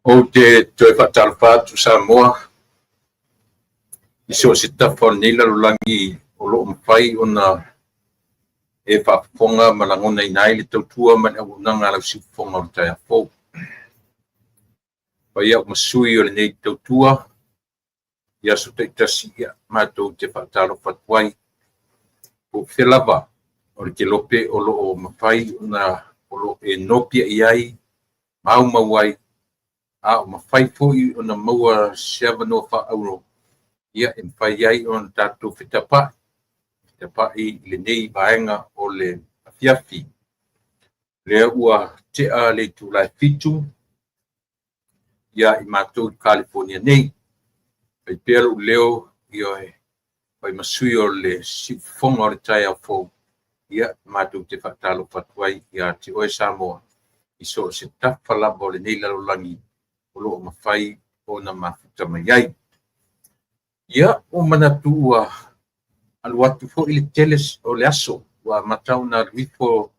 Ou te toe faatalofa atu Samoa i so o se tafa o lenei lalolagi o lo o mafai ona e faafofoga ma lagonaina ai le tautua ma le auaunaga a lau siufofoga o le taeao fou. Fai au ma sui o lenei tautua i aso taitasi, ia matou te faatalofa atu ai. Po o fea lava o le kelope o lo o mafai ona o lo o e nopiai ai, maumau ai, a o mafai foi ona maua se avanoa faaauro ia e mafai ai ona tatou fetapai, fetapai i lenei vaega o le afiafi. Lea ua tea le itula e 7 ia i matou i Kalifonia nei. Fai pea lou leo, ioe, fai ma sui o le siufofoga o le taeao fou, ia matou te faatalofa atu ai ia te oe Samoa i so o se tafa lava o lenei lalolagi o lo o mafai ona mafuta mai ai. Ia, ua manatu ua alu atu foi le tele o le aso, ua amata ona alu ifo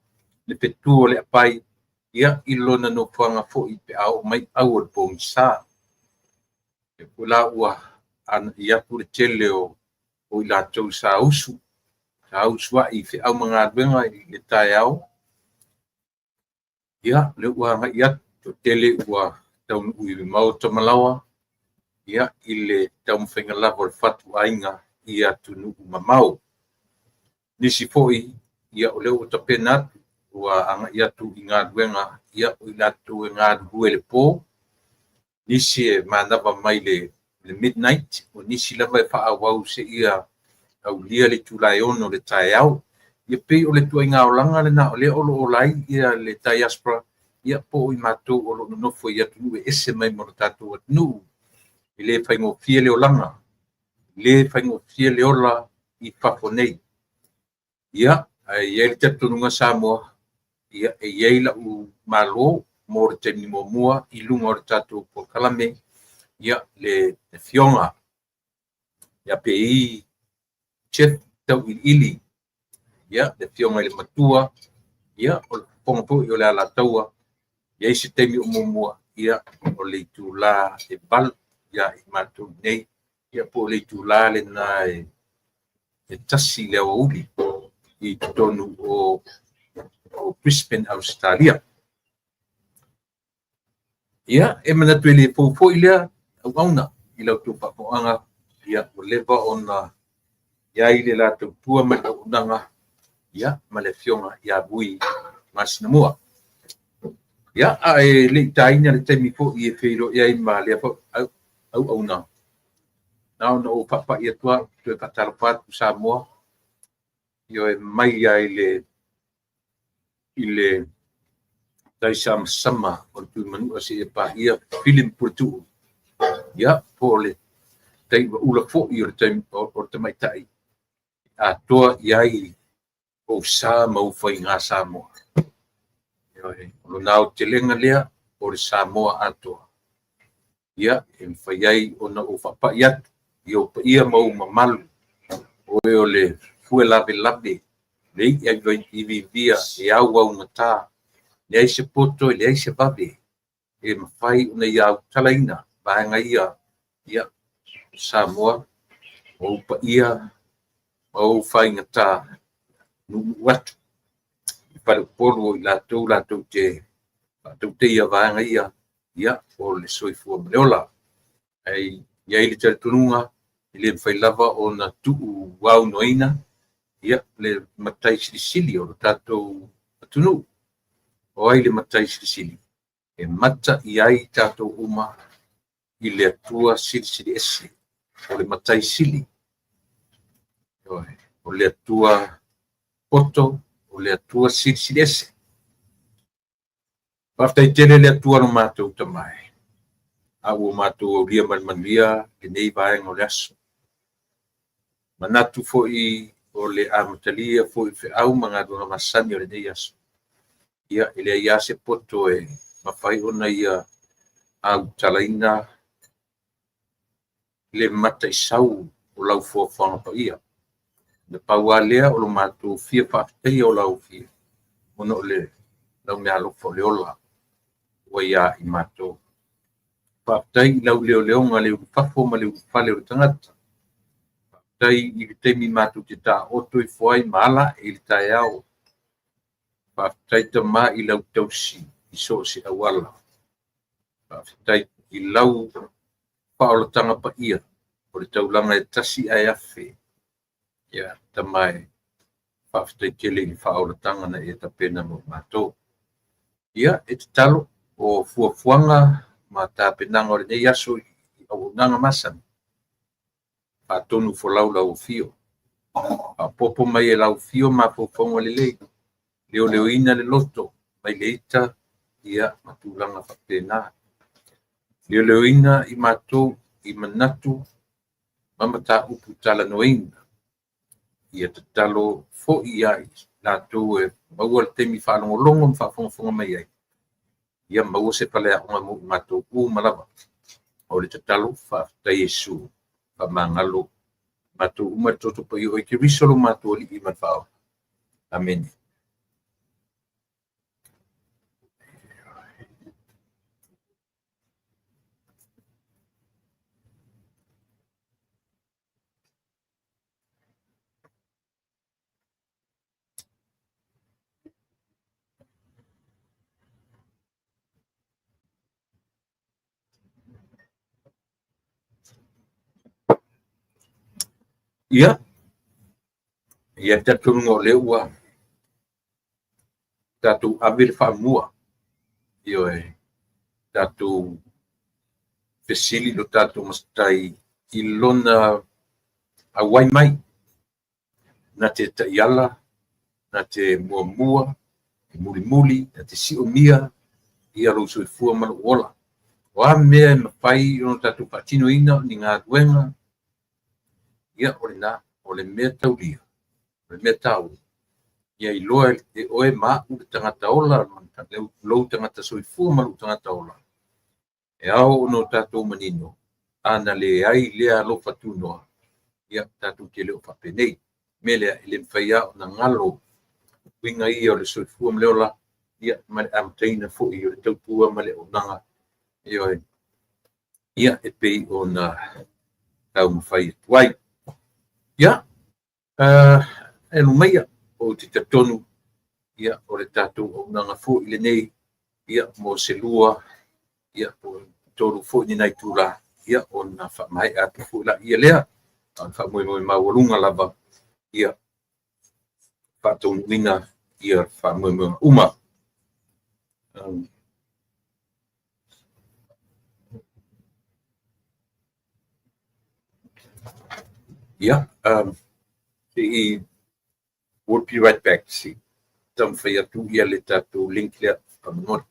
le fetu o le apai ia i lona nofoaga foi pe a oo mai au o le pogisa. Ia po la ua anai atu le tele o i latou sa usu, sa usu ai i feau ma galuega i le taeao. Ia, lea ua agai atu, toatele ua taunuu i maota ma laoa, ia, i le taumafaiga lava o le fatuaiga i atunuu mamao. Nisi foi, ia, o lea ua tapena atu, ua agai atu i galuega, ia, o i latou e galulue i le po, nisi e manava mai le midnight, o nisi lava e faaauau seia aulia le itula e 6 o le taeao. Ia pei o le ituaiga olaga lena o lea o lo o ola ai ia le diaspora, ia po o i matou o lo o nonofo i atunuu e ese mai ma lo tatou atunuu. E le faigofie le olaga, e le faigofie le ola i fafo nei. Ia, ae i ai le talitonuga Samoa, ia, e i ai lau malo mo le taimi muamua i luga o le tatou polokalame, ia, le afioga ia PI Jeff Tauiliili, ia, le afioga i le matua, ia, o le fofoga foi o le Alataua, i ai se taimi o muamua, ia, o le itula e 8 ia i matou nei, ia po o le itula lena e 1 i le aoauli i totonu o Brisbane, Ausetalia. Ia, e manatu e le fou foi lea auauna i la outou faafofoga, ia, ua leva ona i ai le la tautua ma le auaunaga, ia, ma le afioga ia Vui Masinamua. Ia, a e le i taina le taimi foi e feiloai ai ma lea foi auauna, na ona ou faapai atu lava, toe faatalofa atu Samoa, ioe, mai lava i le taisamasama o le Tuimanua seia paia Filimu Puletuu, ia, po o le taivaula foi o le tamaitai atoa i ai ou sa ma ou faiga Samoa. Ioe, o lona aotelega lea o le Samoa atoa. Ia, e mafai ai ona ou faapai atu i ou paia ma ou mamalu, o oe o le fue lavelave, le i'a iviivia e auaugata, leai se poto, leai se vave e mafai ona ia autalaina vaega ia, ia, Samoa, o ou paia ma ou faigata nuunuu atu i faleupolu o i latou latou te faatauteia vaega ia, ia, o le soifua ma le ola. Ae i ai le talitonuga, e le mafai lava ona tuuaunoaina ia le Matai Silisili o lo tatou atunuu. O ai le Matai Silisili? E mata i ai tatou uma i le Atua Silisili Ese. O le Matai Sili, o le Atua poto, o le Atua Silisili Ese. Faafetai tele le Atua lo matou Tama e, a ua matou aulia ma le manuia lenei vaega o le aso. Manatu foi o le amatalia foi o feau ma galuega masani o lenei aso, ia e leai lava se poto e mafai ona ia autalaina le mataisau o lau foafoaga paia. Na pau lava lea o lo matou fia faafetaia o lau Afio, ona o lau meaalofa o le ola ua ia i matou. Faafetai i lau leoleoga i le ulufafo ma le ulufale o le tagata. Faafetai i le taimi matou te taooto ifo ai ma ala ae i le taeao. Faafetai Tama i lau tausi i so o se auala. Faafetai i lau faaolataga paia o le taulaga e tasi ae afe. Ia, Tama e, faafetai tele i le faaolataga na e tapena mo i matou. Ia, e tatalo o fuafuaga ma tapenaga o lenei aso i auaunaga masani, faatonufolau lau Afio, faaopoopo mai e lau Afio mafaufauga lelei, leoleoina le loto mai le ita ia ma tulaga faapena. Leoleoina i matou i manatu ma mataupu talanoaina. Ia tatalo foi ia i latou e maua le taimi faalogologo ma faafogafoga mai ai, ia maua se faleaoga mo i matou uma lava. O le tatalo, faafetai Iesu, faamagalo matou uma i le toto paia o Keriso lo matou Alii ma le Faaola. Amene. Ia, e i ai le talitonuga o lea ua tatou ave le faamua, ioe, tatou fesili lo tatou matai i lona auai mai na te taiala, na te muamua, mulimuli, na te siomia ia lou soifua ma lou ola. O a mea e mafai ona tatou faatinoina, o ni galuega, ia o lena, o le mea taulia, o le mea taua, ia iloa e oe ma au le tagata ola, lou tagata soifua ma lou tagata ola, e ao ona o tatou manino, a na leai lea alofa tunoa, ia tatou te le o faapenei. O le mea lea, e le mafai lava ona galo uiga ia o le soifua ma le ola, ia ma le amataina foi o le tautua ma le auaunaga, ioe, ia e pei ona taumafai atu ai. Ia, alo maia, ou te talitonu ia, o le tatou auaunaga foi lenei ia, mo se 2 po o 3 foi ni nai itula, ia, ona faamaea atu foi lea. A o le faamoemoe maualuga lava ia faataunuuina ia faamoemoega uma. Ia, se i we'll be right back. Se i taumafai atu ia le tatou link lea faamolemole.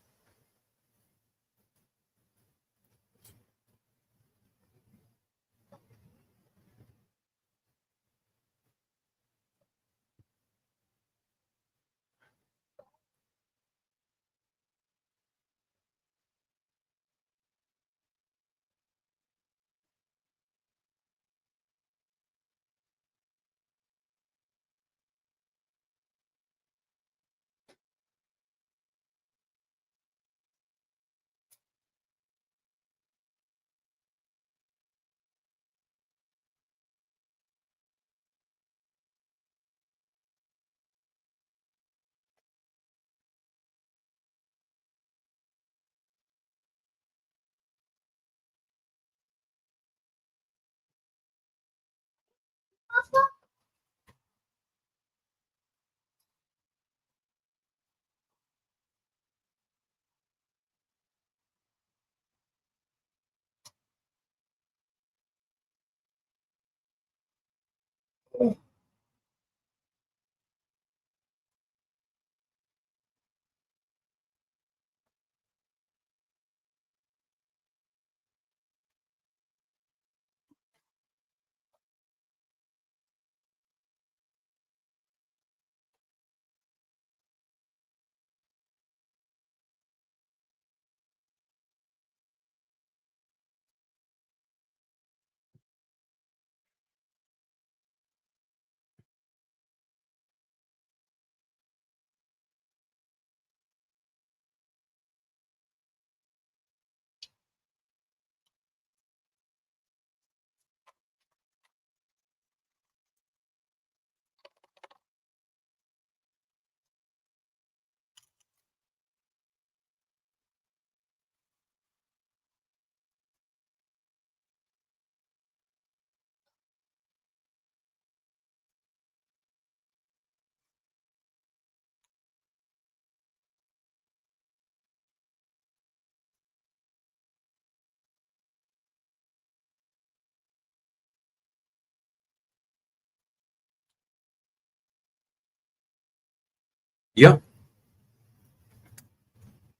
Ia,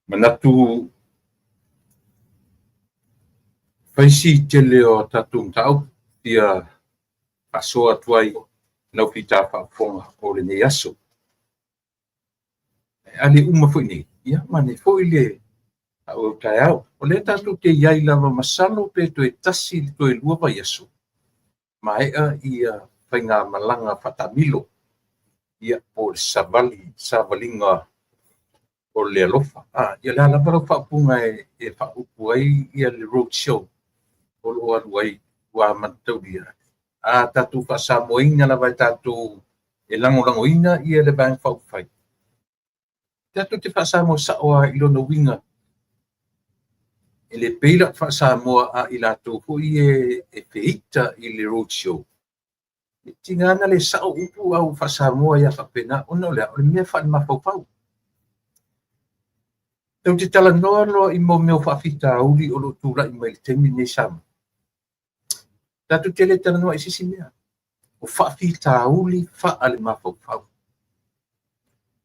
manatu fai si tele o a tatou mataupu fia faasoa atu ai lau fita faafofoga o lenei aso. A le uma foi nei, ia manaia foi le faaauau taeao. O lea tatou te i ai lava masalo pe toe tasi i le toe lua vaiaso, maea ia faigamalaga faataamilo, ia po o le savali, savaliga o le alofa. Ia o le a lava lau faaupuga e faaupu ai ia le road show o lo o alu ai ua mataulia. A tatou faasamoaina lava e tatou e lagolagoina ia le Vaega Faaupufai, tatou te faasamoa sao lava i lona uiga. E le pei la faasamoa a i latou foi e feita i le road show. E tiga na le sao upu a ua faasamoa ai lava faapena, ona o le a? O le mea faale-mafaufau. Tatou te talanoa loa i mea o faafitauli o lo o tulai mai i le taimi lenei i Samoa, tatou te le talanoa i se isi mea, o faafitauli faale-mafaufau.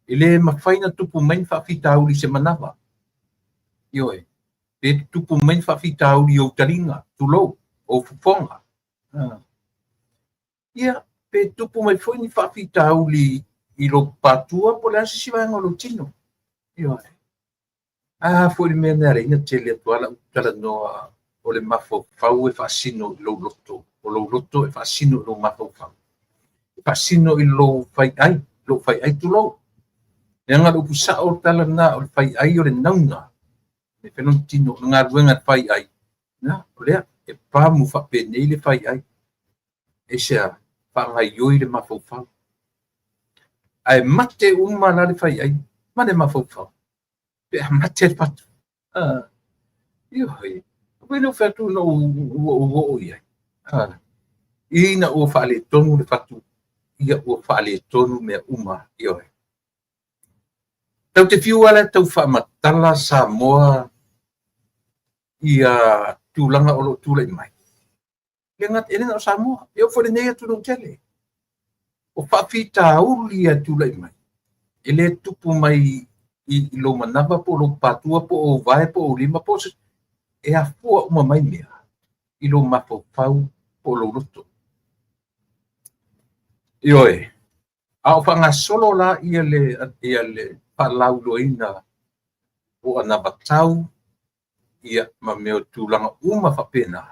E le mafai ona tupu mai ni faafitauli i se manava. Ioe, pe tupu mai ni faafitauli i ou taliga, tulou, ou fofoga. Ia, pe tupu mai foi ni faafitauli i lou patua po o le a se isi vaega o lou tino. Ioe. A foi le mea na e ala ai ona tele atu lava lau talanoa o le mafaufau e faasino i lou loto, o lou loto e faasino i lou mafaufau, e faasino i lou faiai, lou faiai tulou. Leaga o le upu sao o le tala lena, o le faiai o le nauna, e fai lona tino, o le galuega a le faiai, na, o lea, e pamu faapenei le faiai. Aisea? Faagaoioi le mafaufau. Ae mate uma la le faiai ma le mafaufau pe a mate le fatu. Ioe, pei ona ou fai atu ina ua ou oo i ai, ina ua faaletonu le fatu, ia ua faaletonu mea uma. Ioe. Tatou te fiu lava la e tau faamatala Samoa ia tulaga o lo o tulai mai. E le na o Samoa, e oo foi i lenei atunuu tele. O faafitauli e tulai mai, e le tupu mai i lou manava po o lou patua po o ou vae po o ou lima, po o se, e afua uma mai mea i lou mafaufau po o lou loto. Ioe, a o faagasolo la ia le faalauiloaina o anavatau ia ma mea o tulaga uma faapena,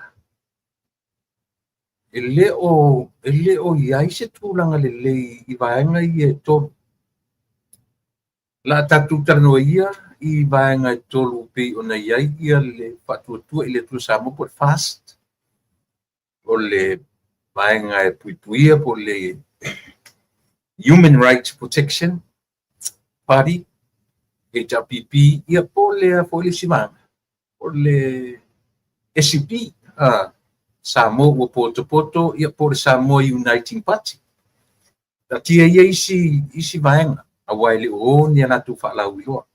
e le o i ai se tulaga lelei i vaega ia e tolu. La tatou talanoa ia i vaega e tolu pei ona i ai ia le Faatuatua i le Atua Samoa po o le FAST, o le vaega e puipuia po o le Human Rights Protection Party, HRPP, ia po o le foi le isi vaega, o le SUP, Samoa ua potopoto, ia po o le Samoa Uniting Party. Taatia ia isi vaega, aua e le o o ni a latou faalauiloa.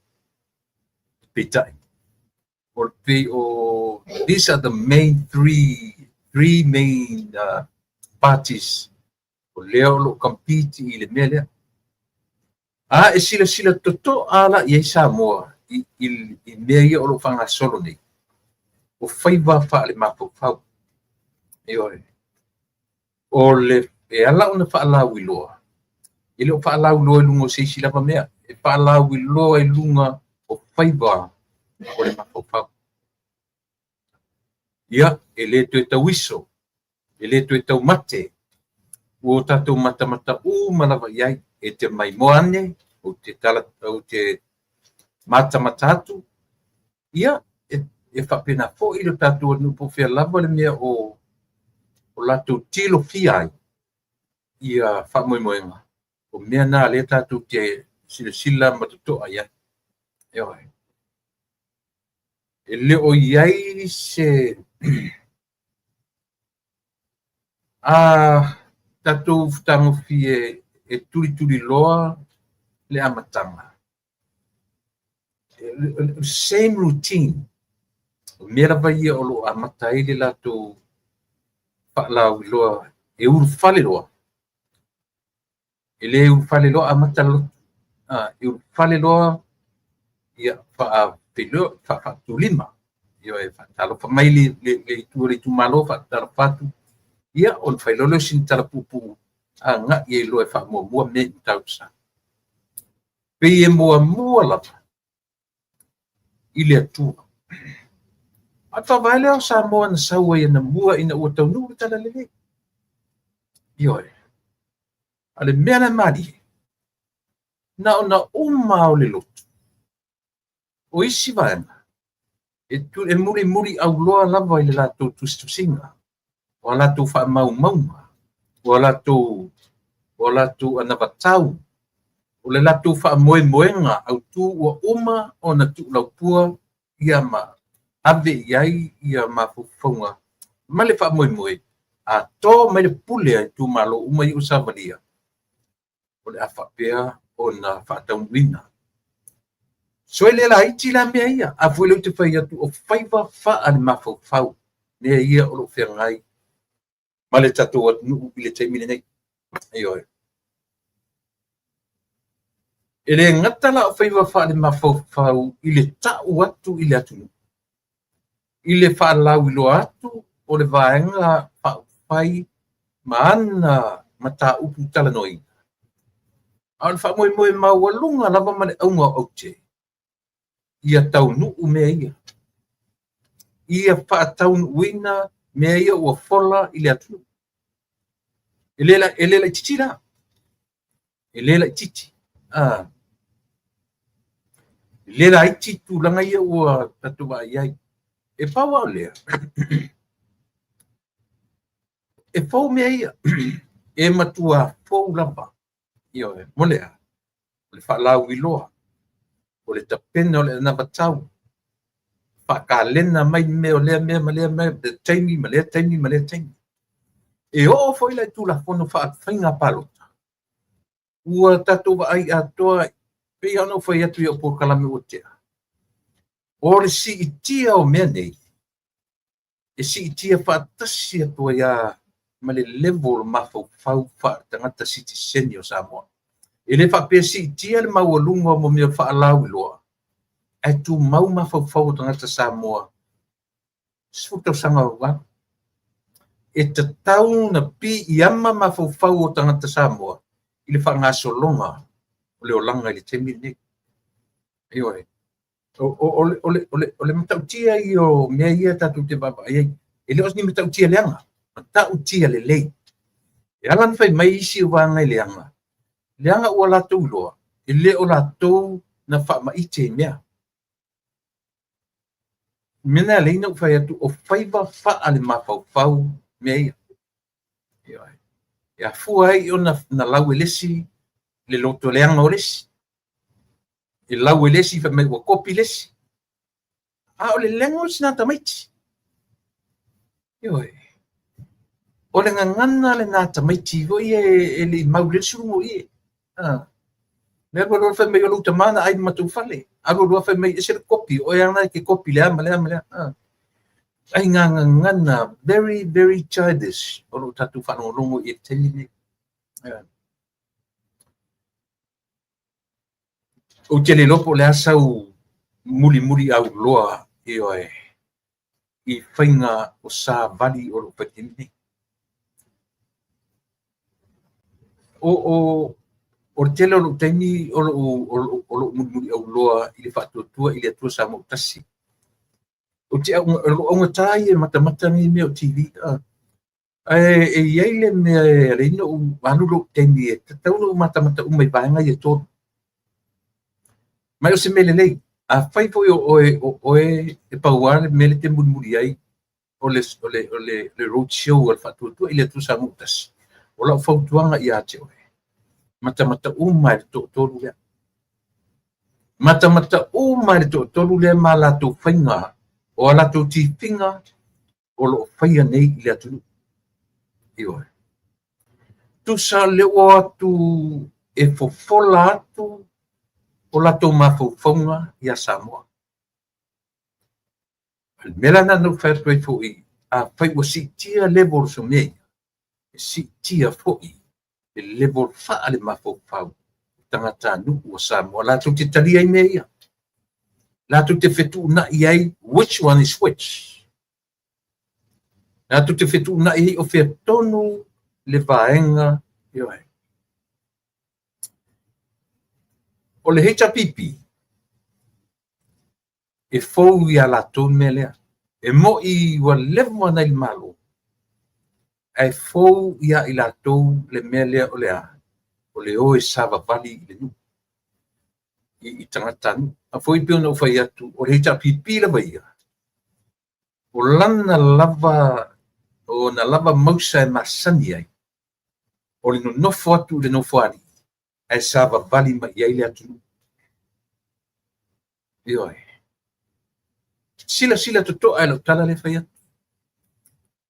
Peitai, o le pei o, these are the main three main parties o lea o lo o compete i le mea lea. A e silasila totoa la i ai Samoa i mea ia o lo o faagasolo nei, o faiva faale-mafaufau. Ioe. O le, e ala ona faalauiloa, e le o faalauiloa i luga o se isi lava mea, e faalauiloa i luga o faiva o le mafaufau. Ia, e le toe tauiso, e le toe taumate, ua o tatou matamata uma lava i ai, e te maimoa ane, ou te tala, ou te matamata atu, ia, e faapena foi le tatou atunuu po o fea lava le mea o latou tilofia ai ia faamoemoega, o mea na lea tatou te silasila ma totoa i ai. Ioe. E le o i ai se tatou fetagofi e tulituliloa le amataga. Same routine. O mea lava ia o lo o amata ai le latou faalauiloa e ulufale loa. E le ulufale loa amata le lotu. E ulufale loa, ia, faatulima. Ioe, faatalofa mai le itu o le itumalo, faatalofa atu. Ia, ona fai loa lea o sina tala puupuu agai ai loa e faamuamua mea i Matautusa. Pei e muamua lava i le Atua. A o le faavae lea o Samoa na sau ai anamua ina ua taunuu le Talalelei. Ioe. A o le mea la e malie, na ona uma lava o le lotu, o isi vaega, e mulimuli auloa lava i le latou tusitusiga, o a latou faamaumauga, o a latou anavatau, o le latou faamoemoega autu ua uma ona tuulaupua ia ma ave i ai ia mafaufauga ma le faamoemoe, a to mai le pule a itumalo uma ia ua savalia, o le a faapea ona faataunuuina. So e le laiti la mea ia, a foi lea ou te fai atu o faiva faalemafaufau mea ia o lo o feagai ma le tatou atunuu i le taimi lenei. Ioe. E le gata la o faiva faalemafaufau i le tau atu i le atunuu, i le faalauiloa atu o le Vaega Faaupufai ma ana mataupu talanoaina, a o le faamoemoe maualuga lava ma le auga o aute, ia taunuu mea ia, ia faataunuuina mea ia ua fola i le atunuu. E le laitiiti la, e le laitiiti. E le laiti tulaga ia ua tatou vaai ai. E pau lava o lea, e fou mea ia, e matua fou lava. Ioe, mo le a? O le faalauiloa, o le tapena o le anavatau, faakalena mai mea o lea mea ma lea mea, le taimi ma lea taimi ma lea taimi. E oo foi la i Tulafono Faafaiga Palota, ua tatou vaai atoa, pei lava ona ou fai atu i au polokalame ua tea, o le siitia o mea nei, e siitia faatasi atu ai lava ma le level o mafaufau faaletagata sitiseni o Samoa. E le faapea siitia le maualuga o mea faalauiloa, ae tumau mafaufau o tagata Samoa 10 tausaga ua alu. E tatau ona piiama mafaufau o tagata Samoa i le faagasologa o le olaga i le taimi lenei. Ioe. O le matautia ia o mea ia tatou te vaavaai ai, e le o ni matautia leaga, matautia lelei. E ala ona fai mai isi o vaega e leaga, leaga ua latou iloa, e le o latou na faamaite i mea. O le mea lena e ala ai ona ou fai atu, o faiva faalemafaufau mea ia. E afua ai ona lau e le isi le loto leaga o le isi, e lau e le isi fai mai ua kopi le isi. A o le leaga o le sina tamaiti. Ioe. O le gagana lena tamaiti foi e le i mau lelei le sulu i e. Le alu alu fai mai o lou tama na ai matou fale. Alu alu fai mai ese le kopi, o e ana e ke kopi le a ma le a ma le a. Ai ngā gagana very, very childish o lo tatou faalogologo i le taimi lenei. Ou te le iloa po o le a sau mulimuli auloa, ioe, i faiga o savali o lo o fai i le taimi lenei. O le tele o lou taimi o lou mulimuli auloa i le faatuatua i le Atua Samoa ua tasi. O lou augata ia e matamata nei mea o TV. Ae e i ai le mea e ala ai ona ou alu lou taimi e tatau ona ou matamata uma i vaega ia e tolu. Mai o se mea lelei, afai foi o oe e pau lava le mea lea e te mulimuli ai o le road show a le faatuatua i le Atua Samoa ua tasi, o lau fautuaga ia te oe, matamata uma i le toatolu lea. Matamata uma i le toatolu lea ma latou faiga, o a latou tifiga o lo o faia nei i le atunuu. Ioe. Tusa le ua atu e fofola atu o latou mafaufauga ia Samoa. O le mea la lena na ou fai atu ai foi, afai ua siitia level o se mea ia, e siitia foi le level faalemafaufau o tagatanuu o Samoa latou te talia ai mea ia, latou te fetuunai ai which one is which. Latou te fetuunai ai o fea tonu le vaega, ioe. O le HRPP, e fou ia latou le mea lea. E mo'i ua leva ona i le Malo, ae fou ia i latou le mea lea o le a? O le o e savavali i le nuu, i tagatanuu. A foi pei ona ou fai atu, o le HRPP lava ia, o lana lava, ona lava mausa e masani ai, o le nonofo atu i le nofoalii, ae savavali mai i ai le atunuu. Ioe. Silasila totoa i lau tala lea e fai atu.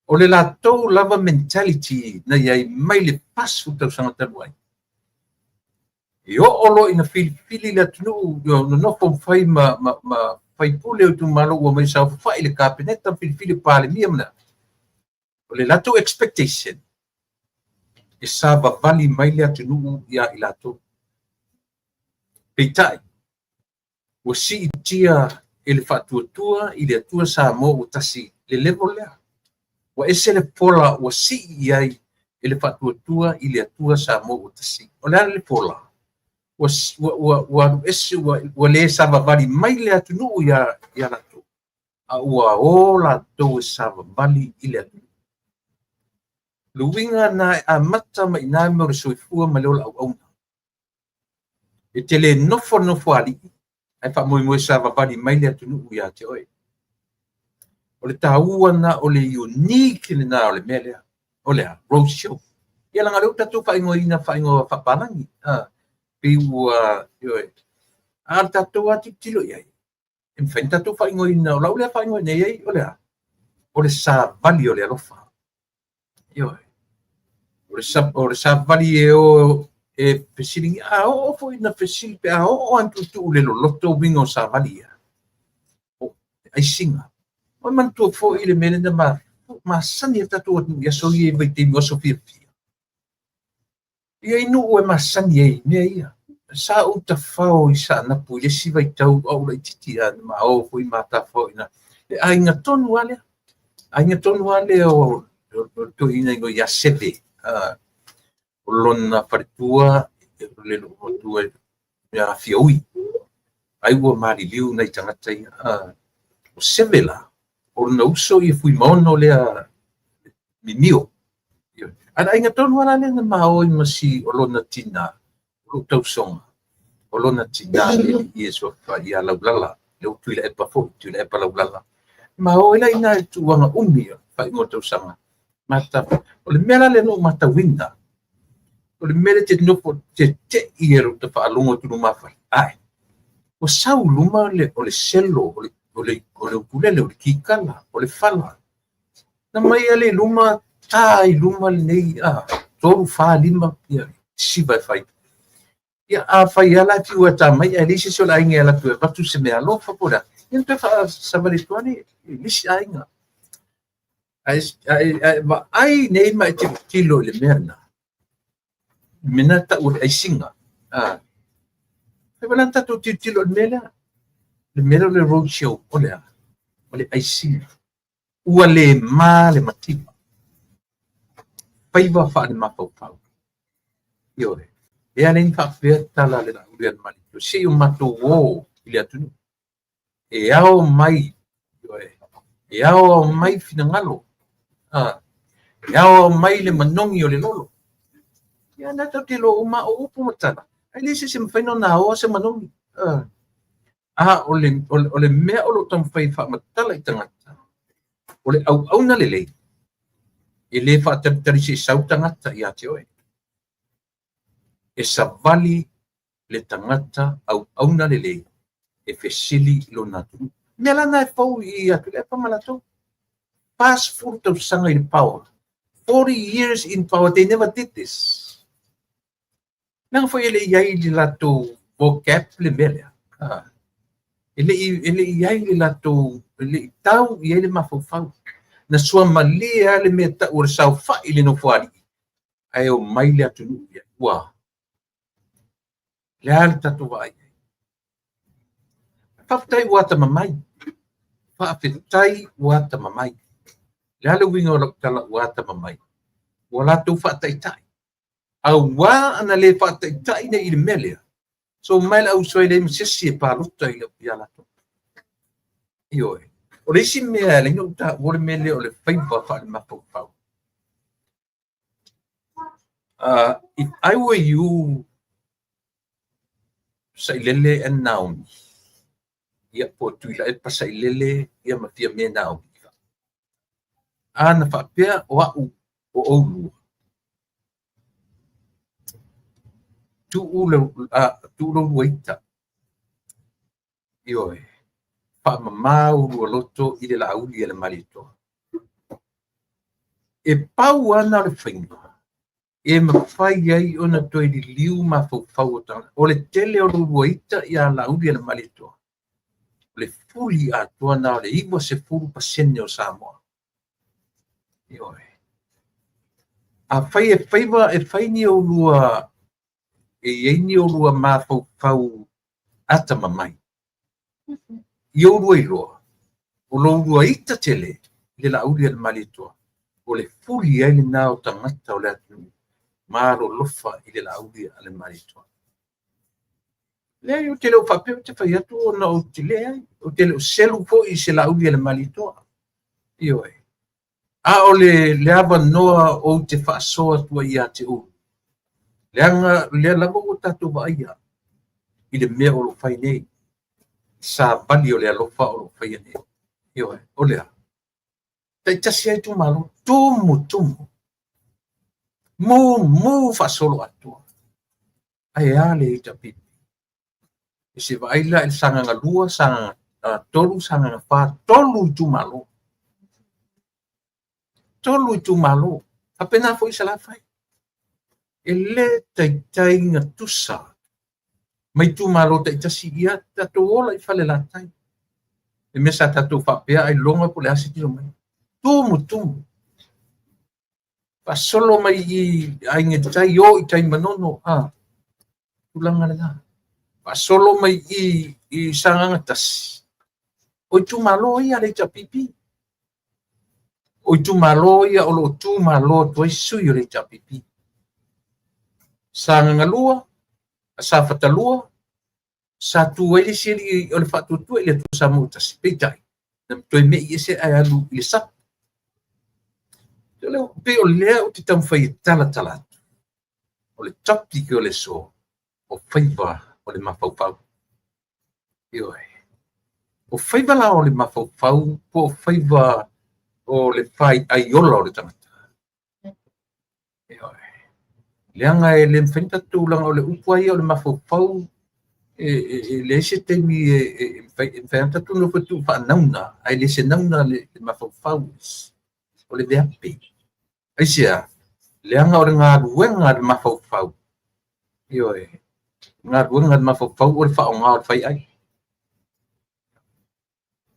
O le latou lava mentality na i ai mai le 40 tausaga talu ai. E oo loa ina filifili le atunuu, nonofo ma fai ma faipule o itumalo ua omai saofafai i le Kapeneta, filifili Palemia ma le a. O le latou expectation, e savavali mai le atunuu ia i latou. Peitai, ua siitia e le Faatuatua i le Atua Samoa ua tasi le level lea. Ua ese le pola ua sii i ai e le Faatuatua i le Atua Samoa ua tasi. O le a le pola? Ua alu ese, ua le savavali mai le atunuu ia latou, a ua o latou e savavali i le atunuu. Le uiga na e amata mai i ina mea o le soifua ma le ola auauna. E te le nofo le nofoalii, ae faamoemoe savavali mai le atunuu ia te oe. O le taua na o le unique lena o le mea lea. O le a? Road show. Ia leaga o lea ua tatou faaigoaina faaigoa faapalagi. Pei ua, ioe. A o le tatou lava tilotilo i ai, e mafai ona tatou faaigoaina, o lau lea faaigoaina i ai, o le a? O le savali o le alofa. Ioe. O le savali e o e fesiligia. A oo foi ina fesili, pe a oo lava ina tuutuu le loloto uiga o savali ia, o aisiga. O le manatua foi le mea lea na masani ai le tatou atunuu i aso ia i vaitaimi o aso fiafia. Ia i nuu e masani ai i mea ia. Sa ou tafao i Saanapu i le isi vaitau a ou laitiiti lava, na ma o foi ma tafao i ina. Le aiga tonu lava lea. Aiga tonu lava lea o le toeaina igoa ia Seve. O lona faletua, le matua ia Fiaui. Ai ua maliliu nai tagata ia. O Seve la, o lona uso ia Fuimaono lea mimio. A le aiga tonu lava lea na ma o ai ma si o lona tina, o lou tausoga, o lona tina le alii e suafa ia Laulala, le ua Tuilaepa foi, Tuilaepa Laulala. Ma o ai la ina i tulaga umi faaigoa tausaga. O le mea la lea na ou matauina, o le mea lea te nofo tetei e lou faalogo atu i lumafale, ae ua sau i luma o le selo, o le ukulele, o le kikala, o le fala. Na mai ale i luma, ta i luma lenei, 3, 4, 5, ia, siva e fai. Ia, a fai lava la e fiu e ta mai, ae leai se isi o le aiga e alu atu e avatu se mea alofa po o le a, ia na toe faasavali atu lava i le isi aiga. Ae vaai nei ma e tilotilo i le mea lena, le mea lena e tau o le aisiga. Fai ma la tatou tilotilo i le mea lea. Le mea lea o le road show, o le a? O le aisiga. Ua le ma le mativa. Faiva faale-mafaufau. Ioe. E ala ni faapea tala le Laaulialemalietoa, se i o matou o i le atunuu. E ao mai, ioe, e ao mai finagalo. E ao mai le manogi o le lolo. Ia na tatou te iloa uma o upu ma tala. Ai le se mafai ona aoa se manogi. A o le mea o lo o taumafai e faamatala i tagata, o le auauna lelei, e le faatalitali se i sau tagata ia te oe. E savali le tagata auauna lelei e fesili i lona atunuu. Mea la na e fou i Tuilaepa ma latou. 40 tausaga i le power. 40 years in power, they never did this. Leaga foi e le i ai le latou vocab le mea lea. E le i ai le latou, e le i tau i ai le mafaufau. Na suamalie lava le mea tau o le saofai i le nofoalii, ae o mai le atunuu ia. Ua. Le a le tatou vaai ai? Faafetai ua atamamai. Faafetai ua atamamai. Le a le uiga o lau tala ua atamamai? Ua latou faataitai. Auā ana le faataitai nei i le mea lea, so mai le au uso e leai ma se isi e palota i ia latou. Ioe. O le isi mea e ala ai ona ou taua le mea lea o le faiva faale-mafaufau. If I were you, Sailele and Naomi, ia po o Tuilaepa Sailele ia ma Fiame Naomi. A na faapea o au o oulua, tuu tuu lou ita. Ioe, faamama ulua loto i le laauli a le Malietoa. E pau ana o le faiga e mafai ai ona toe liliu mafaufau o tagata. O le tele o lulua ita ia laauli a le Malietoa, o le fuli atoa na o le 90% o Samoa. Ioe. Afai e faiva e fai ni oulua e i ai ni oulua mafaufau atamamai, i oulua iloa, o lo ulua ita tele i le laauli a le Malietoa, o le fuli ai lena o tagata o le atunuu malolofa i le laauli a le Malietoa. Leai, ou te le o faapea ou te fai atu ona ou te leai, ou te le o selu foi i se laauli a le Malietoa. Ioe. A o le avanoa ou te faasoa atu ai ia te oulua. Leaga lea lava ua tatou vaaia i le mea o lo o fai nei. Savali o le alofa o lo o faia nei. Ioe, o lea. Taitasi ai itumalo, tumu tumu. Mu mu faasolo atoa. Ae a le HRPP. E se vaai la i le Sagaga 2, Sagaga 3, Sagaga 4, 3 itumalo. 3 itumalo. Faapena foi i Salafai. E le taitai gatusa ma itumalo taitasi ia tatou ola i Falelatai. Le mea sa tatou faapea ailoga po o le a se tino mai. Tumu tumu. Faasolo mai i Aiga i le Tai, o i tai Manono, a tulaga lena. Faasolo mai i Sagaga 1, o itumalo ia a le HRPP. O itumalo ia o lo o tumalo atu ai sui o le HRPP. Sagaga 2, Safata 2, sa tu ai le isi alii o le Faatuatua i le Atua Samoa tasi, peitai, na toe mei ese ae alu i le SUPP. Pei o lea ou te taumafai e talatala atu. O le topic o le aso, o faiva o le mafaufau. Ioe. O faiva la o le mafaufau po o faiva o le faiaiola o le tagata. Ioe. Leaga e le mafai ona tatou tulaga o le upu lava ia o le mafaufau e leai se taimi e mafai ona tatou nofo e tuu faanauna, ae le se nauna le mafaufau, o le veape. Aisea? Leaga o le galuega a le mafaufau. Ioe. Galuega a le mafaufau o le faaaoga o le faiai.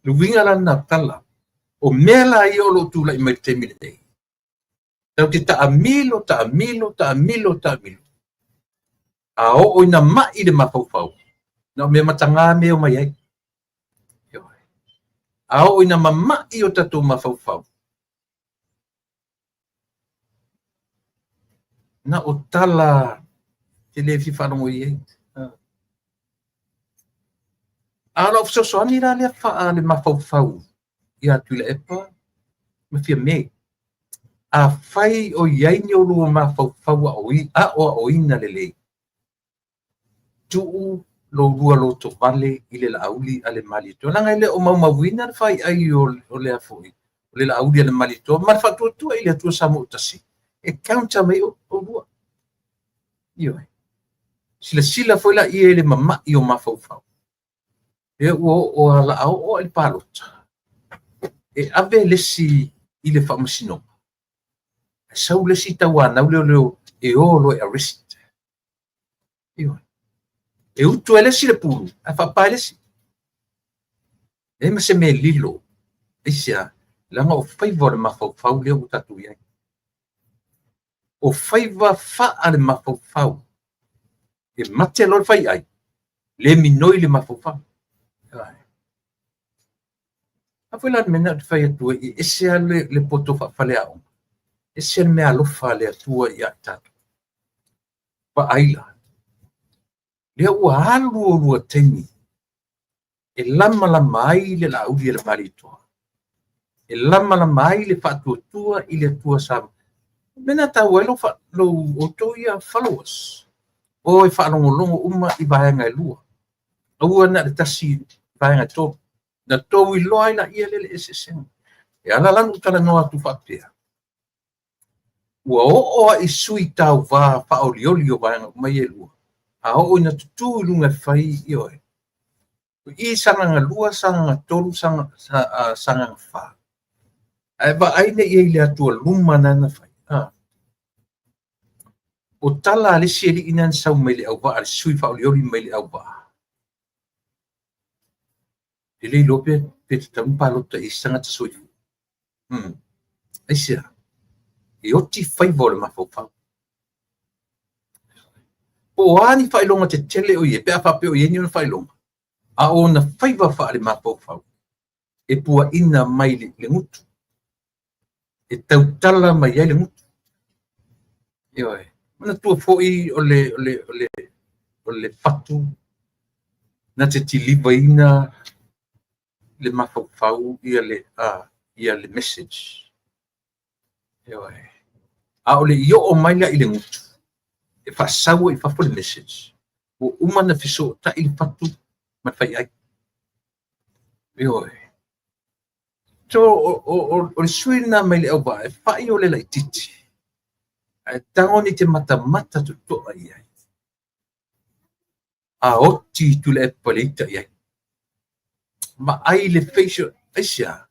Le uiga la lena tala, o mea la ia o lo o tulai mai i le taimi lenei. Tatou te taamilo, taamilo, taamilo, taamilo. A oo ina mai le mafaufau, na o mea mataga mea o mai ai. A oo ina mamai o tatou mafaufau, na o tala te le fia faalogo i ai. A o lau fesoasoani la lea faa le mafaufau ia Tuilaepa ma Fiame. Afai o i ai ni oulua mafaufau aoaoina lelei, tuu lou lotovale i le laauli a le Malietoa. Leaga e le o maumauina le faiai o le afoi, o le laauli a le Malietoa, ma le faatuatua i le Atua Samoa tasi, e counter mai oulua. Ioe. Silasila foi la ia i le mamai o mafaufau. E ua oo a laa oo i le palota, e ave le isi i le faamasinoga. E sau le isi tauanau leo leo e o loa e arrest. Ioe. E utu e le isi le pulu, ae faapa e le isi. E ma se mea lilo. Aisea, leaga o faiva o le mafaufau lea ua tatou i ai. O faiva faa le mafaufau. E mate loa le faiai, le minoi le mafaufau. A foi la le mea lena ou te fai atu ai, e ese lava le poto faafaleaoga, ese le meaalofa a le Atua ia i tatou. Vaai la, lea ua alu olua taimi e lamalama ai le Laauli a le Malietoa, e lamalama ai le faatuatua i le Atua sa. O le mea lena e taua ai lou outou ia followers, o e faalogologo uma i vaega e lua, aua na o le tasi vaega e tolu, na tou iloa ai laia lea le eseesega. E ala la ona ou talanoa atu faapea, ua oo lava i sui tauva faaolioli o vaega uma ia e lua, a oo ina tutu i luga e fai, ioe, o i Sagaga 2, Sagaga 3, Sagaga 4. Ae vaai nei i ai i le atualuma na na fai. O tala a le isi alii na sau mai le auvaa, le sui faaolioli mai le auvaa. E le iloa pe tatau ona palota i ai se tagata soifua. Aisea? E oti faiva o le mafaufau. Po o a ni faailoga tetele o i ai, pe a faapea o i ai ni ona faailoga, a o ona faiva faale-mafaufau, e puaina mai le gutu, e tautala mai ai le gutu. Ioe. Manatua foi o le fatu na te tilivaina le mafaufau ia le message. Ioe. A o le i oo mai la i le gutu, e faasau ai i fafo le message, ua uma ona fesootai le fatu ma le faiai. Ioe. So, o le sui lena mai le auvaa, e fai o le laitiiti, ae tago ni te matamata totoa i ai. A oti Tuilaepa le ita i ai. Vaai le facial, aisea,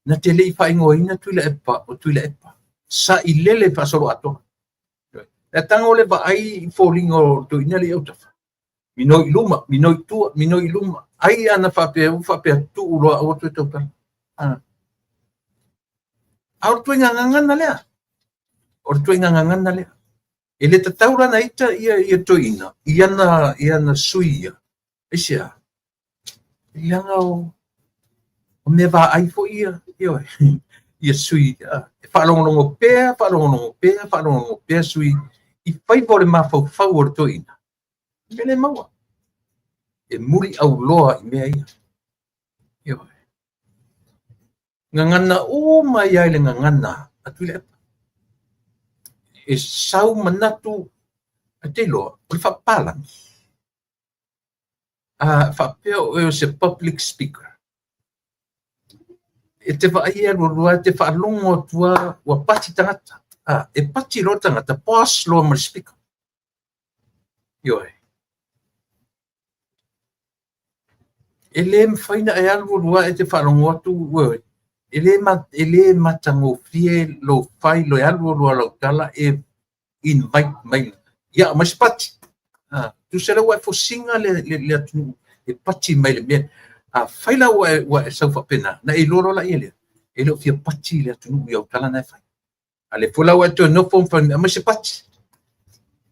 na te le i faaigoaina Tuilaepa o Tuilaepa. Sa i lele faasoloatoa. E tago le vaai i foliga o toeaiina lea i autafa. Minoi i luma, minoi i tua, minoi i luma. Ai ana faapea, ua faapea tuu loa aua toe tautala. A o le ituaiga gagana lea. O le ituaiga gagana lea. E le tatau la ona ita ia toeaiina i ana sui ia. Aisea? Leaga o mea vaai foi ia, ioe, ia sui e faalogologo pea, faalogologo pea, faalogologo pea sui i faiva o le mafaufau o le toeaina. Mea le maua. E muli auloa i mea ia. Ioe. Gagana uma ia i le gagana a Tuilaepa. E sau manatu, a te iloa, o le faapapalagi. A faapea o se public speaker. E te vaai e alualua, e te faalogo atua ua pati tagata. E pati loa tagata, pause loa ma le speaker. Ioe. E le mafai na e alualua e te faalogo atu, ioe. E le matagofie lo fai, lo e alualua lau tala e invite mai. Ia, mai se pati. Tusa lea ua e fosiga le atunuu e pati mai le mea. A fai la ua e sau faapena, na e iloa loa la ia lea. E le o fia pati le atunuu i au tala na e fai. A le foi la ua e toe nofo ma fai mai se pati.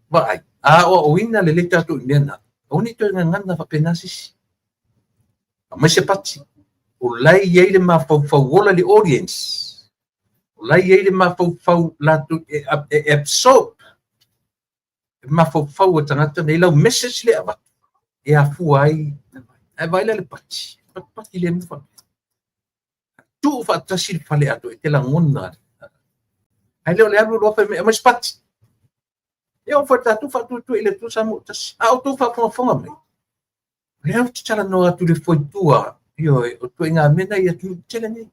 Vaai, a oaoina lelei tatou i mea na, aua ne i toe gagana faapena se isi. Aumai se pati. O la e i ai le mafaufau ola le audience. O la e i ai le mafaufau latou e absorb e mafaufau o tagata nei lau message le avatu e afua ai. Ae vaai la le pati. Pati le mu faapea. Tuu faatasi le fale atoa e te lagona. Ae le o le alu loa fai mai, aumai se pati. E oo foi tatou faatuatua i le Atua sa mo tasi. A outou faafogafoga mai, o lea ou te talanoa atu i le foitua, ioe, o ituaiga mea na i atunuu tetele nei.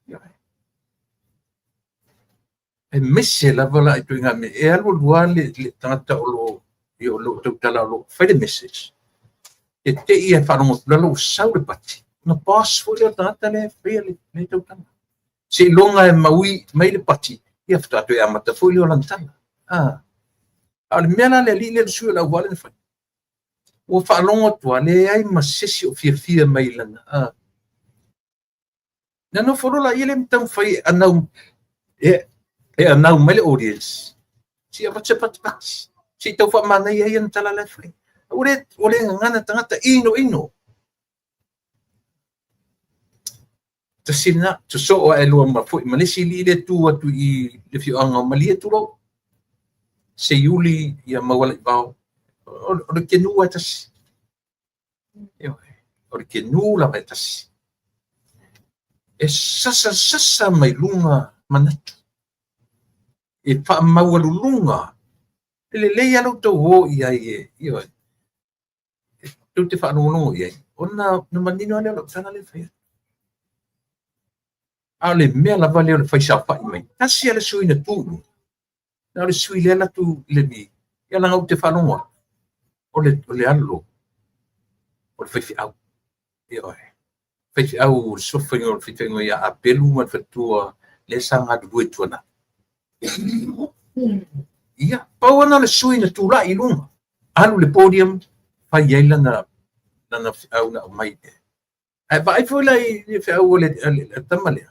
Ioe. Aemaise lava la ituaiga mea, e alualua le tagata o lo o tautala o lo o fai le message. E te i e faalogo atu lalo ua sau le pati. Ona pause foi lea o le tagata lea e faia le tautala. Seiloga e maui mai le pati, ia faatoa toe amata foi lea o lana tala. A o le mea la le alii lea le sui o le auvaa lea na fai. Ua faalogo atu a leai ma se isi o fiafia mai lana. Na nofo loa la ia le taumafai e anau, e anau mai le audience. Si avatu se pati pati. Se i tau faamanaia ai ana tala la e fai. Ua le, ua le gagana tagata inoino. Tasi lena, sosoo ae loa ma foi ma le isi alii lea e tu atu i le afioaga o Malie, tulou. Seiuli ia Maualaivao. O le kenu lava e tasi. Ioe. O le kenu lava e tasi. E sasasasa mai luga manatu. E faamaualuluga. E lelei lava lo outou o i ai e, ioe. Tou te faalogologo i ai, ona manino lava lea o lau tala lea e fai atu. A o le mea lava lea o le fai saofai mai, tasi lava le sui na tu i luga, na o le sui lea alu atu i le mi, ia leaga ou te faalogo atu, o le alo o le faifeau. Ioe. Faifeau o le suafa o le faifeaiga ia Apelu ma le faletua lea sa galulue i Tuanai. Ia, pau lava na o le sui na tulai i luga, alu i le podium, fai ai lana feau na aumai. Ae vaai foi la i le feau a le tama lea,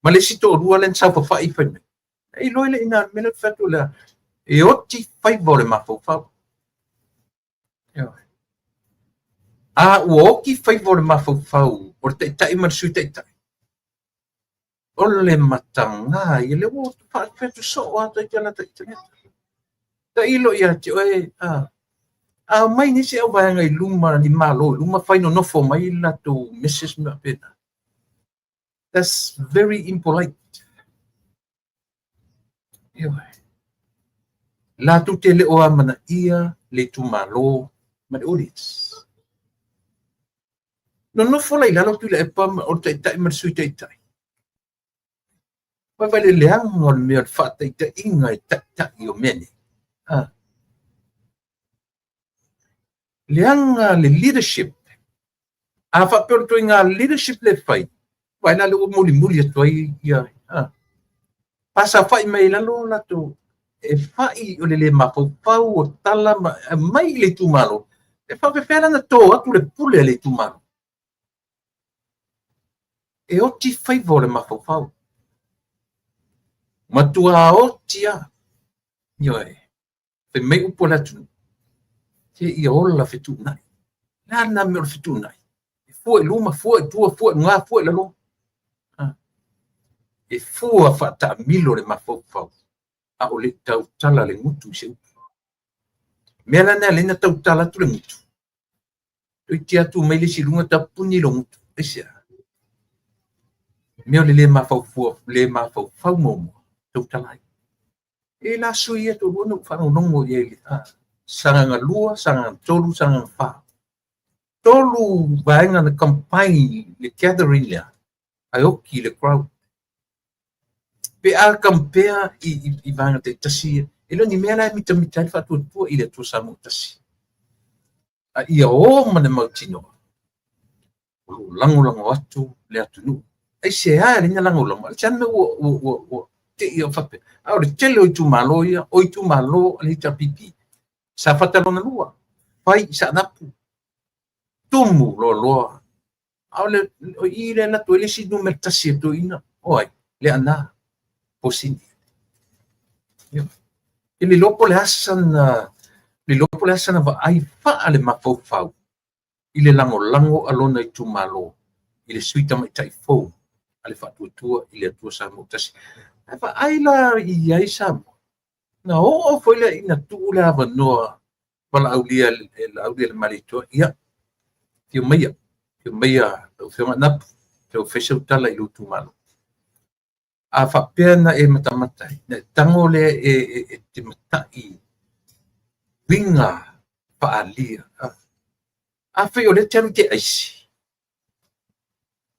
ma le isi toalua lea na saofafai fai mai. E iloa le ina mea lea fai atu lea, e oti faiva o le mafaufau. A ua oti faiva o le mafaufau o le taitai ma le sui taitai, o le mataga ia lea ua faafetu soo lava ta ita internet. Tailo ia te oe, a omai nisi au vaega i luma, ni malo i luma, fai nonofo mai latou message ma faapena. That's very impolite. Ioe. Latou te le o amanaia le itumalo ma le audience. Nonofo la i lalo Tuilaepa o le taitai ma le sui taitai. Vaai le leaga o le mea o le faataitaiga e taitai o mea nei. Leaga le leadership. A faapea o le ituaiga leadership le fai, vaai la lea ua mulimuli atu ai ia. Pasafa'i mai i lalo latou e fa'i o le le mafaufau o tala ma mai i le itumalo, e faapefea la ona to atu le pule a le itumalo. E oti faiva o le mafaufau. Matua oti lava. Ioe. Fai mai upu a le atunuu, se ia ola fetuunai. Le a lena mea o le fetuunai? E fua i luma, fua i tua, fua i luga, fua i lalo. E fua faataamilo le mafaufau, a o le i tautala le gutu i se upu. Mea la lena lea na tautala atu le gutu. Toeitiiti atu mai le isi i luga tapuni lo gutu. Aisea? Mea o le le mafaufau, le mafaufau muamua, tautala ai. E la sui ia toalua na ou faalogologo i ai i le Sagaga 2, Sagaga 3, Sagaga 4. Tolu vaega na combine le gathering lea, ae oti le crowd. Pe a compare i vaega taitasi ia, e le o ni mea la e mitamita ai le faatuatua i le Atua Samoa tasi. A ia o ma le mautinoa, o lo o lagolago atu le atunuu. Aisea e ala ai ona lagolago? A o se mea ua te i o faapea. A o le tele o itumalo ia, o itumalo a le HRPP. Safata lona lua, fai i Saanapu, tumu loaloa. A o le o i le alu atu ai le isi numera tasi a toeaiina, o ai? Leaana, Posini. E le iloa po o le a sana, le iloa po o le a sana vaai faa le mafaufau i le lagolago a lona itumalo i le sui tamaitai fou a le Faatuatua i le Atua Samoa tasi. Ae vaai la i ai Samoa, na oo foi lea ina tuu le avanoa valaaulia e Laaulialemalietoa, ia, afio maia, afio maia lau Afioga Anapu, tau fai sau tala i lou itumalo. A faapea na e matamata ai, na e tago lea e te matai uiga faaalia. Afai o lea e te alu i te aisi,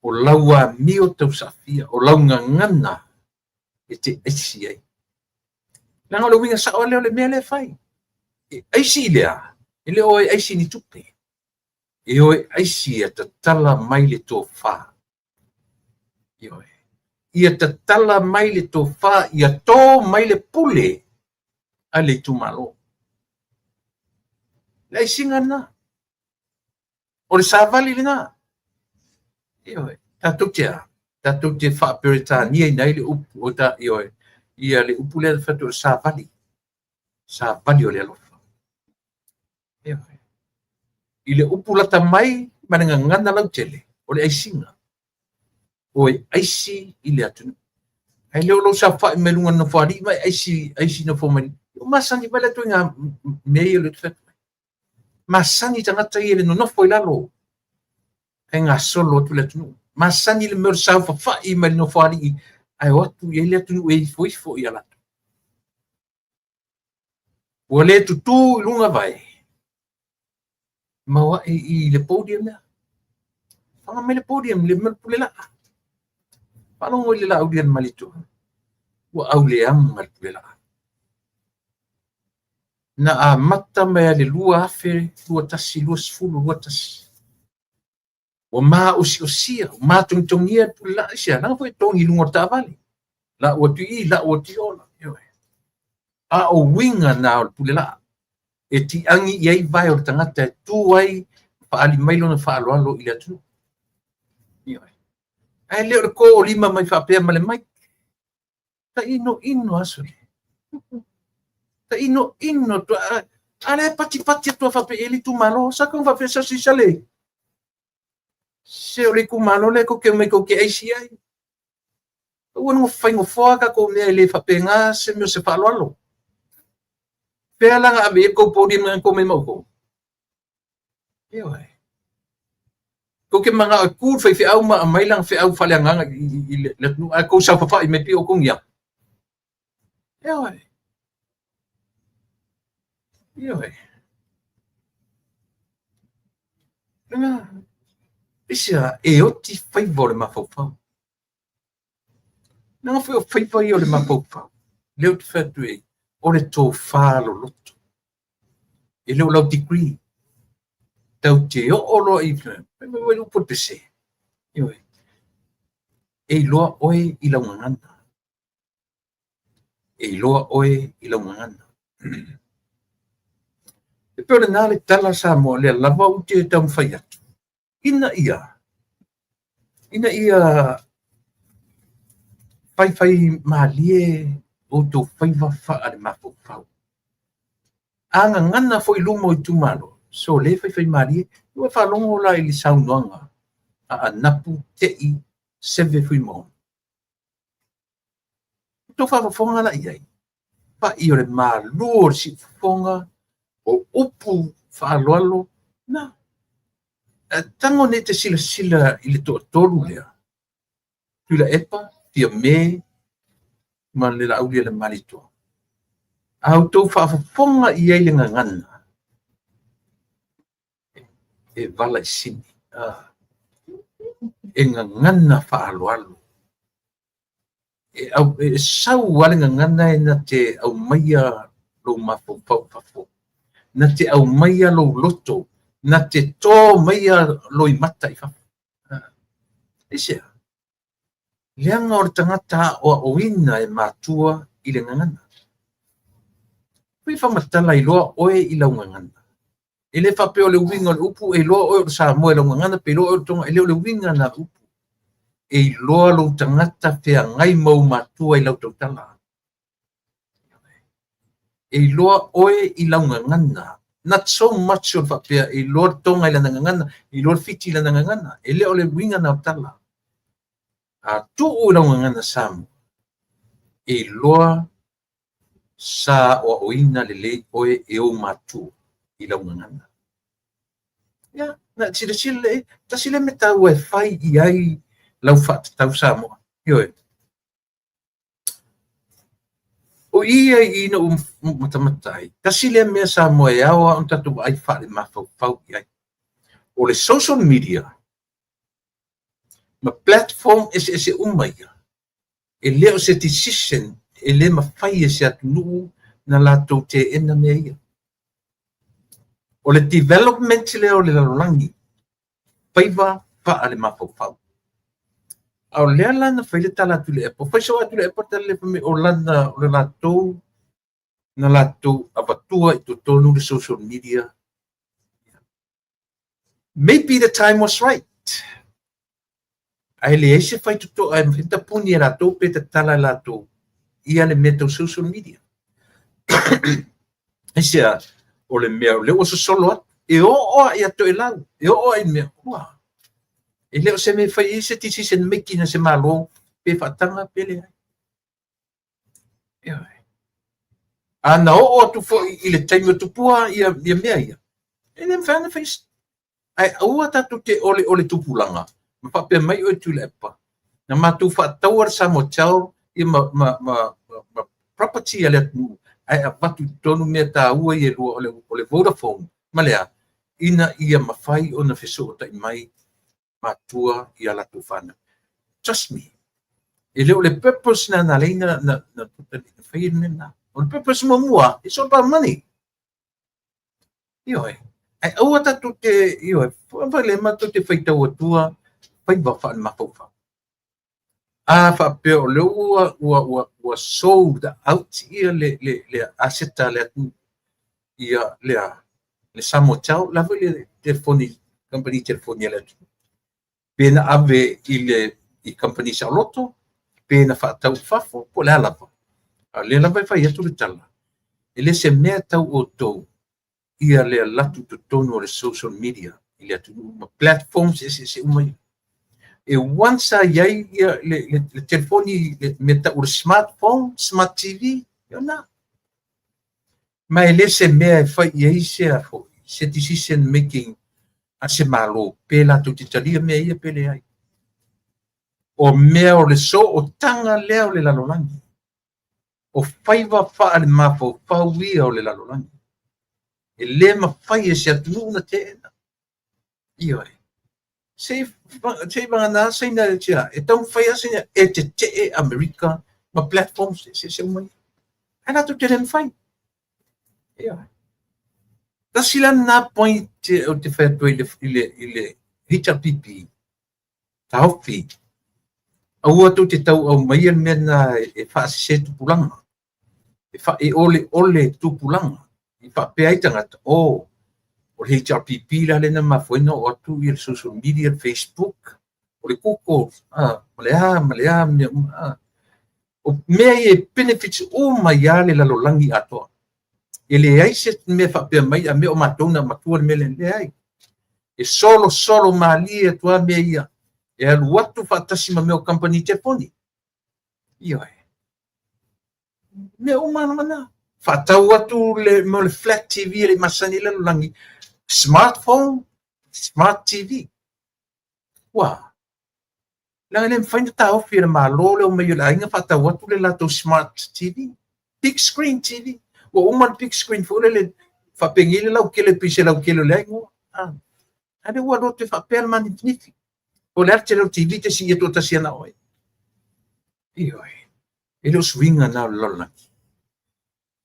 o lau amio tausaafia, o lau gagana e te aisi ai. Leaga o le uiga sao lea o le mea lea e fai. E aisi i le a? E le o e aisi i ni tupe. E o e aisi ia tatala mai le tofa. Ioe. Ia tatala mai le tofa, ia to mai le pule a le itumalo. Le aisiga lena. O le savali lena. Ioe. Tatou te a? Tatou te faa-Peretania ai le upu, o ta, ioe, ia le upu lea fai atu o le savali. Savali o le alofa. Ioe. I le upu lata mai ma le gagana lautele, o le aisiga. O e aisi i le atunuu. Ae le o lou saofai mai luga o le nofoalii ma e aisi, aisi nofo mai. Ua masani mai le ituaiga mea ia o lea ou te fai atu ai. Masani tagata ia i le nonofo i lalo ae gasolo atu le atunuu. Masani le mea o le saofafai mai le nofoalii ae o atu i ai le atunuu e ifoifo ia latou. Ua le tutū i luga vae, maoae i le podium lea. Faga mai le podium i le mea o le pule laa. Faalogo i le Laaulialemalietoa. Ua auleaga le pule laa. Na amata mai lava i le 2021, 20, 21. Ua maosiosia, ua matogitogia le pule laa. Aisea? Leaga foi e togi i luga o le taavale. Lau atu i i, lau atu i o. A o uiga na o le pule laa e tiagi i ai vae o le tagata e tu ai ma faaali mai lona faaaloalo i le atunuu. Ae le o le ko o lima mai faapea ma le mic. Tainoino aso le. Tainoino atu. A lea patipati atu a faapea e le itumalo. Sa kau faapea sa sisa le. Se o le itumalo lea kou te omai kou te aisi ai. Aua no faigofo tatou mea e le faapena se mea o se faaaloalo. Fea la na ave i ai le tou podium na tou omai ma outou? Ioe. Tou te manao e tu le faifeau ma aumai lana feau faaleagaga i le atunuu ae tou saofafai mai pei o outou ni a? Ioe. Ioe. Lena, aisea e oti faiva o le mafaufau. Leaga foi o faiva ia o le mafaufau, lea ou te fai atu ai, o le tofa loloto. E le o lau degree. Tau te oo loa i fai mai ua upu o le pese. Ioe. E iloa oe i lau gagana. E iloa oe i lau gagana. E pei o lena le tala Samoa lea lava ou te taumafai atu. Ina ia, ina ia faifai malie outou faiva faalemafaufau. A gagana foi i luma o itumalo, sole faifai malie, ua faalogo la i le saunoaga a Anapu Tei Seve Fuimaono. Outou faafofoga la i ai, pai o le malu o le siufofoga, o upu faaaloalo, na. Tago nei te silasila i le toatolu lea, Tuilaepa, Fiame ma le Laaulialemalietoa. A outou faafofoga i ai i le gagana, e vala i sini, e gagana faaaloalo. E, au, e sau lava le gagana e na te aumaia lou mafaufau i fafo, na te aumaia lou loto, na te tō maia loimata i fafo. Aisea? Leaga o le tagata aoaoina e matua i le gagana. Pei faamatala iloa oe i lau gagana. E le faapea o le uiga o le upu e iloa oe o le Samoa i lau gagana pe iloa oe o le Tonga, e le o le uiga na o le upu. E iloa lou tagata feagai ma ou matua i lau tautala. E iloa oe i lau gagana. Not so much o le faapea e iloa le Tonga i lana gagana, e iloa le Fiti i lana gagana. E le o le uiga na o le tala. A tuu i lau gagana Samoa, e iloa sa aoaoina lelei oe e ou matua i lau gagana. Ia, na e silasila lea i ai, tasi lea mea taua e fai i ai lau faatatau Samoa. Ioe. O i ia i ina ua matamata ai, tasi lea mea Samoa e ao lava ona tatou vaai faalemafaufau i ai. O le social media ma platform eseese uma ia, e le o se decision e le mafai e se atunuu na latou teena mea ia. O le development lea o le lalolagi, faiva faalemafaufau. A o lea la na fai le tala a Tuilaepa, fai soo lava Tuilaepa tala lea fai mai o lana, o le latou, na latou avatua i totonu le social media. Maybe the time was right. Ae leai se faitotoa e mafai ona tapuni e latou pe tatala e latou ia le mea tau social media. Aisea? O le mea o lea ua sosolo atu, e oo lava ia Toelau, e oo lava i mea, ua, e le o se mea e fai ai se decision making a se Malo pe faataga pe leai. Ioe. A na oo atu foi i le taimi o tupua ia, ia mea ia, e le mafai ona fai Ae aua tatou te oleole tupulaga ma faapea mai oe Tuilaepa, na matou faataua le Samoatel ia ma, ma, ma, ma, ma property a le atunuu ae avatu i totonu mea taua ia e lua o le, o le Vodafone ma le a, ina ia mafai ona fesootai mai matua i a latou fanau. Trust me, e le o le purpose na na alai na, na, na, na fai le mea lena. O le purpose muamua, it's all about money. Ioe. Ae aua tatou te, ioe, fai le matou te faitau atua faiva faale-mafaufau. A faapea o lea ua, ua, ua, ua sold out ia le, le, le aseta a le atunuu, ia le, le Samoatel, la foi le telefoni, kamupani telefoni a le atunuu. Pe na ave i le i kamupani saoloto, pe na faatau i fafo, po o le a lava. A o lea lava e fai atu le tala, e le se mea tau outou ia le alu atu i totonu o le social media i le atunuu ma platforms eseese uma ia. E once a i ai ia le, le, le telefoni, le mea tau o le smartphone, smart TV, ia na. Ma e le se mea e fai i ai se a foi, se decision making a se Malo, pe latou te talia mea ia pe leai. O mea o le sootaga lea o le lalolagi, o faiva faale-mafaufau ia o le lalolagi. E le mafai e se atunuu ona teena. Ioe. Se i vagana Saina e taumafai lava Saina e tetee Amerika ma platforms eseese uma ia. Ae latou te le mafai. Ioe. Tasi la lena point ou te fai atu ai i le, i le HRPP, taofi, aua tou te tau aumaia le mea lena e faasese tupulaga, e faaeoleole tupulaga, i faapea ai tagata, oh, o le HRPP la lea na mafua ai ona oo atu ia le social media, le Facebook, o le Google, ah, ma le a, ma le a mea uma. Ah. O mea ia e benefits uma ai lava le lalolagi atoa. E leai se mea faapea mai a mea o matou na matua le mea lea, leai. E solosolo malie atu lava mea ia, e alu atu faatasi ma mea o kamupani telefoni. Ioe. Mea uma lava na. Faatau atu le mea o le flat TV e le i masani ai le lalolagi, smartphone, smart TV. Ua, leaga e le mafai ona taofi e le Malo le omai o le aiga faatau atu le latou smart TV, big screen TV. Ua uma le big screen foi lele faapenei le laukele pei se laukele o le a igoa. Ah. A lea ua alu atu e faapea le manifinifi. O le a le tele o le TV te sii atu tasi ana oe. Ioe. E le o suiga na o le lalolagi.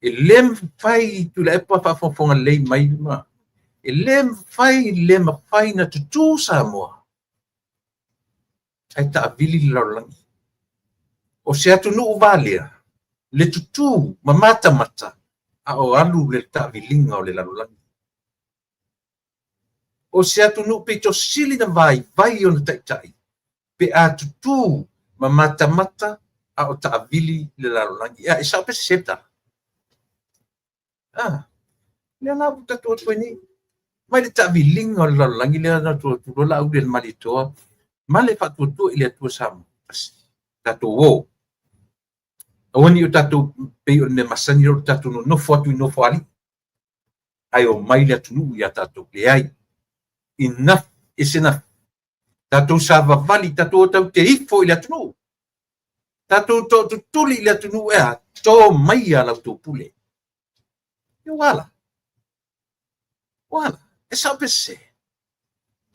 E le mafai Tuilaepa faafogafoga lelei mai ma e le mafai le mafai na tutū Samoa ae taavili le lalolagi. O se atunuu valea le tutū ma matamata a o alu le taaviliga o le lalolagi. O se atunuu pito sili na vaivai ona taitai pe a tutū ma matamata a o taavili le lalolagi. Ea, e sao pe sese le tala? Ah, lea la ua tatou atu ai nei. Mai le taaviliga o le lalolagi lea na atu atu loa Laauli e le Malietoa ma le faatuatua i le Atua Samoa. Tatou o. Aua ne i o tatou pei o le mea masani o le tatou nonofo atu i Nofoalii. Ae omai le atunuu ia tatou. Leai. Enough is enough. Tatou savavali, tatou o tatou te ifo i le atunuu. Tatou tootutuli i le atunuu e a, to maia la outou pule. Ia ua ala. Ua ala. E sao pe sese.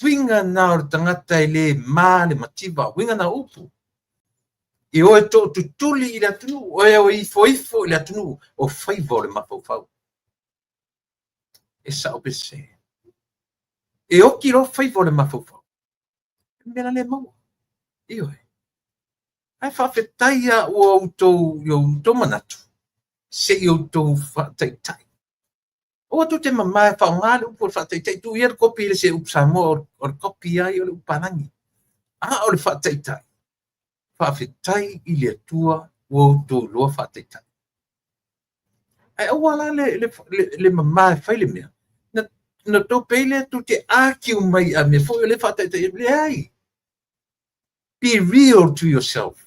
Uiga na o le tagata e le ma le mativa, uiga na o upu. E o e tootutuli i le atunuu, o e o ifoifo i le atunuu, o faiva o le mafaufau. E sao pe sese. E oki loa faiva o le mafaufau. Mea la le maua. Ioe. Ae faafetai lava ua outou i outou manatu se i outou faataitai. Aua tou te mama e faaaoga le upu o le faataitai, tuu ia le kopi i le se upu Samoa o le kopi lava ia o le upu palagi. A o le faataitai, faafetai i le Atua ua outou iloa faataitai. Ae aua la le mama e fai le mea, na tou pei lea tou te argue mai a mea foi o lea e faataitai atu. Leai. Be real to yourself.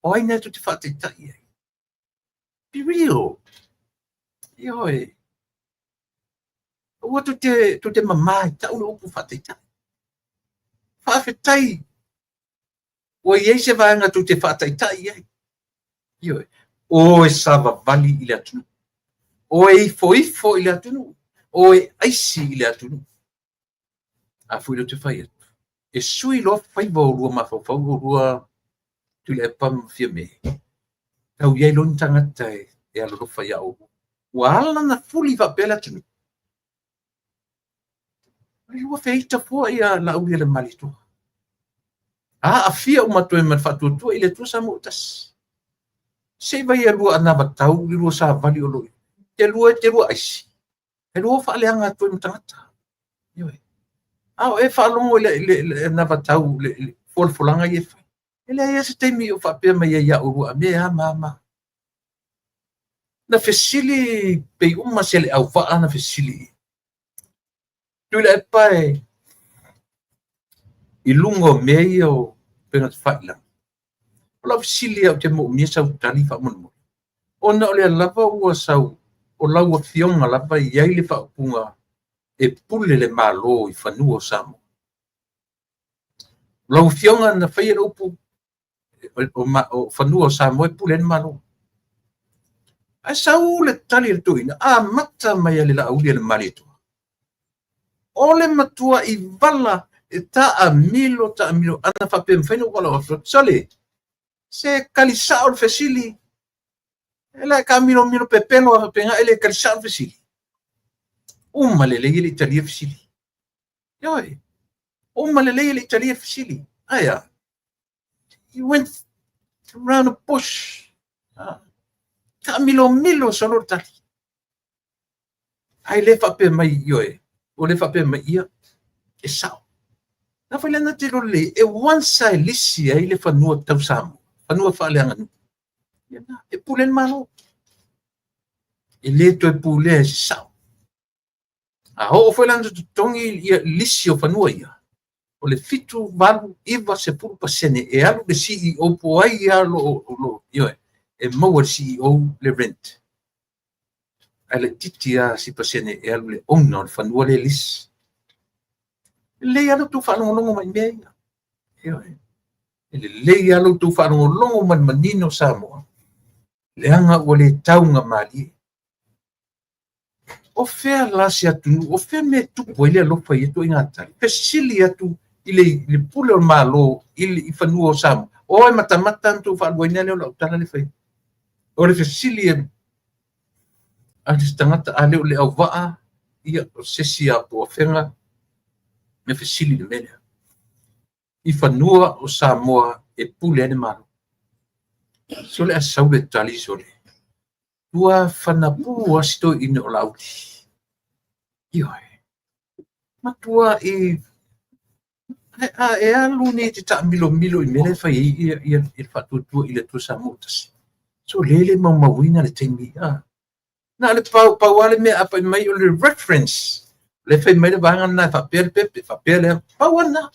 O ai na tou te faataitai ai? Be real. Ioe. Aua tou te mama e tau le upu faataitai. Faafetai ua i ai se vaega tou te faataitai ai. Ioe. O e savavali i le atunuu. O e ifoifo i le atunuu. O e aisi i le atunuu. A foi lea ou te fai atu, e sui loa faiva o oulua mafaufau oulua Tuilaepa ma Fiame, tau i ai loa ni tagata e alolofa ia oulua. Ua ala ona fuli faapea le atunuu. O le lua feita fua ia Laaulialemalietoa. Aafia uma atu ai ma le faatuatua i le Atua Samoa ua tasi. Se i vai ia lua anavatau i le lua savali o lo o te lua te lua aisi. E lua faaleaga atu ai ma tagata. Ioe. A o e faalogo i le anavatau le folafolaga ia e fai. E leai lava se taimi o faapea mai ai ia oulua a mea a ma a ma. Na fesili pei uma se le auvaa na fesili. Tuilaepa e i luga o mea ia o upega tafailagi. O lau fesili lava ou te moomia sau tali faamolemole. Ona o lea lava ua sau, o lau afioga lava e i ai le faaupuga e pule le Malo i fanua o Samoa. O lau afioga na faia le upu o fanua o Samoa e pule ai le Malo. Ae sau le tali a le toeaina, amata mai e le Laaulialemalietoa. O le matuai vala e taamilo, taamilo, ana faapea e mafai ona ou valaau atu, sole, se tali sao le fesili. E la e taamilomilo pepelo lava faapena e le tali sao le fesili. Uma lelei e le i talia le fesili. Ioe. Uma lelei e le i talia le fesili. Ae a? He went around the bush. Taamilomilo solo le tali. Ae le faapea mai, ioe, ua le faapea mai ia, e sao. Na fai lea na te iloa lelei, e once e lisi ai le fanua tau Samoa, fanua faaleaganuu, ia na, e pule le Malo. E le toe pulea e se sao. A oo foi la na totogi ia lisi o fanua ia, o le 7, 8, 9, 10% e alu le CEO po o ai lava o lo o, ioe, e maua e le CEO le rent. Ae laitiiti lava si pasene e alu i le owner o le fanua lea e lisi. E lelei lava lo outou faalogologo mai i mea ia. Ioe. E lelei lava lo outou faalogologo mai i le manino Samoa, leaga ua le taugamalie. O fea la se atunuu, o fea mea e tupu ai le alofa i ia ituaiga tali? Fesili atu i le pule o le Malo i fanua o Samoa. O e matamata na outou faaluaina lea o lau tala lea e fai. O le fesili a se tagata a le o le auvaa, ia, o se isi a po o afega, na fesili i le mea lea. I fanua o Samoa e pule ai le Malo. Sole a sau le tali sole. Ua fanapu lava si toeaina o Laauli. Ioe. Matuai a e alu nei e te taamilomilo i mea la e fai ai ia le faatuatua i le Atua Samoa ua tasi. So lea le maumauina le taimi. Na o le pau pau lava le mea a fai mai o le reference. O lea e fai mai le vaega lena e faapea le pepe, faapea le pau lava lena.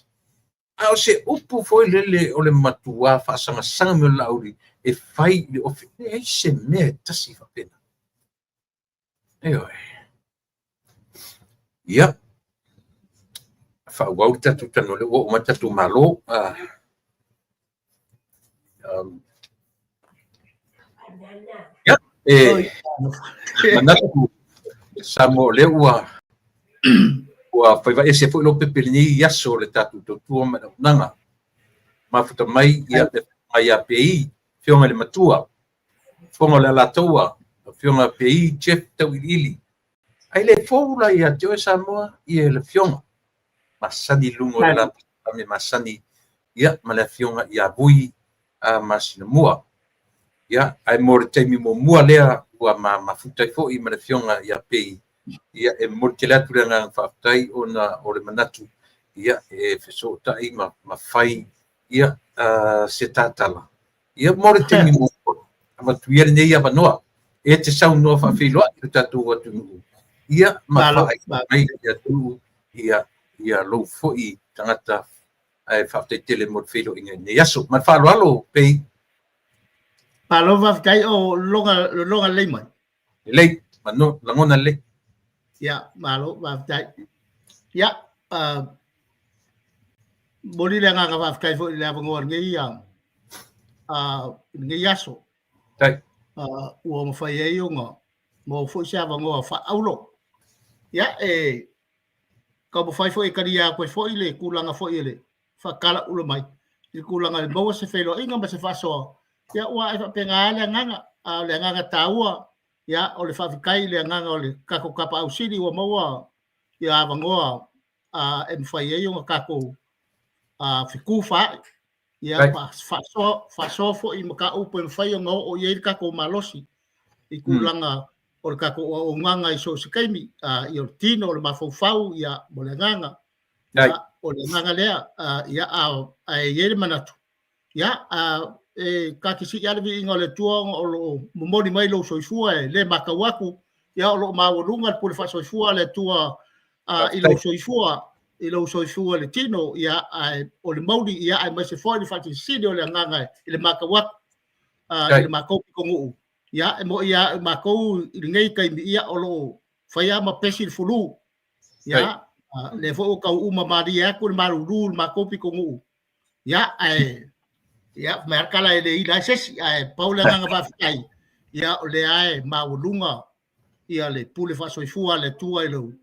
A o se upu foi lele o le matua faasagasag mai o le Laauli e fai i le ofi, e leai se mea e tasi faapena. Ioe. Ia, faaauau le tatou talanoa, lea ua oo mai le tatou Malo. Ia, e manatu Samoa o lea ua faiva ese foi Lopepe i lenei aso o le tatou tautua ma le auaunaga. Mafuta mai ia le Afioga ia Pei, Afioga i le Matua, Fofoga o le Alataua, Afioga Pei Jeff Tauiliili. Ae le fou la ia te oe Samoa ia le Afioga masani i luga o le lapa masani ia ma le Afioga ia Vui Masinamua. Ia, ae mo le taimi muamua lea ua mafuta ai foi ma le Afioga ia Pei, ia e momoli tele atu le agaga faafetai ona o le manatu ia e fesootai ma fai ia se tatala. Ia mo le taimi muamua, avatu ia lenei avanoa. E te saunoa faafeiloai i lo tatou atunuu, ia ma faailoa mai i le atunuu ia, ia lou foi tagata, ae faafetai tele mo le feiloaiga i lenei aso. Ma le faaaloalo, Pei. Malo faafetai o loga loga lelei mai. Lelei, mano, lagona lelei. Ia, malo faafetai. Ia, momoli le agaga faafetai foi i le avanoa i lenei, lenei aso. Tai. Ua mafai ai ona maua foi se avanoa faaauro. Ia, e taumafai foi e talia atu ai foi le tulaga foi o le faatalaula mai i le tulaga e maua se feiloaiga ma se faasoa. Ia, ua e faapena lava le agaga, a o le agaga taua, ia, o le faafetai i le agaga o le tatou Tapaau Sili ua maua ia avanoa e mafai ai ona tatou fetufaai, ia faasoa, faasoa foi i mataupu e mafai ona oo i ai le tatou malosi i tulaga o le tatou auaunaga i so o se taimi, ia o le tino, o le mafaufau, ia, mo le agaga. Ia, o le agaga lea, ia, ae i ai le manatu, ia, e ta te sii lava le viiga o le Atua ona o lo o momoli mai lou soifua e le matau atu, ia, o lo o maualuga le pule faasoifua a le Atua i lou soifua, i lou soifua i le tino, ia, ae o le mauli, ia, aemaise foi le faasilisili o le agaga i le matau atu i le matou pitonuu. Ia, e moni lava matou i lenei taimi, ia, o lo o fai lava ma pesi le fulu. Ia, lea foi ua tau uma malie atu le malulu i le matou pitonuu. Ia, ae ia, fai mai lava le tala e le ila ai se isi, ae pau le agaga faafetai, ia, o lea e maualuga ia le pule faasoifua a le Atua i lou,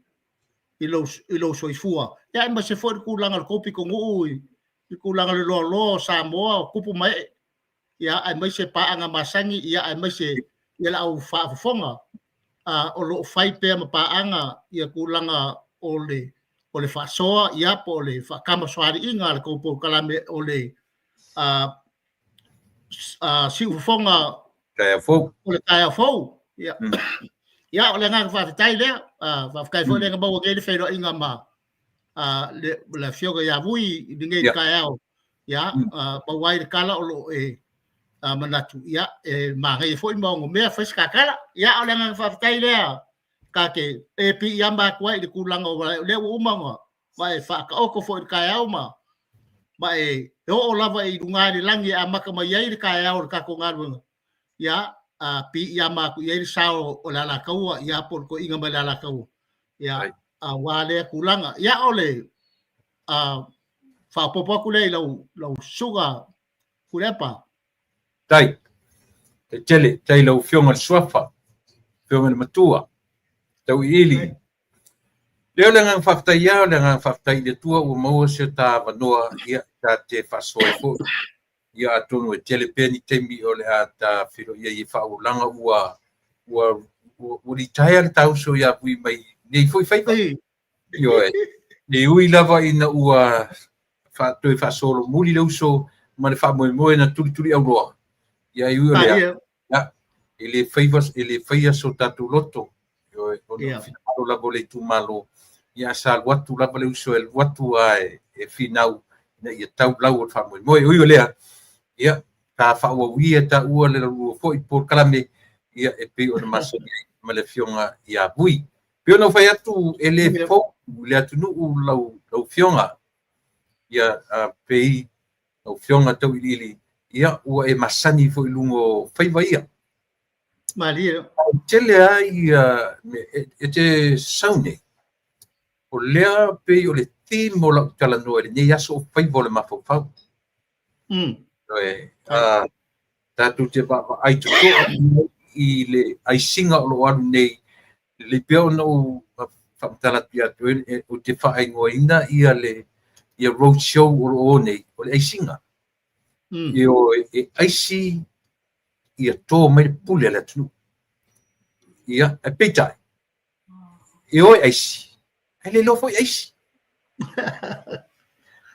i lou, i lou soifua. Ia, aemaise foi le tulaga o le tou pitonuu i le tulaga o le loaloa o Samoa, o tupu ma ee, ia, aemaise paaga masani, ia, aemaise ia le au faafofoga o lo o fai pea ma paaga ia tulaga o le o le faasoa, ia, po o le faatamasoaliiga a le tou polokalame o le siufofoga taeao fou. O le taeao fou. Ia, ia o le agaga faafetai lea. Faafetai foi lea na maua nei le feiloaiga ma le, le afioga ia Vui i lenei taeao. Ia, maua ai le tala o lo o e manatu, ia, e manaia foi ma onomea fai se ta tala. Ia, o le agaga faafetai lea ta te e piiama atu ai i le tulaga o lea ua uma ona ma e faataoto foi i le taeao ma ma e oo lava i luga i le lagi e amata mai ai le taeao o le tatou galuega. Ia, piiama atu i ai le sao o le Alataua, ia, po o le toeaina mai le Alataua, ia, aua lea tulaga. Ia, o le faaopoopo atu lea i lau, lau susuga Tuilaepa. Tai. Tai tele, tai lau Afioga i le Suafa, Afioga i le Matua, Tauiliili. Lea o le agaga faafetai ia, o le agaga faafetai i le Atua ua maua se ta avanoa, ia, ta te faasoa ai foi. Ia, atonu e tele pea ni taimi o le a ta feiloai ai e faaauaulaga ua ua ua litaea le ta uso ia Vui mai nei foi faiva. Ioe. E ui lava ina ua toe faasolomuli le uso ma le faamoemoe na tulituliauloa, ia e ui o lea, ia, e le faiva, e le faia so tatou loto, ioe, ona o finagalo lava o le itumalo, ia sa alu atu lava le uso e alu atu lava e finau ina ia tau lau o le faamoemoe. E ui o lea, ia, ta faaauau ia taua le lalua foi polokalame, ia, e pei ona masani ai ma le Afioga ia Vui. Pei ona ou fai atu, e le fou i le atunuu lau Afioga, ia, pei lau Afioga Tauiliili, ia, ua e masani foi i luga o faiva ia. Malie. Tele lava ia e te sau nei, o lea pei o le theme o lau talanoa i lenei aso o faiva o le mafaufau. Tatou te vaavaai totoa i le aisiga o lo o alu nei, lelei pea ona ou faamatala atu ia te oe, ou te faaigoaina ia le ia road show o lo o o nei, o le aisiga. Ioe, e aisi ia to mai le pule a le atunuu. Ia, ae peitai, e o e aisi, ae le iloa foi aisi.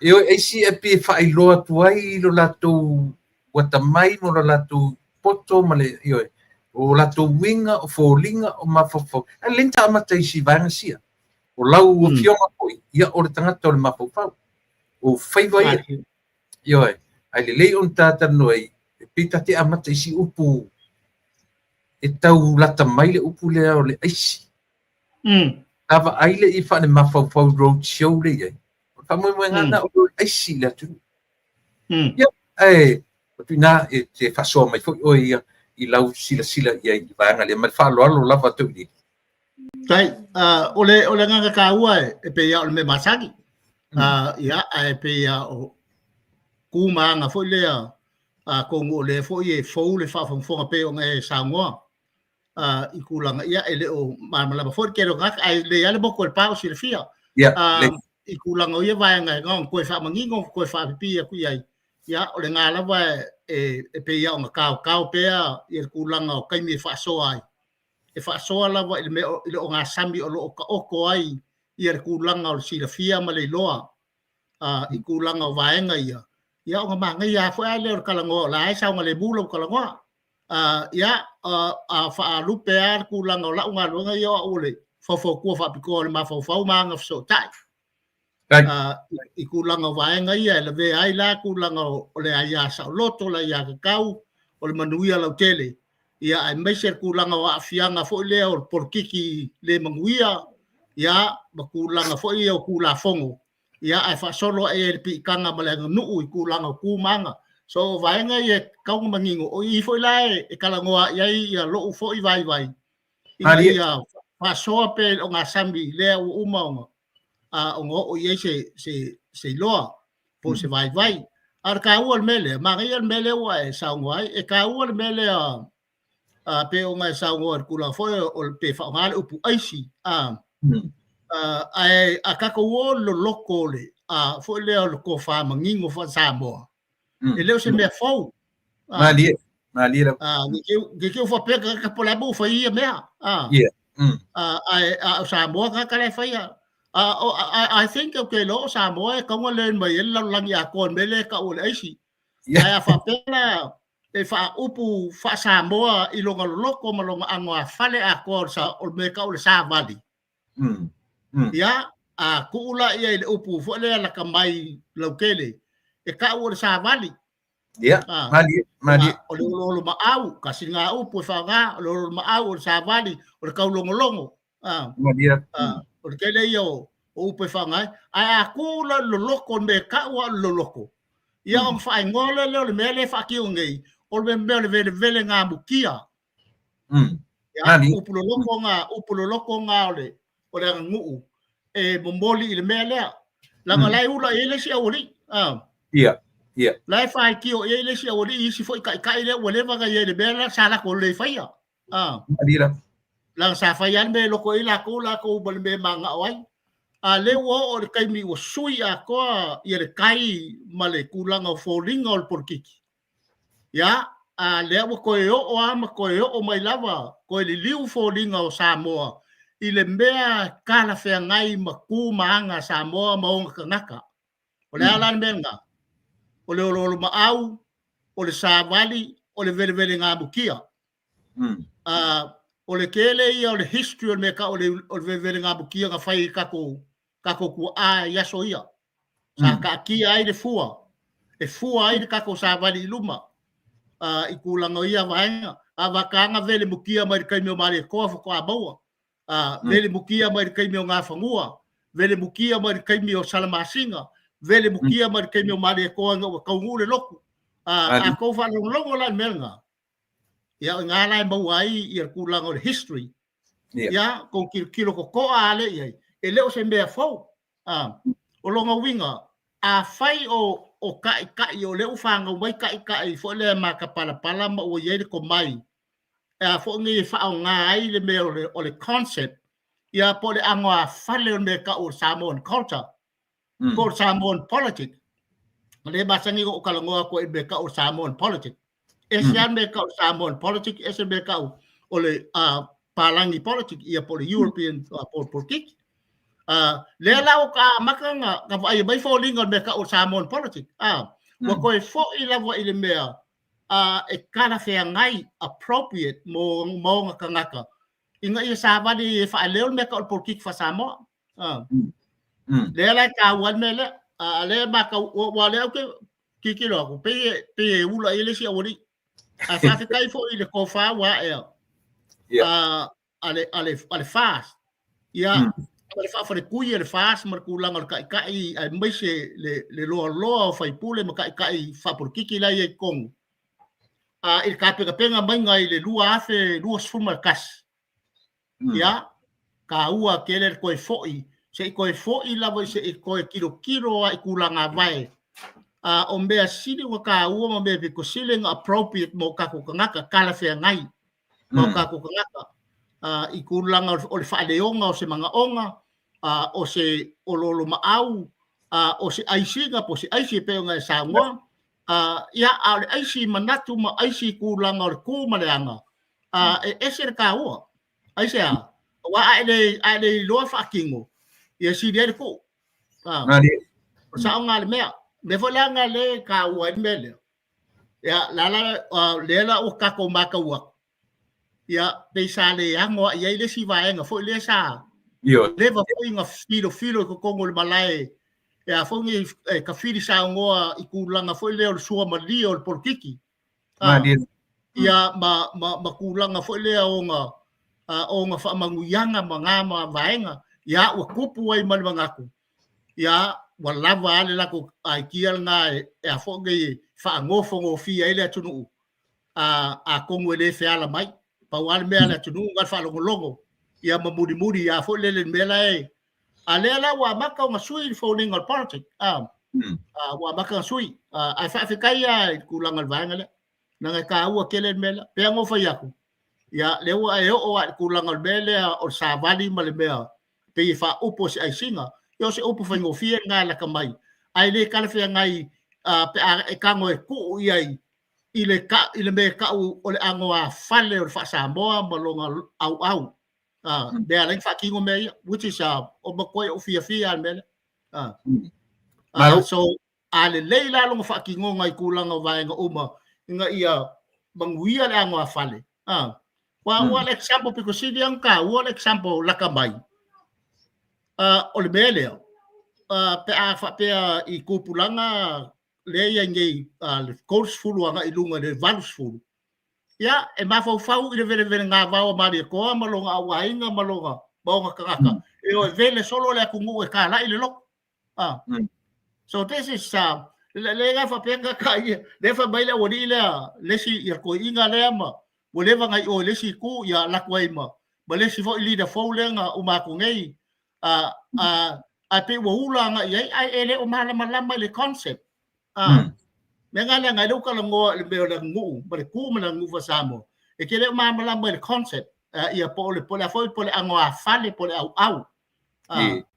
E o e aisi ae pei e faailoa atu ai lo latou atamai ma lo latou poto ma le, ioe, o latou uiga, o foliga, o mafaufau. Ae lelei ona ta amata i si vaega sia. O lau afioga foi, ia, o le tagata o le mafaufau. O faiva ia. Ioe, ae lelei ona ta talanoa ai, e pei ta te amata i si upu E tau lata mai le upu lea o le aisi. A vaai le i faale-mafaufau road show lea i ai, o le faamoemoega lena o le aisi i le atunuu. Ia, ae o atu i ina e te faasoa mai foi oe ia i lau silasila i ai i le vaega lea. Ma le faaaloalo lava Toeulili. Tai, o le agaga taua e pei lava o le mea masani. Ia, ae pei lava o tu ma aga foi lea, atonu o lea foi e fou le faafogafoga pei ona e saunoa i tulaga, ia, e le o malamalama foi le tele o tagata, ae lelei lava le motu o le pa o silafia. I tulaga o ia vaega e na ona toe faamanino, toe faapipii atu i ai, ia, o lena lava e pei lava ona taotao pea ia le tulaga o taimi e faasoa ai. E faasoa lava i le mea i le ogasami o lo o taoto ai ia le tulaga o le silafia ma le iloa i tulaga o vaega ia, ia ona manaia lava foi lea o le talanoa o la e saogalemu lau talanoa. Ia, a faalupe lava le tulaga o lau galuega ia o au o le faufautua faapitoa o le mafaufau ma agafesootai. I tulaga o vaega ia e lavea ai la tulaga o le aia saoloto, le aia tatau, o le manuia lautele, ia aemaise le tulaga o aafiaga foi lea o le polokiki le manuia, ia ma tulaga foi ia o Tulafono, ia ae faasolo ae ai le piitaga ma le aganuu i tulaga o tu ma aga. So o vaega ia e tatau ona manino, o i foi la e talanoa i ai ia lou foi vaivai, ina ia faasoa pea i le ogasami lea ua uma ona oo i ai se iloa po o se vaivai. A o le taua o le mea lea, manaia le mea lea ua e saunoa ai, e taua le mea lea pei ona e saunoa i le tulaga foi o le pe faaaoga le upu aisi. Ae a tatou o loloko o le foi lea o le tofa manino faa-Samoa, e le o se mea fou. Malie, malie lava. Ne i te i ua faapea tagata po o le a mo fai ia mea. Ae a o Samoa tagata la e faia. I think ou te iloa o Samoa e tatau ona learn mai ai le lalolagi atoa i le mea lea e tau o le aisi. Ae a faapea la e faaupu faa-Samoa i lona loloto ma lona anoāfale atoa o le mea e tau o le savali. Ia, a tuu la ia i le upu foi lea lata mai lautele, e tau o le savali. Ia, malie, malie. O le oloolomaau, tasi lena upu e faaaoga, o le oloolomaau, o le savali, o le taulogologo. Malie. O le tele ia o upu e faaaoga ai. Ae a tuu la i le loloto, le mea e tau lava o le loloto, ia ona faaigoa lea o le mea lea e faatino nei, o le mea o le velevele gamutia. Ia, upu loloto na o le aganuu e momoli i le mea lea. Leaga la e ula i ai le isi aualii. Ia, ia. La e faitio i ai le isi aualii, isi foi taitai lea ua leva ona i ai i le mea lea sa latou le faia. Malie lava. Leaga sa fai lava le mea e loko ai latou ma le mea e mananao ai. A lea ua oo i le taimi ua sui atoa ia le tai ma le tulaga o foliga o le polokiki. Ia, a lea ua toe oo lava ma toe oo mai lava, toe liliu foliga o Samoa i le mea talafeagai ma tu ma aga a Samoa ma ona tagata. O le a la le mea lena? O le oloolomaau, o le savali, o le velevele gamutia. O le tele ia o le history o le mea tau o le velevele gamutia na fai e tatou tuaa i aso ia. Sa taatia ai le fua, e fua ai le tatou savali i luma i tulaga o ia vaega. A vataga vele mutia mai le taimi o Malietoa faatoa maua. Vele mutia mai le taimi o Gafanua, vele mutia mai le taimi o Salamasina, vele mutia mai le taimi o Malietoa ina ua taunuu le lotu. A tou faalogologo la i le mea lena, ia o i ina la e maua ai ia le tulaga o le history. Ia, tou tilotilo totoa lea i ai, e le o se mea fou. O lona uiga, afai o taitai o lea ua fanau mai taitai foi lea matapalapala ma ua i ai le tomai, e a foi nei e faaaoga ai le mea o le concept, ia po o le anoāfale o le mea e tau o le Samoan culture, po o le Samoan politic. O lea e masani ona ou talanoa atu ai i le mea e tau o le Samoan politic. Ese lava le mea e tau o le Samoan politic, ese le mea e tau o le palagi politic, ia po o le European politic. Lea la ua amata na vaaia mai foliga o le mea e tau o le Samoan politic. Ua toe foi lava i le mea e talafeagai, appropriate mo ona tagata, ina ia savali e faaleo le mea tau o le politiki faa-Samoa. Lea la e taua ai le mea lea. A lea matau, ua lea ou te tilotilo atu, pei e ula i ai le isi aualii. Ae faafetai foi i le tofa ua ae A le a le a le FAS. Ia ma le faafaletui a le FAS ma le tulaga o le taitai aemaise le loaloa o faipule ma taitai faapolokiki la e i ai i totonu i le tapenapena maiga i le 2021. Ia, taua tele le toe foi, se i toe foi lava se i toe tilotilo lava i tulaga vae. O mea sili ona taua ma mea pito sili ona appropriate mo tatou tagata, talafeagai mo tatou tagata i tulaga o le faaleoga o se manaoga, o se oloolomaau, o se aisiga po o se aisi e pei ona e saunoa. Ia, a o le aisi manatu ma aisi i tulaga o le tu ma le aga, e ese le taua. Aisea? Aua a e le iloa faatino, ia sili ai le tuu. O le saoga le mea. Mea foi la lena lea e taua ai le mea lea. Ia, la la, lea la ua tatou matau atu, ia, pei sa le ano i ai le isi vaega foi lea sa leva foi na filofilo i totonu o le malae e a foi nei e tafili saunoa i tulaga foi lea o le suamalie o le polokiki. Ia, ma tulaga foi lea o ona faamanuiaga ma na ma vaega, ia, ua tupu ai ma le manatu, ia, ua lava a le latou idea lena e a foi nei e faanofogofie ai le atunuu, atonu e le feala mai. Pau lava le mea a le atunuu na o le faalogologo, ia ma mulimuli a foi lele le mea la e a lea la ua amata ona sui le foliga o le politic, ua amata ona sui, ae faafetai lava i le tulaga o le vaega lea, leaga e taua tele le mea lea. Pei ona ou fai atu, ia, lea ua e oo lava i le tulaga o le mea lea o le savali ma le mea pei e faaupu o se aisiga, ia o se upu faigofie lena e lata mai, ae le talafeagai pe a e tago e tuu i ai i le i le mea e tau o le anoāfale o le faa-Samoa ma lona auau. Mea ala ai ona faatino mea ia, which is o matuai ou fiafia lava i le mea lea. So, a lelei la lona faatinoga i tulaga o vaega uma ina ia manuia le anoāfale. Ua le example pito sili lava ona taua le example lata mai. O le mea lea, pe a faapea i tupulaga lea e i ai nei, le 30 agai i luga i le 80, ia, e mafaufau i le velevelega vao a Malietoa ma lona auaiga ma lona ma ona tagata, e o e vele solo le atunuu e talai le loto. So this is le ga faapea ka ka ia, le fa mai le aualii lea, le isi ia toeaiina lea ma ua leva ona i o i le isi itu, ia alu atu ai ma le isi foi leader fou lea na uma atu nei, ae pei ua ula agai i ai, ae e le o malamalama i le concept. Mea nga lea ngai le talanoa i le mea o le aganuu ma le tu ma le aganuu faa-Samoa, e te le o malamalama i le concept, ia po o le po o le a foi po o le anoāfale po o le auau.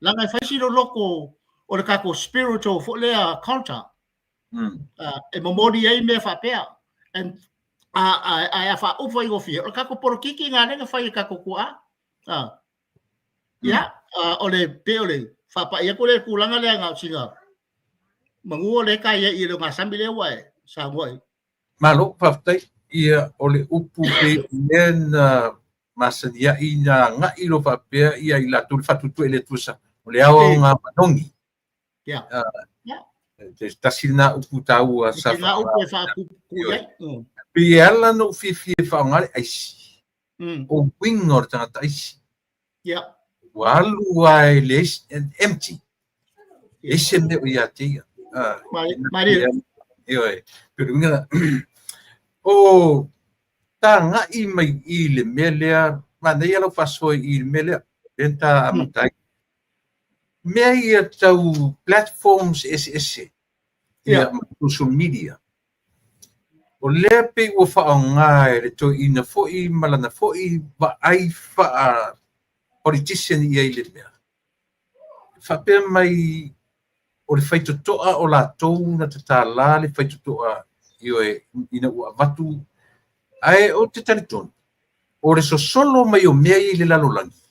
Leaga e fai si loloto o le tatou spiritual foi lea culture. E momoli ai mea faapea. And ae a faaupu faigofie, o le tatou polokiki lena lea na fai e tatou tuaa. Ia, o le pei o le faapai atu lea i le tulaga lea na o sina manu o lea e tai ai i le ogasami lea ua e saunoa i ai. Malo, faafetai. Ia, o le upu pei o le mea na masani ai na agai loa faapea ia i latou le faatuatua i le Atua sa, o le aoaoga manogi. Ia. Se tasi lena upu taua sa Lena upu e faapuupuu i ai. Pei e ala ona ou fiafia e faaaoga le aisi. O uiga o le tagata aisi. Ua alu lava e leai empty. E ese mea o ia te ia. Malie. Ioe. Pei o le uiga lena. O tagai mai i le mea lea, manaia lau faasoa i le mea lea, lea na ta amata ai. Mea ia tau platforms eseese, ia ma social media. O lea pei ua faaaoga e le toeaina foi ma lana foi vaai faa-politician i ai i le mea. E faapea mai o le faitotoa o latou na tatala le faitotoa, ioe, ina ua avatu. Ae ou te talitonu, o le sosolo mai o mea ia i le lalolagi,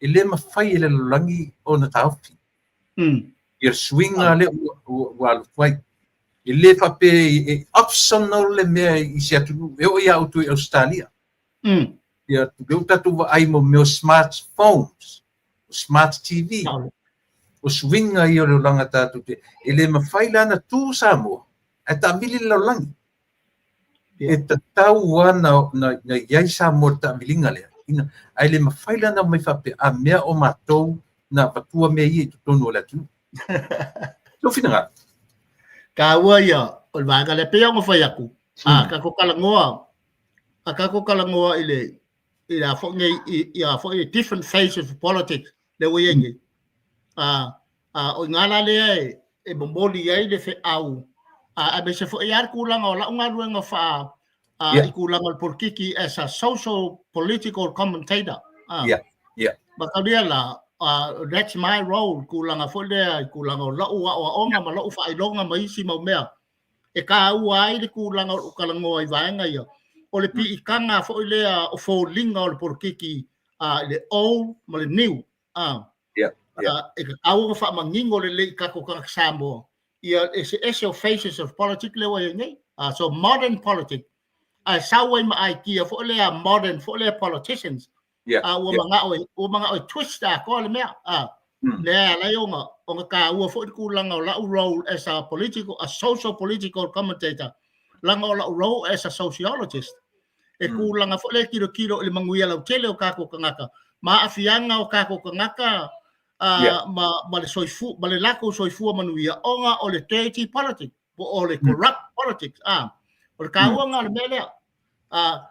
e le mafai e le lalolagi ona taofi. Ia le suiga lea ua alu atu ai. E le faapea e optional le mea i se atunuu, e oo ia outou i Ausetalia. Ia, lea ua tatou vaai mo mea o smartphones, o smart TV, o suiga ia o le olaga tatou te, e le mafai la ona tu Samoa ae taamili le lalolagi. E tatau lava na i ai Samoa i le taamiliga lea. toeaiina, ae le mafai la ona omai faapea, a mea o matou na avatua mea ia i totonu o le atunuu. Lou finagalo. Taua ia o le vaega lea, pei ona fai atu, a tatou talanoa, a tatou talanoa i le i a foi nei i a foi different phases of politics lea ua i ai nei. A o i ina la lea e momoli ai le feau, aemaise foi lava le tulaga o lau galuega faa i tulaga o le polokiki as a social political commentator. Mataulia la, that's my role, tulaga foi lea i tulaga o lau aoaoga ma lau faailoga ma isi mau mea e taua ai le tulaga o lou talanoa i vaega ia, o le piitaga foi lea o foliga o le polokiki i le old ma le new. E tatau ona faamanino lelei i tatou tagata Samoa ia eseese o faces of politics lea ua i ai nei. So modern politics, ae sau ai ma idea foi lea modern foi lea politicians. Ua manao e, ua manao e twist atoa le mea. Lea e ala ai ona taua foi le tulaga o lau role as a political, a social political commentator, leaga o lau role as a sociologist. E tulaga foi lea e tilotilo i le manuia lautele o tatou tagata ma aafiaga o tatou tagata ma le soifua, ma le latou soifua manuia ona o le dirty politics po o le corrupt politics. O le taua o le mea lea.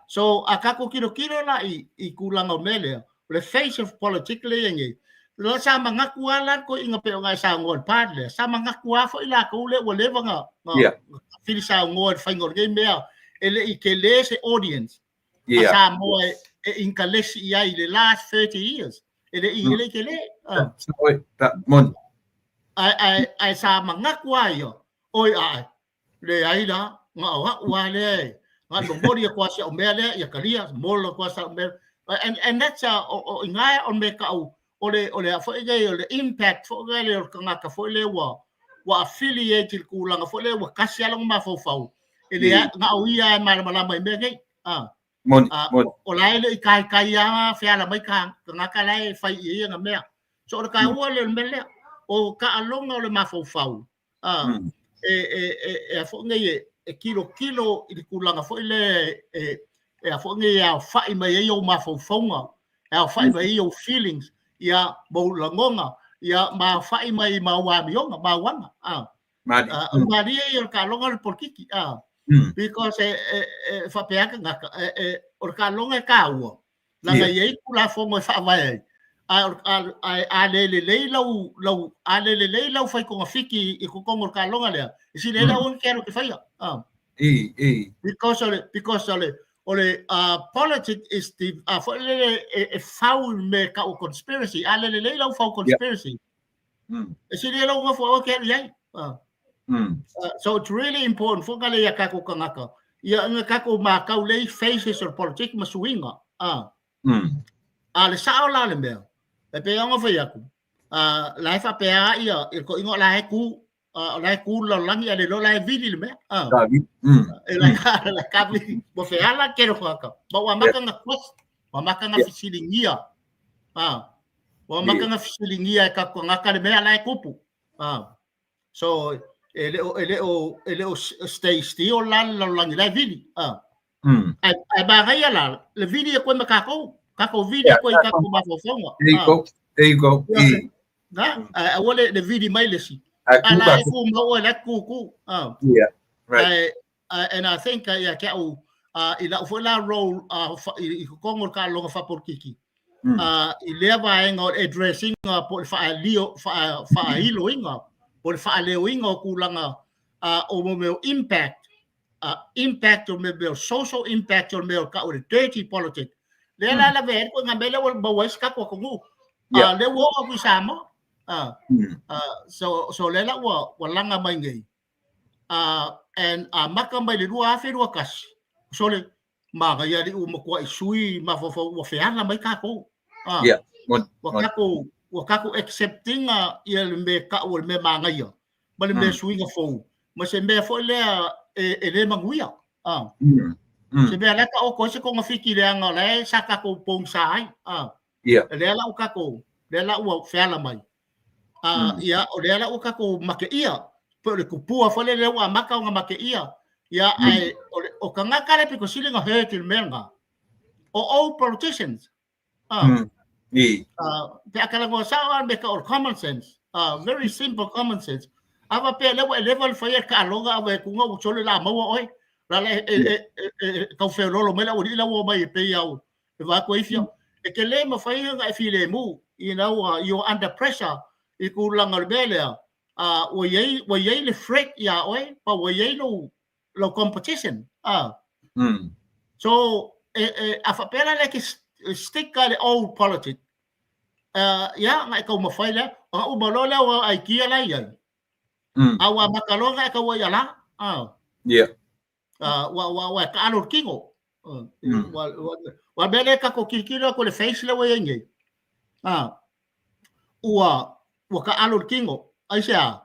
So a tatou tilotilo la i tulaga o mea lea, o le face of politics lea i ai nei, la sa manatu lava la le toeaina pei ona e saunoa i le part lea, sa manatu lava foi latou lea ua leva ona fili saunoa i le faiga o lenei mea, e le i tele se audience a Samoa e inkalesi i ai i le last 30 years. E le i, e le i tele. Moni. Ae sa manatu lava ia, oi ae, leai la, na o au lava lea e, na momoli atu lava si au mea lea, ia talia, momoli atu lava si au mea. And that's, o i ina o le mea tau, o le a foi nei, o le impact foi lea o le tagata foi lea ua affiliate i le tulaga foi lea ua tasi lava lona mafaufau, e le na o ia e malamalama i mea nei. Moni, moni. O la e le i taitai lava feala mai tagata la e fai i ia na mea. So o le taua lea o le mea lea, o taaloga o le mafaufau, e a foi nei e tilotilo i le tulaga foi lea e a foi nei e aofai mai ai ou mafaufauga, e aofai mai ai ou feelings, ia, ma ou lagona, ia, ma aofai mai ma ou amioga, ma au aga. O le malie ia o le taaloga o le polokiki. Because e faapea tagata, o le taaloga e taua, leaga e i ai Tulafono e faavae ai, ae a le lelei lau, lau, a le lelei lau fai togafiti i totonu o le taaloga lea, e sili ai le aua ne i te alu e te faia. Because o le, because o le, o le politics is the, foi lele e fau i le mea e tau o conspiracy. A le lelei lau fau conspiracy, e sili ai lou nofo aua e te alu i ai. So it's really important foi ngale ia tatou tagata, ia ina tatou matau lelei faces o le politics ma suiga. A le sao la le mea, e pei ona fai atu, la e faapea ia i le toeaina o la e tu, o la e tu le lalolagi, ae le iloa la e vili le mea. E la e ka vili, ua feala le tele o tagata. Ma ua amata ona quest, ua amata ona fesiligia. Ua amata ona fesiligia e tatou tagata le mea la e tupu. So e le o, e le o, e le o stay still la le lalolagi, la e vili. Ae manaia la le vili e koe ma tatou, tatou vili e koe i tatou mafaufauga. There you go. There you go. Na, ae aua le vili mai le isi. A la e ku mau oe la e ku ku. Yeah. Right. Ae, and I think ia te au, i lau foi la role i totonu o le taaloga faapolitiki, i lea vaega o le address ina po o le faalio, faailoina, po o le faaleoina o tulaga o mea o impact, impact o mea o social impact o mea o tau o le dirty politics. Lea la lavea ai le ituaiga mea lea ua maua ai se tatou atunuu. Lea ua oo atu i Samoa. So lea la ua laga mai nei. And amata mai le 2021, sole, manaia alii ua matuai sui mafaufau ua feala mai tatou. Ua tatou, ua tatou accept ina ia le mea tau o le mea manaia ma le mea suiga fou ma se mea foi lea e le manuia. Se mea la e taoto ai se togafiti leaga o la e sa tatou pogisa ai. Lea la ua tatou, lea la ua feala mai. Ia, o lea la ua tatou mateia, pei o le tupua foi lea ua amata ona mateia. Ia, ae o tagata la e pito sili ona hurt i le mea lena, o old politicians. Pe a talanoa sao a me ka o common sense. Very simple common sense. A faapea lea ua e leva le faia le taaloga a ua e tuga ua sole la maua oe. La la e tau feololo mai le aualii la ua omai e pei au e vaai atu ai fia. E te le mafai ona e filemu ina ua you are under pressure i tulaga o le mea lea. Ua i ai le threat iā oe pa ua i ai lou competition. So e a faapea la le ke stick ka le old politics. Ia nga e taumafai lea ona uma loa lea o idea la i ai. A ua amata loa na e tau ai ala. Ua taalo le tino. Ua mea lea tatou tilotilo atu i le face lea ua i ai nei. Ua taalo le tino. Aisea?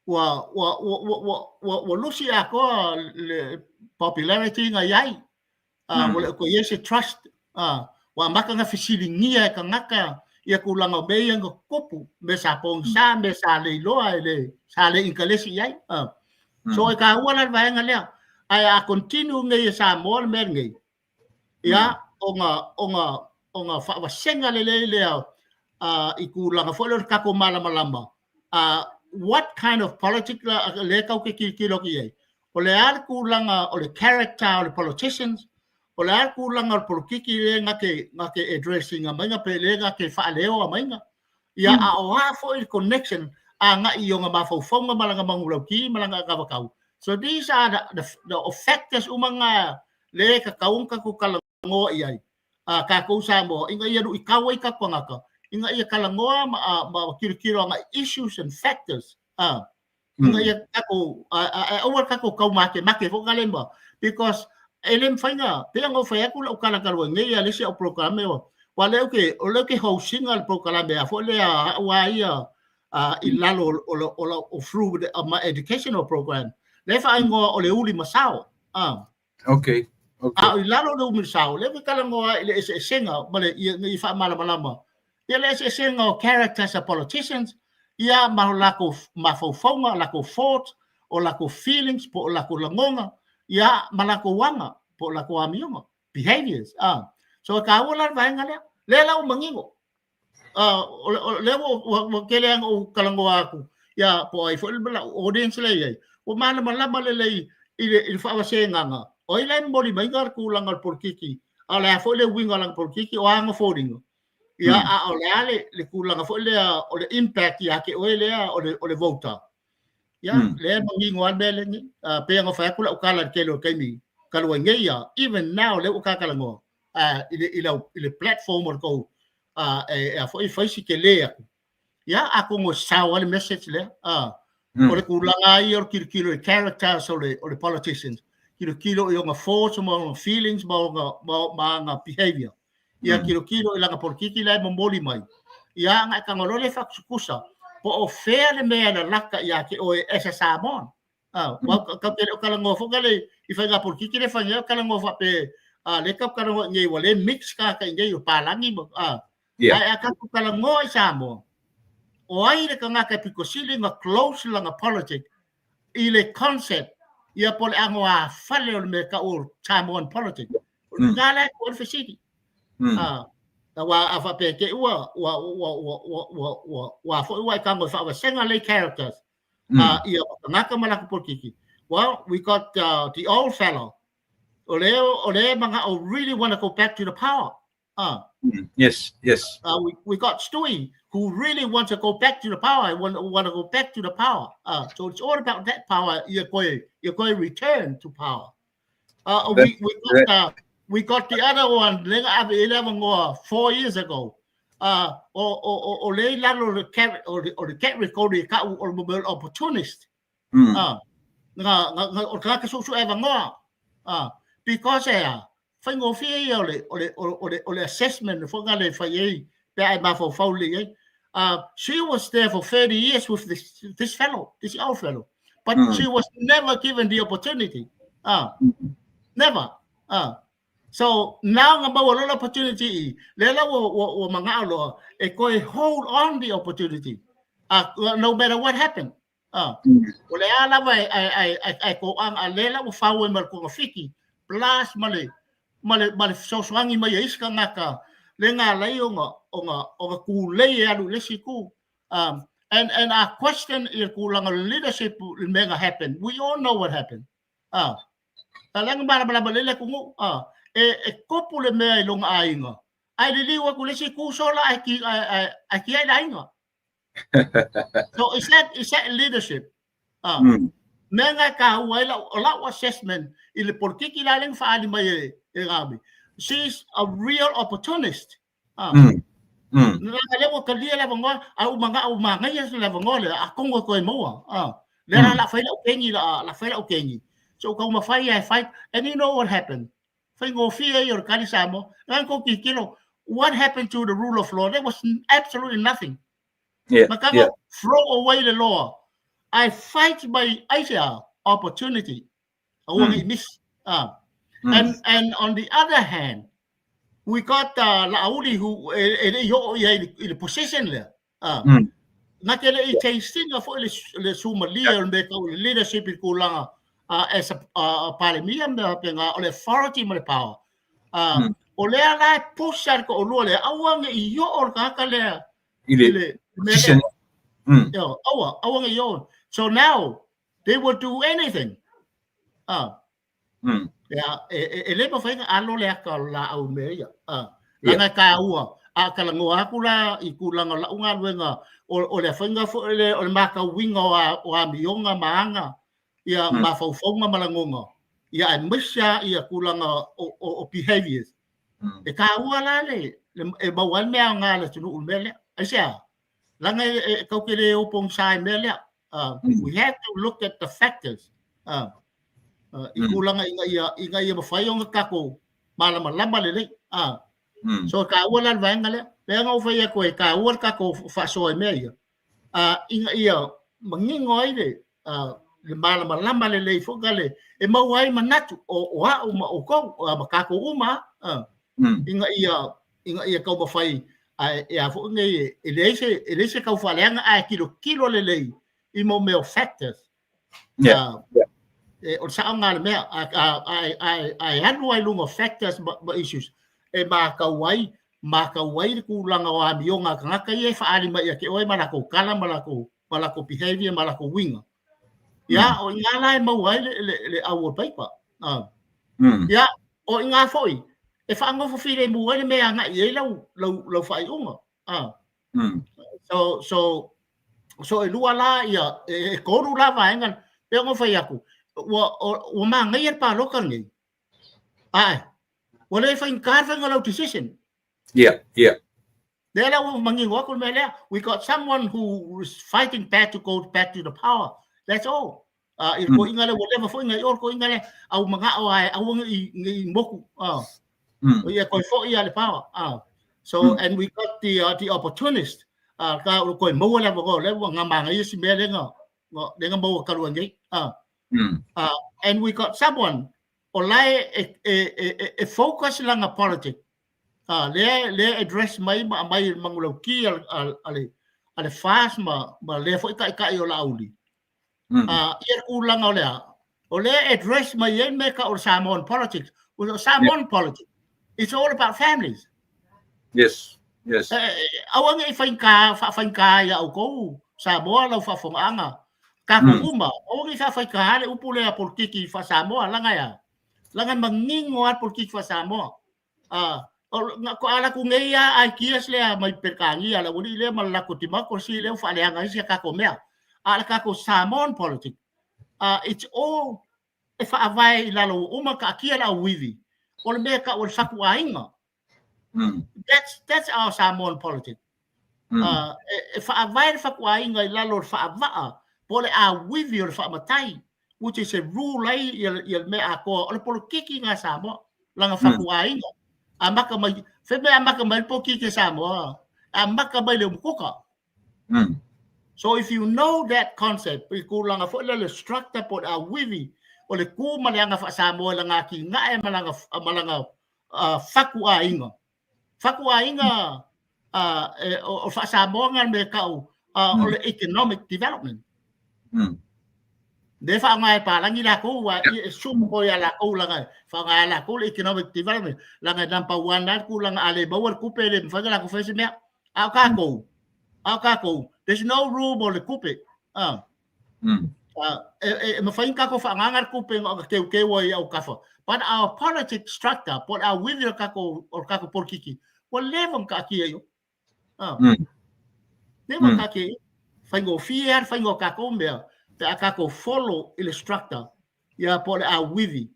Ua lusi atoa le popularity na i ai. Ua le o toe i ai se trust. Ua amata ona fesiligia e tagata ia tulaga o mea ia na tutupu, mea sa pogisa, mea sa le iloa e le sa le intalesi i ai. So e taua la le vaega lea. Ae a continue nei e Samoa le mea lenei, ia ona faavasega lelei lea i tulaga foi lea o le tatou malamalama. What kind of politics lea tatou te tilotilo atu i ai? O le a le tulaga o le character o le politicians, o le a le tulaga o le polokiki lea na te address ina maiga pe le na te faaleoa maiga. Ia a o a foi le connection agai i ona mafaufauga ma lana manulauti ma lana anavatau. So these are the factors uma na le tatau ona tatou talanoa i ai. Tatou Samoa, ina ia luitau ai tatou tagata, ina ia talanoa ma tilotilo agai issues and factors. Ina ia tatou, aua le tatou taumakemake foi na le ma, because e le mafai na, pei ona ou fai atu lau tala talu ai nei ia le isi au polokalame, aua lea o lea ou te host ina le polokalame a foi lea au a ia i lalo o through my educational program. Lea e faaigoa o le Uli Masao. Okay. A o i lalo o le Uli Masao, lea ou te talanoa i le eseesega ma le ia faamalamalama. Ia le eseesega o characters a politicians, ia ma o latou mafaufauga, latou thoughts, o latou feelings, po o latou lagona, ia ma latou aga, po o latou amioga, behaviors. So e taua la le vaega lea. Lea la ua manino. O lea ua tele lava ona ou talanoa atu, ia po o ai foi le lau audience lea e i ai, ua malamalama lelei i le faavasegaga. O ai la e momoli maiga le tulaga o le polokiki, a o le a foi le uiga o lana polokiki, o a ana foliga. Ia, a o le a le tulaga foi lea o le impact ia te oe lea o le voter. Ia, lea e manino lava le mea lenei. Pei ona fai atu lau tala i le tele o taimi talu ai nei ia, even now lea ua ta talanoa i le platform o le tou e a foi fai si tele atu. Ia, atonu e sao ai le message lea. O le tulaga ia o le tilotilo i characters o le politicians. Tilotilo i ona thoughts ma ona feelings ma ona behavior. Ia tilotilo i lana polokiki la e momoli mai. Ia na e tago loa lea faatusatusa. Po o fea le mea e lalata ia te oe as a Samoan. Aua tatou te le o talanoa foi le i faiga polokiki le fai nei, o talanoa faapea le tatou talanoa i nei ua le mix tagata i nei o palagi ma ae a tatou talanoa i Samoa, o ai le tagata e pito sili ona close lana politic i le concept ia po o le anoāfale o le mea e tau o Samoan politic. O le la e tuu ai le fesili. Aua a faapea te i ua foi ua e tago e faavasega lei characters ia tagata ma latou polokiki. Well, we got the old fellow. O le mana'o really want to go back to the power. We got Stewie who really wants to go back to the power. Want to go back to the power. So it's all about that power. You're going to return to power. We got the other one. Le ave ile ngoa 4 years ago. O le lalo le cat o le cat record ka o le opportunist. Nga o ka su su eva ngoa. Because e a faigofie ia o le assessment fo nga le fai ai pe ai mafaufau le ai. She was there for 30 years with this fellow, this old fellow. But she was never given the opportunity. Never. So now nga maua loa le opportunity i, le la ua mana'o loa e koe hold on the opportunity. No matter what happened. O le a lava e ko'aga a le la ua fau ai ma le togafiti plus ma le fesoasoani mai a isi tagata. Le na alai ona tulei e alu i le isi itu. And our question i le tulaga o le leadership i le mea na happen. We all know what happened. A lea na malamalama lelei le atunuu. E tupu le mea i lona aiga, ae liliu atu i le isi itu sola ae tiai le aiga. So is that leadership? Mea na e taua ai lau, o lau assessment i le politiki la lea na faaali mai e Gavi. She's a real opportunist. Na lea ua talia le avanoa, a ua manao ua manaia le avanoa lea, atonu e toe maua. Lea la la fai lau kengi, la fai lau kengi. So taumafai e fight, and you know what happened? Faigofie ia o le tali Samoa. Na kou tilotilo, what happened to the rule of law? There was absolutely nothing. Makaga throw away the law. I fight by aisea opportunity. Aua mm. miss. And on the other hand, we got Laauli who e le i oo ia i le position lea. Na te le i tasting foi le sumalia o le mea tau le leadership i tulaga as a palemia me penga o le authority ma le power. O lea la e push a le toalua lea, aua ne i oo le tagata lea i le le mea position. Lea. Yo, aua, aua ne i oo. So now they will do anything. Ia, e le mafai ona alo le ata o le laau i mea ia. Leaga e taua, a talanoa atu la i tulaga o lau galuega, o le faiga foi o le matauina o amioga ma aga, ia mafaufauga ma lagona, ia aemaise lava ia tulaga o behaviors. E taua la le e maua ai le mea aoga a le atunuu i le mea lea. Aisea? Leaga e tatou te le o pogisa i mea lea. We have to look at the factors. I tulaga ina ia mafai ona tatou malamalama lelei. So e taua la le vaega lea. Lea na ou fai atu e taua le tatou faasoa i mea ia. Ina ia manino ai le malamalama lelei foi na le e maua ai manatu o au ma outou ma tatou uma ina ia taumafai ae e a foi nei e leai se tau faaleaga ae tilotilo lelei i mo mea o factors. O le saoga le mea ae alu ai luga o factors ma issues e matau ai le tulaga o amioga a tagata ia e faaali mai ia te oe ma latou tala ma latou behavior ma latou uiga. Ia, o i la e maua ai le au o le paipa. Ia, o i foi e faagofo filemu ai le mea agai i ai lau faaiuga. So e lua la ia, e tolu la vaega pe ona fai atu. Ua manaia le palota lenei. Ae, ua le faigata le faiga o lau decision. Lea la ua manino atu le mea lea. We got someone who is fighting back to go back to the power. That's all. I le koiga lea ua leva foi na i o le koiga lea au manao ae aua ne i moku. O ia koe foi ia le power. So and we got the opportunist. Ka o koe maua le avanoa lea ua manaia si mea lea na maua talu ai nei. And we got someone o la e focus lana politic. Lea address mai ma mai mangulauki a le FAS ma lea foi taitai o Laauli. Ia tulaga o lea. O lea address mai ai mea ka o Samoan politics. O Samoan politics, it's all about families. Aua ne i faigata faafaigata ia outou Samoa lau faafofogaaga. Tatou uma, aua ne i faafaigata le upu lea politiki faa-Samoa laga ia. Laga manino lava le politiki faa-Samoa. O ko ala atu nei a ideas lea mai Peretania le aualii lea ma le latou democracy lea ua faaleaga ai si a tatou mea. A o le tatou Samoan politics, it's all e faavae i lalo uma taatia le auivi. O le mea tau o le fatuaiga. That's our Samoan politics. E faavae le fatuaiga i lalo o le faavaa po o le auivi o le faamatai, which is a rule ai ia le mea atoa o le polokiki nga Samoa langa fatuaiga. Amata mai, fe mea amata mai le polokiki a Samoa, amata mai le umukuka. So if you know that concept, i tulaga foi lea le structure po o le auivi o le tu ma le aga faa-Samoa i langa atinae ma langa fatuaiga. Fatuaiga o faa-Samoa nga le mea tau o le economic development. Lea e faaaoga e palagi lakou aua e sumu foi ia lakou leaga e faaaoga e lakou le economic development leaga e number one lava le tulaga a le maua le tupe e le mafai ona latou faia se mea. A o tatou, a o tatou, there's no room o le tupe. Ah. E mafai ona tatou faagaaga le tupe na ona teuteu ai i autafa. But our politics structure, po o le auivi o le tatou polokiki, ua leva ona taatia i o. Ah. Leva ona taatia i o. Faigofie lava le faiga o tatou mea pe a tatou follow i le structure ia po o le auivi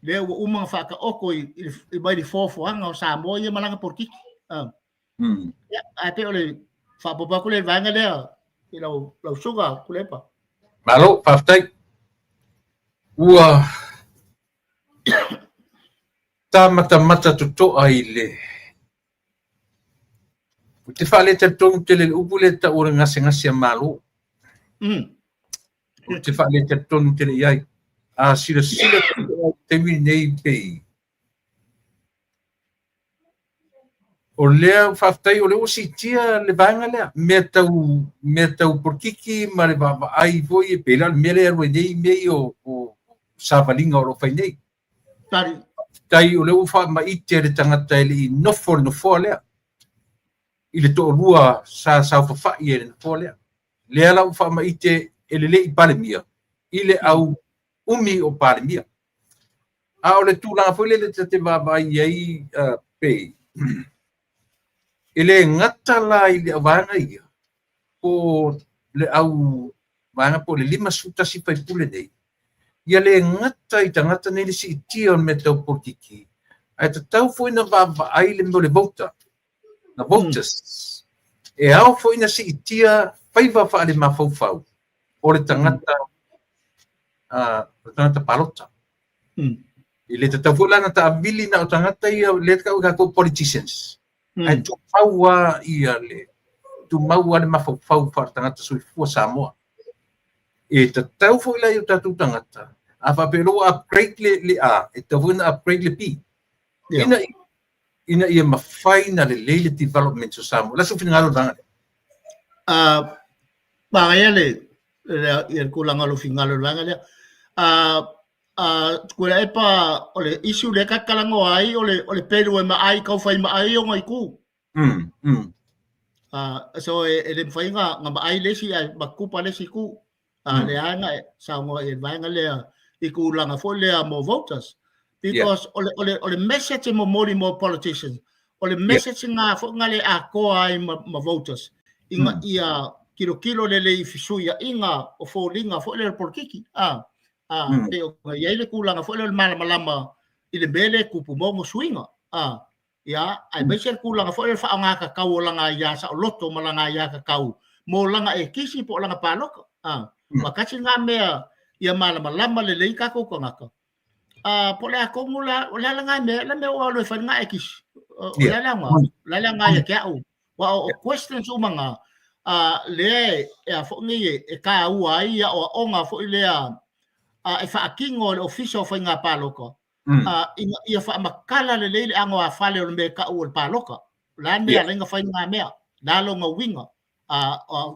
lea ua uma ona faataoto i mai le foafoaga o Samoa ia ma lana polokiki. Ah. Ia, ae pei o le faaopoopo atu lea i le vaega lea i lau, lau susuga Tuilaepa. Malo, faafetai. Ua ta matamata totoa i le Ou te faaletalitonu tele i le upu lea e tau o le gasegase a Malo. Ou te faaletalitonu tele i ai. A silasila totoa i le taimi lenei pei O lea, faafetai o lea ua siitia le vaega lea, mea tau, mea tau polokiki ma le vaavaai foi e pei la o le mea lea e alu ai nei mea ia o savaliga o lo o fai nei. Tali. Faafetai o lea ua faamaite le tagata e le i nofo i le nofoa lea, i le toalua sa saofafai ai i le nofoa lea. Lea la ua faamaite e le le i Palemia i le au umi o Palemia. A o le tulaga foi lele ta te vaavaai i ai pei, e le gata la i le auvaega ia, po o le au vaega po o le 51 faipule nei, ia le gata i tagata nei le siitia o le mea tau polokiki, ae tatau foi ona vaavaai le mea o le voter, na voters. E ao foi na siitia faiva faalemafaufau o le tagata, o le tagata palota. E le tatau foi la ona taavili na o tagata ia lea e tau e tatou politicians. Ae tumau lava ia le tumau lava le mafaufau faaletagata soifua Samoa. E tatau foi la i o tatou tagata, a faapea loa ua upgrade le A, e tatau foi ona upgrade le B. Ina ia mafai ona lelei le development o Samoa. O le a sou finagalo i le vaega lea? Manaia le le tulaga o lou finagalo i le vaega lea. Tuilaepa, o le issue lea ta te talanoa ai, o le pelu e maai, tau fai maai ona itu. So e le mafai ona maai le isi ae matutupa le isi itu. Lea na e saunoa i le vaega lea i tulaga foi lea mo voters. Because o le message e momoli mo politicians, o le message nga foi nga le atoa ai ma voters, ina ia tilotilo lelei i fesuiaiga o foliga foi lea o le polokiki. Pei ona i ai le tulaga foi lea o le malamalama i le mea lea e tupu ma ona suiga. Ia, aemaise le tulaga foi lea o le faaaoga tatau o lana aia saoloto ma lana aia tatau mo lana ekisi po o lana palota. Ua tasi lena mea ia malamalama lelei tatou tagata. Po o le a tonu la, o le a la na mea, la mea ua alu e fai lena ekisi. O le a le aoga, o le a le aoga ia te au. Aua o questions uma na, lea e a foi nei e taua ai aoaoga foi lea e faatino e le Ofisa o Faiga Palota, ina ia faamatala lelei le anoāfale o le mea e tau o le palota. O le a le mea e ala ai ona fai lena mea, o le a lona uiga,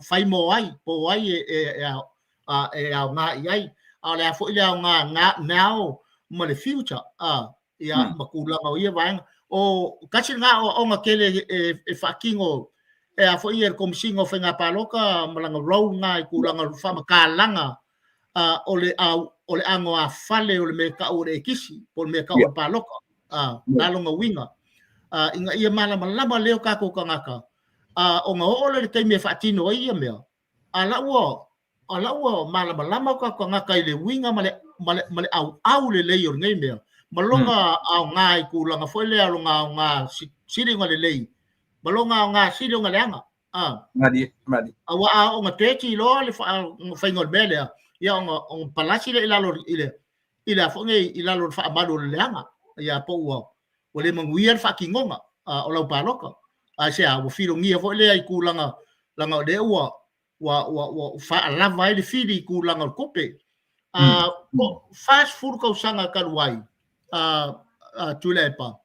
fai mo ai, po o ai e aoga i ai, a o le a foi le aoga now ma le future, ia ma tulaga o ia vaega. O tasi lena aoaoga tele e faatino e a foi e le Komesina o Faiga Palota ma lana role lena i tulaga o le faamatalaga o le o le anoāfale o le mea e tau o le ekisi po o le mea e tau o le palota, o le a lona uiga, ina ia malamalama lelei o tatou tagata, ona oo lea i le taimi e faatino ai ia mea, a la ua a la ua malamalama o tatou tagata i le uiga ma le auau lelei o lenei mea, ma lona aoga i tulaga foi lea o lona aoga sili ona lelei, ma lona aoga sili ona leaga. Malie, malie. Aua a oo ina toe tiloa le faiga o le mea lea, ia ona palasi lea i lalo i le i le a foi nei i lalo o le faamalu o le leaga, ia po ua ua le manuia le faatinoga o lau palota. Aisea? Ua filogia foi lea i tulaga leaga o lea ua ua ua ua faalava ai le fili i tulaga o le tupe. Po 40 tausaga talu ai, Tuilaepa,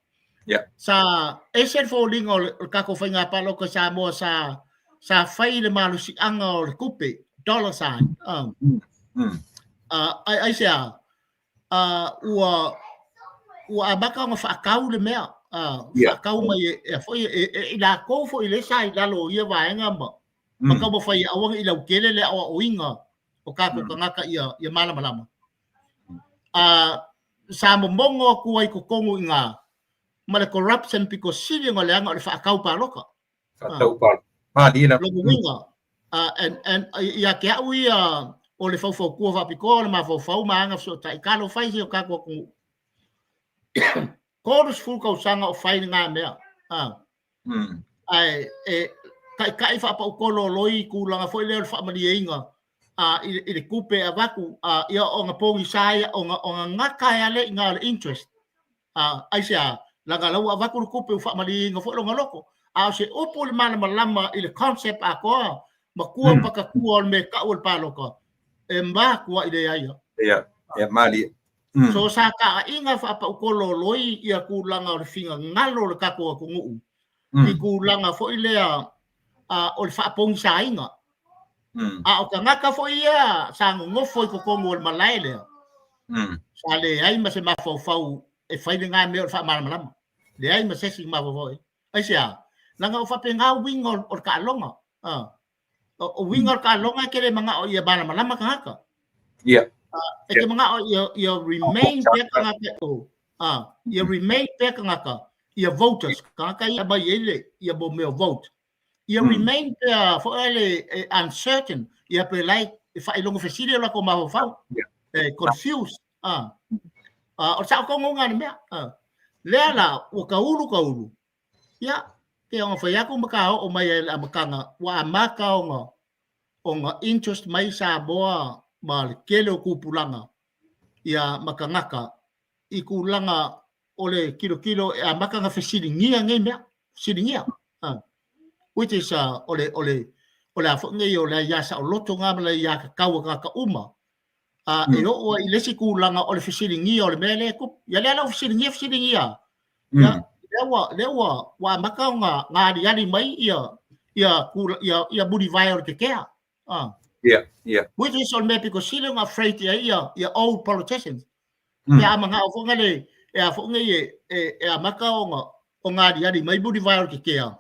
sa ese le foliga o le tatou faiga palota i Samoa sa fai i le malosiaga o le tupe, dollar sign. Ai ai se a ua ua amata ona faatau le mea, faatau mai e foi e i latou foi le sa i lalo o ia vaega ma taumafai e aua ne i lautele le aoaoina o tatou tagata ia malamalama. Sa momono atu ai totonu i ina ma le corruption pito sili ona leaga o le faatau palota. Faatau palota. Malie lava. Lona uiga, and ia te au ia o le faufautua faapitoa o le mafaufau ma aga fesootai, talofa e i si o tatou atunuu. 30 tausaga o fai lena mea. Ae e taitai faapautololoi i tulaga foi lea o le faamalieina i le tupe e avatu, ia ona pogisa ia, ona gata ai lava lea i ina o le interest. Aisea? Leaga la ua avatu le tupe ua faamalieina foi lona loto. A o se upu i le malamalama i le concept atoa, matua patatua o le mea e tau o le palota, e matuai leai lava. Ia, ia malie. So sa taaiga faapautololoi ia tulaga o le finagalo o le tatou atunuu i tulaga foi lea o le faapogisaina. A o tagata foi ia sa nonofo i totonu o le malae lea, sa leai ma se mafaufau e fai lena mea o le faamalamalama. Leai ma se isi mafaufau e. Aisea? Leaga o faapena uiga o le taaloga. O uiga o le taaloga e te le manao ia malamalama tagata. E te manao ia remain pea tagata o ia remain pea tagata ia voters, tagata ia aumai ai le ia mo mea o vote. Ia remain pea foi le uncertain, ia pe lai e faailoga fesili o latou mafaufau. E confused. O le saotonuga le mea. Lea la ua taulu taulu. Ia, pe ona fai atu ma ka oo mai ai le amataga, ua amata ona interest mai Samoa ma le tele o tupulaga ia ma tagata i tulaga o le tilotilo e amata ona fesiligia nei mea, fesiligia. Which is o le o le o le a foi nei o le aia saoloto na ma le aia tatau a tagata uma. E oo ai i le isi tulaga o le fesiligia o le mea lea e tupu. Ia lea la ua fesiligia fesiligia. Ia lea ua amata ona aliali mai ia ia mulivae o le tetea. Ia. Which is o le mea pito sili ona afraid i ai ia old politicians. Ia a manao foi le e a foi nei e amata ona aliali mai mulivae o le tetea.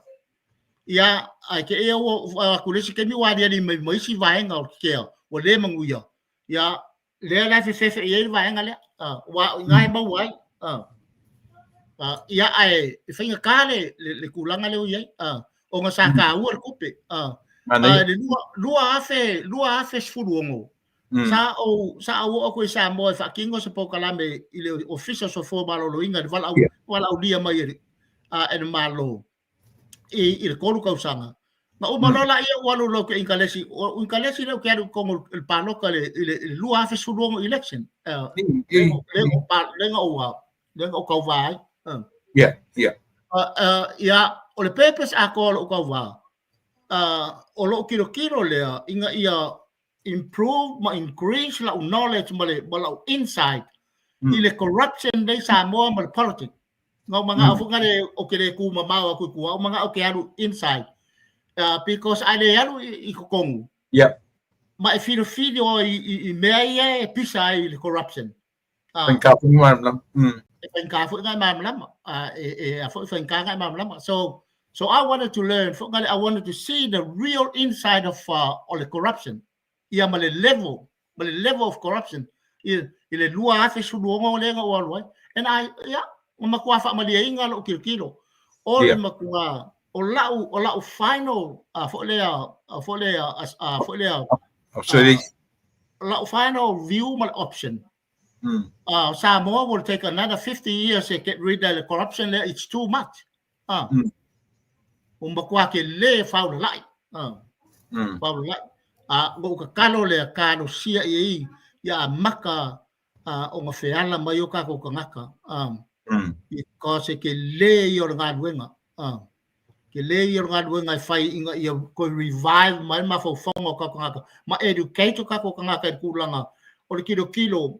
Ia, ae te i ua atu le isi taimi ua aliali mai ma isi vaega o le tetea ua le manuia. Ia, lea la e fefefe i ai le vaega lea. Aua o i ina e maua ai. Ia, ae e faigata le tulaga lea ua i ai, ona sa taua le tupe. Le 2016, sa ou oo atu i Samoa e faatino se polokalame i le Ofisa o Soifua Maloloina i le valaaulia mai e le Malo i le 3 tausaga. Na uma loa laia ou alu loa ou te inkalesi, o inkalesi lea ou te alu i totonu o le palota i le 2016 election. Lea na ou tauva ai. Ia. Ia, o le purpose atoa o lou tauva, o lou tilotilo lea ina ia improve ma increase lau knowledge ma lau insight i le corruption lea i Samoa ma le politics. Na ou manao foi nale ou te le tumamao atu i tua, ou manao ou te alu inside. Because a le alu i totonu. Ma e filifili oe i mea ia e pisa ai i le corruption. Faigata foi na malamalama. E faigata foi na e malamalama. E a foi faigata na e malamalama. So I wanted to learn, foi nale I wanted to see the real inside of o le corruption. Ia ma le level, ma le level of corruption i le 2016 lea na ou alu ai. And I, ia, na matua faamalieina lou tilotilo. O le matua, o lau final, foi lea, foi lea, foi lea, lau final view ma le option. Samoa will take another 50 years to get rid of the corruption lea, it's too much. Ua matua tele faulalai. Faulalai. Ua ou tatalo lea, talosia i ai ia amata ona feala mai o tatou tagata. Because e tele ia o le galuega. Tele ia o le galuega e fai ina ia toe revive mai le mafaufauga o tatou tagata ma educate o tatou tagata i le tulaga o le tilotilo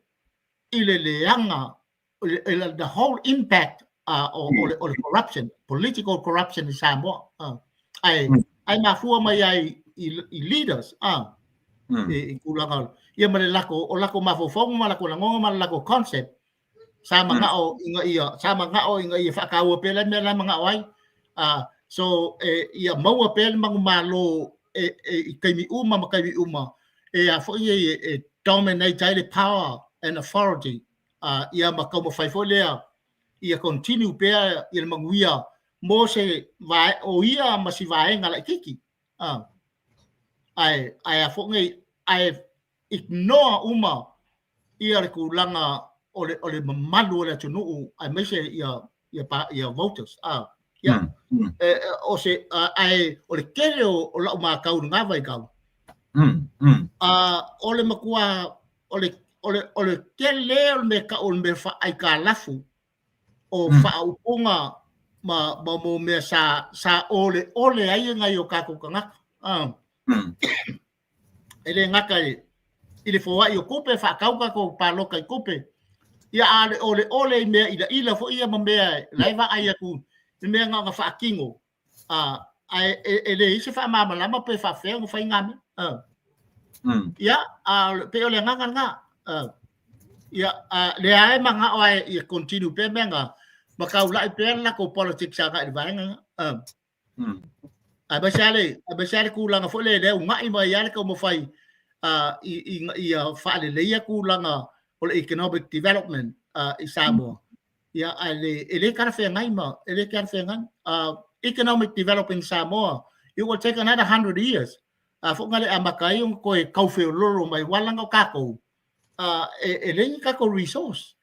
i le leaga, the whole impact o le corruption, political corruption i Samoa. Ae mafua mai ai i leaders. I tulaga ia ma le lako o lako mafaufauga ma lako lagona ma le lako concept sa manao ina ia sa manao ina ia faataua pea le mea la manao ai. So e ia maua pea le manumalo e i taimi uma ma taimi uma e a foi e dominate ai le power and authority, ia ma taumafai foi lea ia continue pea ia le manuia mo se vae o ia ma si vaega laitiiti. Ae a foi nei ae ignore uma ia le tulaga o le mamalu o le atunuu aemaise ia voters. Ia o se ae o le tele o lau matau i lena vaitau, o le matua o le tele o le mea tau o le mea faaaitalafu o faaupuga ma mo mea sa ole ole ai nai o tatou tagata. E le gata i le foai o tupe faatau tatou paloka i tupe ia, a le ole ole i mea ila ila foi ia ma mea la e vaai atu i mea na ona faatino, ae e leai se faamalamalama pe faafefea ona fai na mea. Ia pei o le agaga lena. Ia lea e manao ai ia continue pea mea na ma taulai pea le latou politics agai i le vaega lena. Aemaise lava le tulaga foi lea una'i mai ai le taumafai ia faaleleia tulaga o le economic development i Samoa. Ia ae le e le talafeagai ma e le talafeagai. Economic development in Samoa, it will take another 100 years. A foi na le amata ai ona toe taufeololo mai wala o tatou e leai ni tatou resource.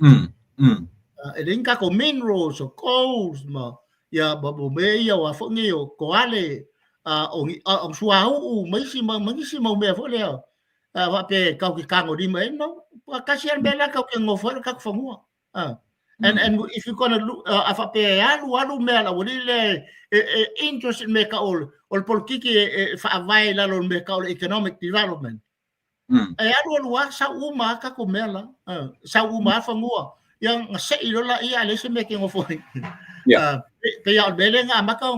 E leai ni tatou minerals o gold ma ia ma mea ia o a foi nei o koale, o suauu ma isi ma nisi mau mea foi lea faapea tatou te tagolima ai no tasi lava le mea lea tatou te nonofo ai o le tatou fanua. And if you gonna look, a faapea e alu alu mea la aualii lea e interest i le mea tau o le polokiki e faavae i lalo o le mea tau o le economic development. E alu alu lava sau uma lava tatou mea la. Sau uma lava fanua. Ia na sei loa laia ae leai se mea e te nofo ai. Pei lava o le mea lea na amata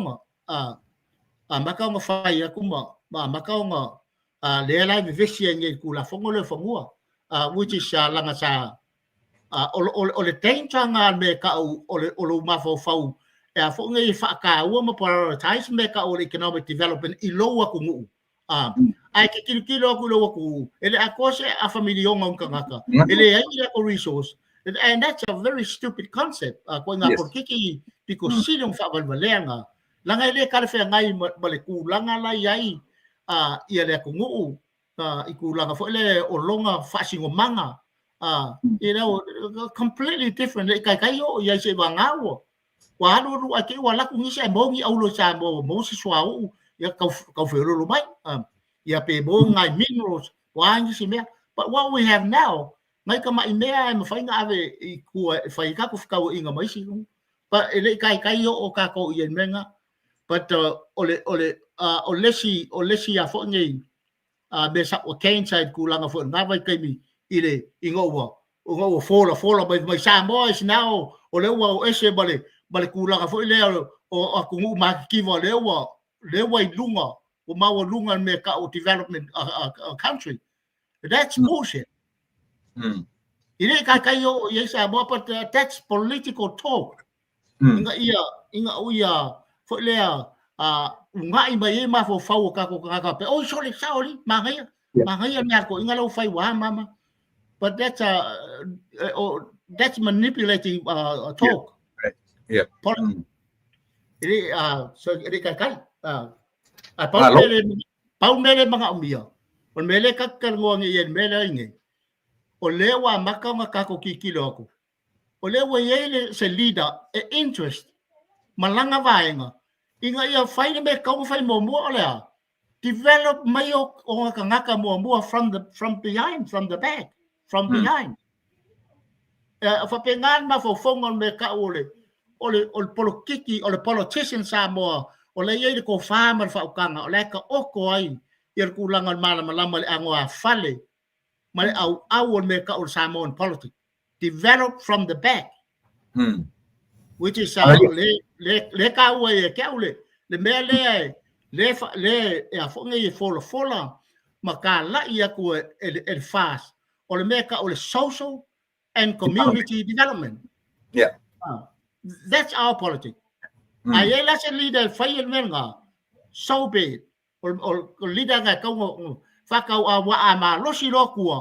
ona fai atu ma amata ona lea la e vevesi ai nei i le Tulafono lea o fanua, which is laga sa o le danger na le mea tau o lou mafaufau e a foi nei e faataua ma prioritize mea tau o le economic development i lou atunuu. Ae te tilotilo atu i lou atunuu e le atoa se afa miliona o tagata e leai ni latou resource, and that's a very stupid concept. Koe ngā polokiki pito sili ona faavalevalea na laga e le talafeagai ma le tulaga la i ai ia le atunuu i tulaga foi le o lona faasinomaga, completely different. Le kaikai o i ai se vagā ua alu alu ae te i ua alu atu nisi ae maua ni aulo i Samoa ua maua se suauu ia taufeololo mai, ia pe maua nai minerals ua a nisi mea. But what we have now nai tama'i mea e mafai ona ave i tua e fai ai tatou fetauaiga ma isi, but e le i taitai oo tatou i ai mea na. But o le isi a foi nei mea sa ua cancer i le tulaga foi o lena vaitaimi i le ina ua fola fola mai Samoa is now o lea ua o ese ma le tulaga foi lea o atunuu matitiva, lea ua i luga ua maualuga le mea tau o development country. That's bullshit. E le i taitai oo i ai Samoa, but that's political talk. Ina ia foi lea una'i mai ai mafaufau o tatou tagata pe oi sole sao ali manaia manaia mea ko inga lau fai wa mama, but that's manipulating talk. E le so e le kaikai a pau mele pau mele manaomia o le mea lea tatou talanoa nei i ai, le mea lea i nei o lea ua amata ona tatou tilotilo atu o lea ua i ai le se leader e interest ma lana vaega ina ia fai le mea e tatau ona fai muamua, o le a develop mai o tagata muamua from behind, from the back, from behind. E faapena le mafaufauga o le mea tau o le polokiki o le politician Samoa o lea e i ai le tofa ma le faautaga o la e taoto ai ia le tulaga o le malamalama i le anoāfale ma le auau o le mea tau o le Samoan politics develop from the back, which is le taua ia te au le mea lea le e a foi nei e folafola. ma talai atu e le FAST, o le mea e tau o le social and community development. Yeah. That's our politics. A i ai la se leader e fai le mea lena, so be it. O le leader na e tau ona whakau a wa a malosi loa tua,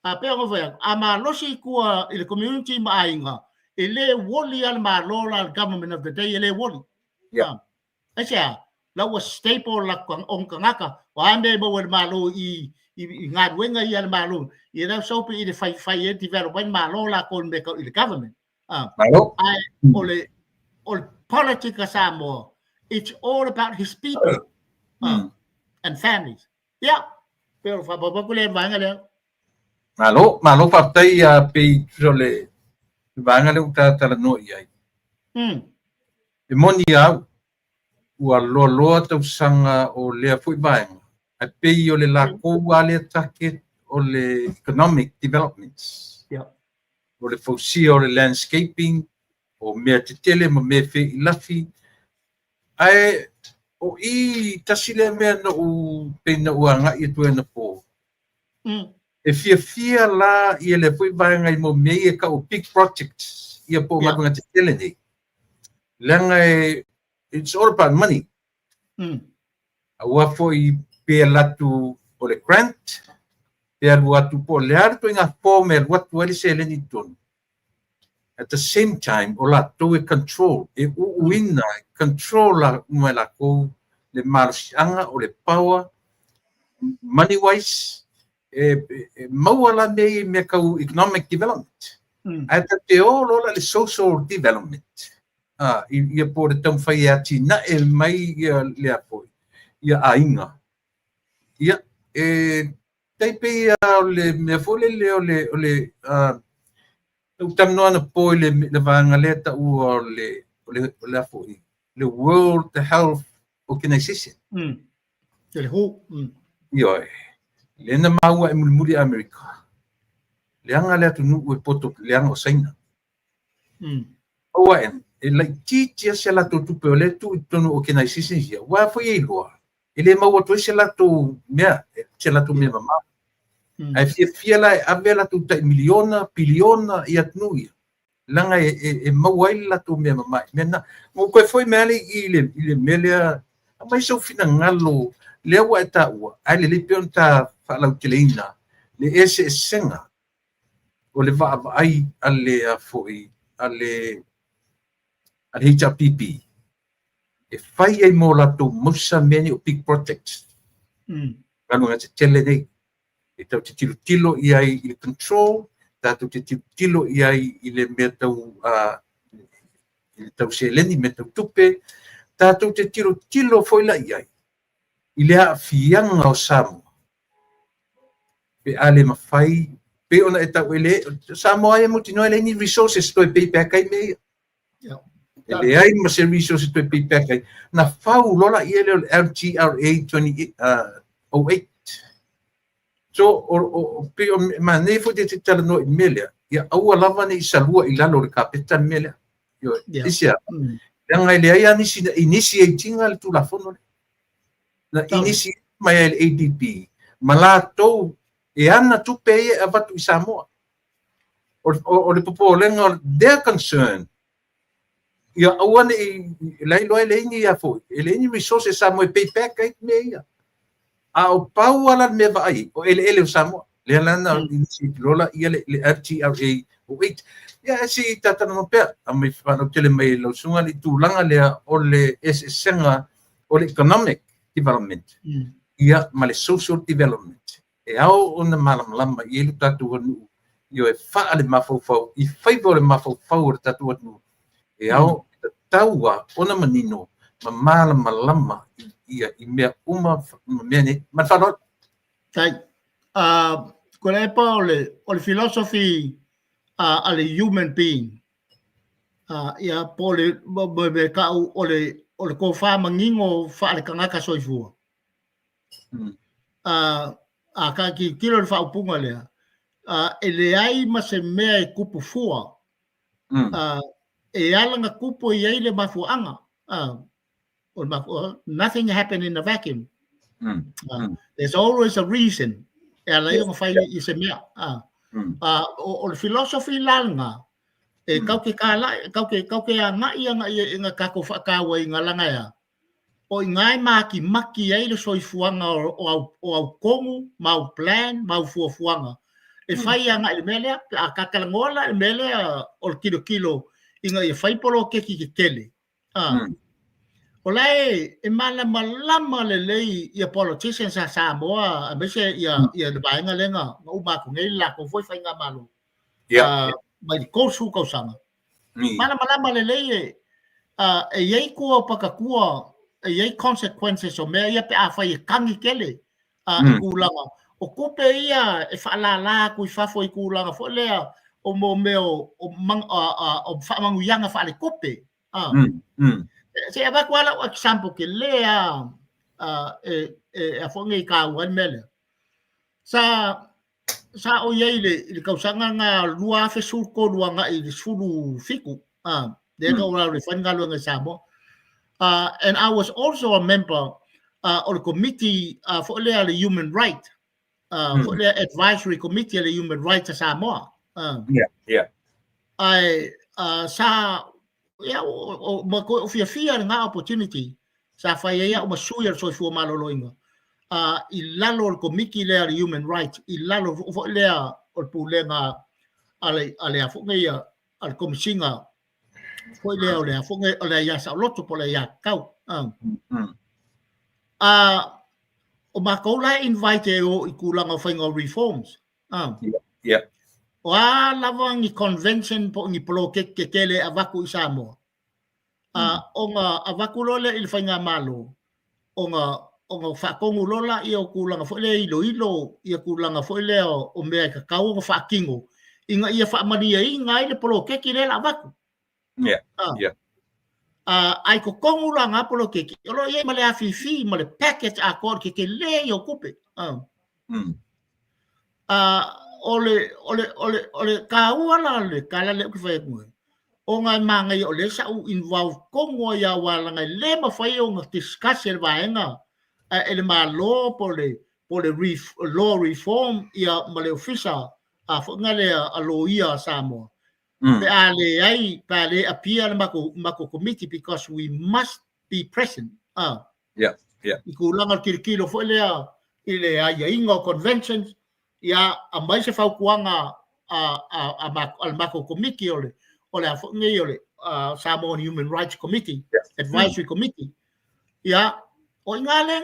a pei ona fai atu, a malosi tua i le community ma aiga, e le woli a le Malo la le government of the day, e le woli. Yeah. Aisea, la ua stable la ona tagata, o a mea e maua e le Malo i i galuega ia a le Malo, ia la so pe i le fai fai e develop ai le Malo latou i le mea tau i le government. Malo. Ae o le politic a Samoa, it's all about his people and families. Ia, pe o le faaopoopo atu lea i le vaega lea. Malo, malo faafetai a pei tusa o le vaega lea ua ta talanoa i ai. E moni au, ua loaloa tausaga o lea foi vaega, ae pei o le lakou lava lea target o le economic developments. O le fausia o le landscaping, o mea tetele ma mea feilafi. Ae o i tasi lea mea na ou pei na ou agai atu ai anapo. E fiafia la ia lea foi vaega i mo mea ia e tau o big projects ia po o galuega tetele nei. Leaga e it's all about money. Aua foi pe alu atu o le grant, pe alu atu po o le a le ituaiga form e alu atu ai le seleni i totonu. At the same time, o latou e control, e uuina, e control uma e latou le malosiaga o le power, money wise, e maua la mea ia i mea tau economic development. Ae tatou te o loa la i le social development, ia po o le taumafai e atinae mai ia lea foi, ia aiga. Ia, e tai pei lava o le mea foi lele o le, o le, na ou talanoa anapo i le vaega lea e taua o le, o le, o le a foi, le World Health Organization. Le WHO. Ioe. Lea na maua e mulimuli e Amerika. Leaga le atunuu e poto, leaga o Saina. Aua e laitiiti lava si a latou tupe o lea e tuu i totonu o organizations ia, aua foi e iloa, e le maua atu ai se latou mea, se latou mea mamao. Ae fiafia la e ave a latou tai miliona, piliona i atunuu ia, leaga e maua ai le latou mea mama i mea na. Na ou toe foi mai lava i le mea lea, aumai sou finagalo lea ua e taua, ae lelei pea ona ta faalauteleina le eseesega o le vaavaai a le a foi a le a le HRPP e fai ai mo latou mausa mea nei o big projects. Galuega tetele nei. E tatou te tilotilo i ai i le control, tatou te tilotilo i ai i le mea tau i le tau seleni, mea tau tupe, tatou te tilotilo foi la i ai i le aafiaga o Samoa pe a le mafai pei ona e tau e le Samoa e mautinoa e leai ni resources toe pay back ai mea ia. E leai ma se resources toe pay back ai. Na fau loa laia lea o le LGRA 2008. So, o, pei o manaia foi te talanoa i le mea lea, ia aua lava ne i salua i lalo o le kapeta le mea lea. Ioe. Aisea? Leaga e leai lava nisi na initiate ina le Tulafono lea. Na initiate mai ai le ADB ma latou e ana tupe ia e avatu i Samoa. O le popolega, o their concern, ia aua ne i la iloa e leai ni ia foi, e leai ni resources Samoa e pay back ai mea ia. A o pau lava la le mea vaai, o eleele o Samoa. Lea la na initiate loa la ia le LGRA 08. Ia e se i talanoa pea, aumai faalautele mai e lau susuga le tulaga lea o le eseesega o le economic development ia ma le social development. E ao ona malamalama i ai lo tatou atunuu, ioe, faale-mafaufau, i faiva o le mafaufau o le tatou atunuu, e ao e tatau lava ona manino ma malamalama ia i mea uma ma mea nei. Ma le faaaloalo. Tai. Tuilaepa o le, o le philosophy a le human being, ia, po o le, me tau o le, o le tofa manino faale-tagata soifua. A ta tilotilo i le faaupuga lea, e leai ma se mea e tupu fua, e ala ona tupu e i ai le mafuaaga. O le mafuaaga, nothing happen in a vacuum. There's always a reason e ala ai ona fai i se mea. O le philosophy la lena, e kau ke kālaʻi, kau ke agaʻi agaʻi i nga kākou faatauaina laga e a, o i ina e makimaki ai le soifuaga o au kogu ma au plan ma au fuafuaga e fai agaʻi i le mea lea. Pe a tatalanoa la i le mea lea o le tilotilo ina ia fai poloketi tetele, o la e malamalama lelei ia politicians a Samoa aemaise ia le vaega lea na uma atu nei le latou foi faigamalo mai le 30 tausaga. Malamalama lelei e i ai tua o patatua, e i ai consequences o mea ia pe afai e tagi tele i tulaga o tupe ia e faalala atu i fafo i tulaga foi lea o mo mea o faamanuiaga faaletupe. Se i avatu lava lau example tele lava e a foi nei taua ai le mea lea. Sa ou i ai i le tausaga lena 2013 agai i le 17, lea na ou alu e fai le galuega i Samoa. And I was also a member o le committee foi lea le Human Right, foi lea Advisory Committee a le Human Rights a Samoa. Ae sa ia o ma ko o fiafia lena opportunity sa fai ai au ma sui o le Soifua Maloloina i lalo o le komiti lea o le Human Rights, i lalo foi lea o le pulega a le a foi nei a le Komisiga foi lea o le a foi nei o le aia saoloto po o le aia tatau. O matou la e invite e o i tulaga o faiga o reforms. O a lava ni convention po o ni poloketi tetele e avatu i Samoa, ona avatu loa lea i le faigamalo, ona faatonu loa laia o tulaga foi lea e iloilo ia tulaga foi lea o mea e tatau ona faatino ina ia faamalieina ai le poloketi lea o le a avatu. Ae totonu la na poloketi, o lo o i ai ma le afifi ma le package atoa o le tetele ia o tupe. O le taua la o le tala lea ou te fai atu nei, ona e manaia o lea sa ou involve tonu ai lava, aua leaga e le mafai ona discuss e le vaega e le Malo po o le law reform ia ma le ofisa a foi na lea a loia a Samoa pe a leai, pe a le appear le matou committee, because we must be present i tulaga o le tilotilo foi lea i le aiaiga o conventions, ia aumai se fautuaga a le matou committee o le a foi nei o le Samoan Human Rights Committee, Advisory Committee. Ia o ina lea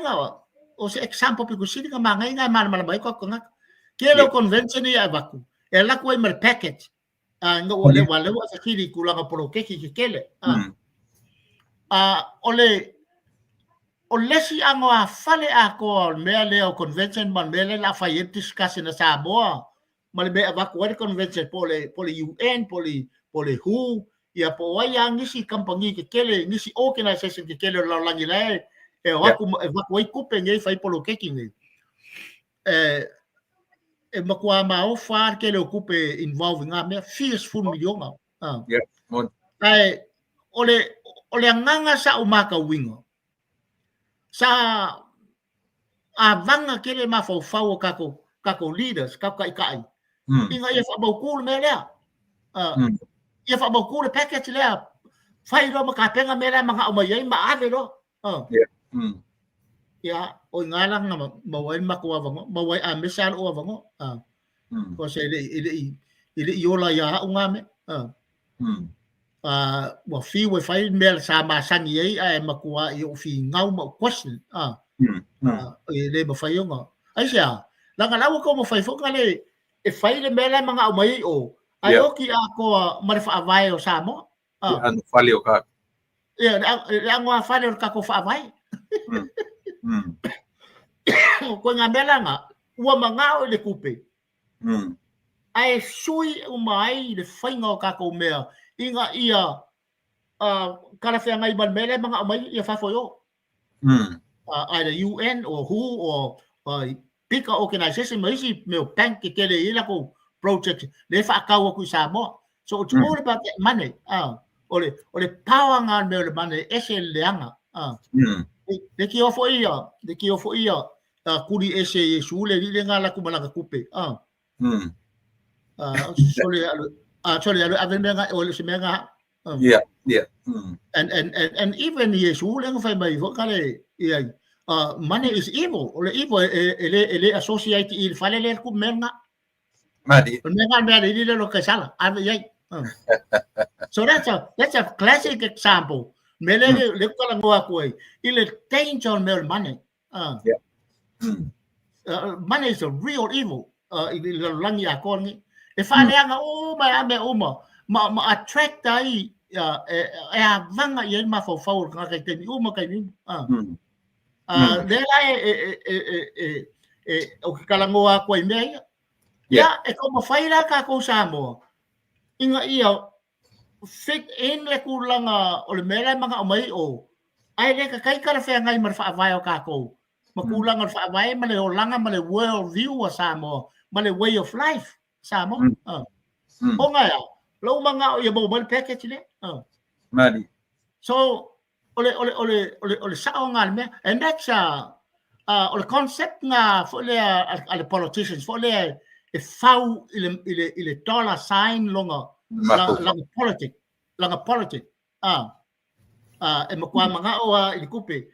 o se example pito sili na manaia na e malamalama ai ko tagata. Tele o convention ia e avatu, e alu atu ai ma le package ina ua leva lea ua fesili i tulaga poloketi tetele. O le isi anoāfale atoa o le mea lea o convention ma le mea lea o le a fai ai le discussion a Samoa ma le mea e avatu ai le convention po o le UN po o le WHO ia po o ai lava nisi kamupani tetele, nisi organization tetele o le lalolagi la e o atu e avatu ai tupe nei fai poloketi nei. E matua maofa le tele o tupe involve i ngā mea, fia sefulu miliona. Ae o le agaga sa ou matauina, sa avaga tele mafaufau o tatou leaders, tatou taitai, ina ia faamautu le mea lea. Ia faamautu le package lea, fai loa ma tapena mea lea manao mai ai ma ave loa. Ia, o ina la na maua ai le matou avanoa, maua ai aemaise lava lou avanoa. Cause e le i ola ia au ngā mea. Ua fiu e fai le mea sa masani ai ae matua i ou finau ma ou question. E le mafai ona. Aisea? Leaga la ua taumafai foi na le e fai le mea la e manao mai ai o, ae oti atoa ma le faavae o Samoa. Le anofale o tatou. Ia, le anoāfale o le tatou faavae. O ituaiga mea la na, ua manao i le tupe, ae sui uma ai le faiga o tatou mea ina ia talafeagai ma le mea lea e manao mai ia fafo i o. Either UN or WHO or bigger organization ma isi mea o bank tetele e i ai latou project lea e faatau atu i Samoa. So it's all about that money. O le power nga mea o le money e ese le leaga. Leitioa foi ia, leitioa foi ia, tuli ese i Iesu le alii lena alu atu ma lana tupe. Sole alu, sole alu ave mea na, o le se mea na. Yeah, yeah. And even Iesu le na fai mai foi kale ia, money is evil. O le evil e le associate i le fale le ku mea na. Mali. O le mea na mea le ili le lo kaisala, ave iai. So that's a classic example. Me le le kala ngoa ku ai. I le danger o le mea o le money. Money is a real evil. I le lalolagi atoa lenei. E faaleaga uma e a mea uma. Ma attract ai e avaga i ai le mafaufau o le tagata i taimi uma taimi uma. Lea la e o ke talanoa atu ai mea ia. Ia, e taumafai la tatou Samoa ina ia fit in le tulaga o le mea la e manao mai o, ae le tatai talafeagai ma le faavae o tatou, ma tulaga o le faavae ma le olaga ma le world view a Samoa, ma le way of life Samoa. Ona ea, lou manao ia maua mai le package lea. Mali. So, o le sao nga le mea. And that's o le concept nga foi lea a le politicians foi lea e fau i le dollar sign longa langa politic, langa politic. E matua manao a i le tupe.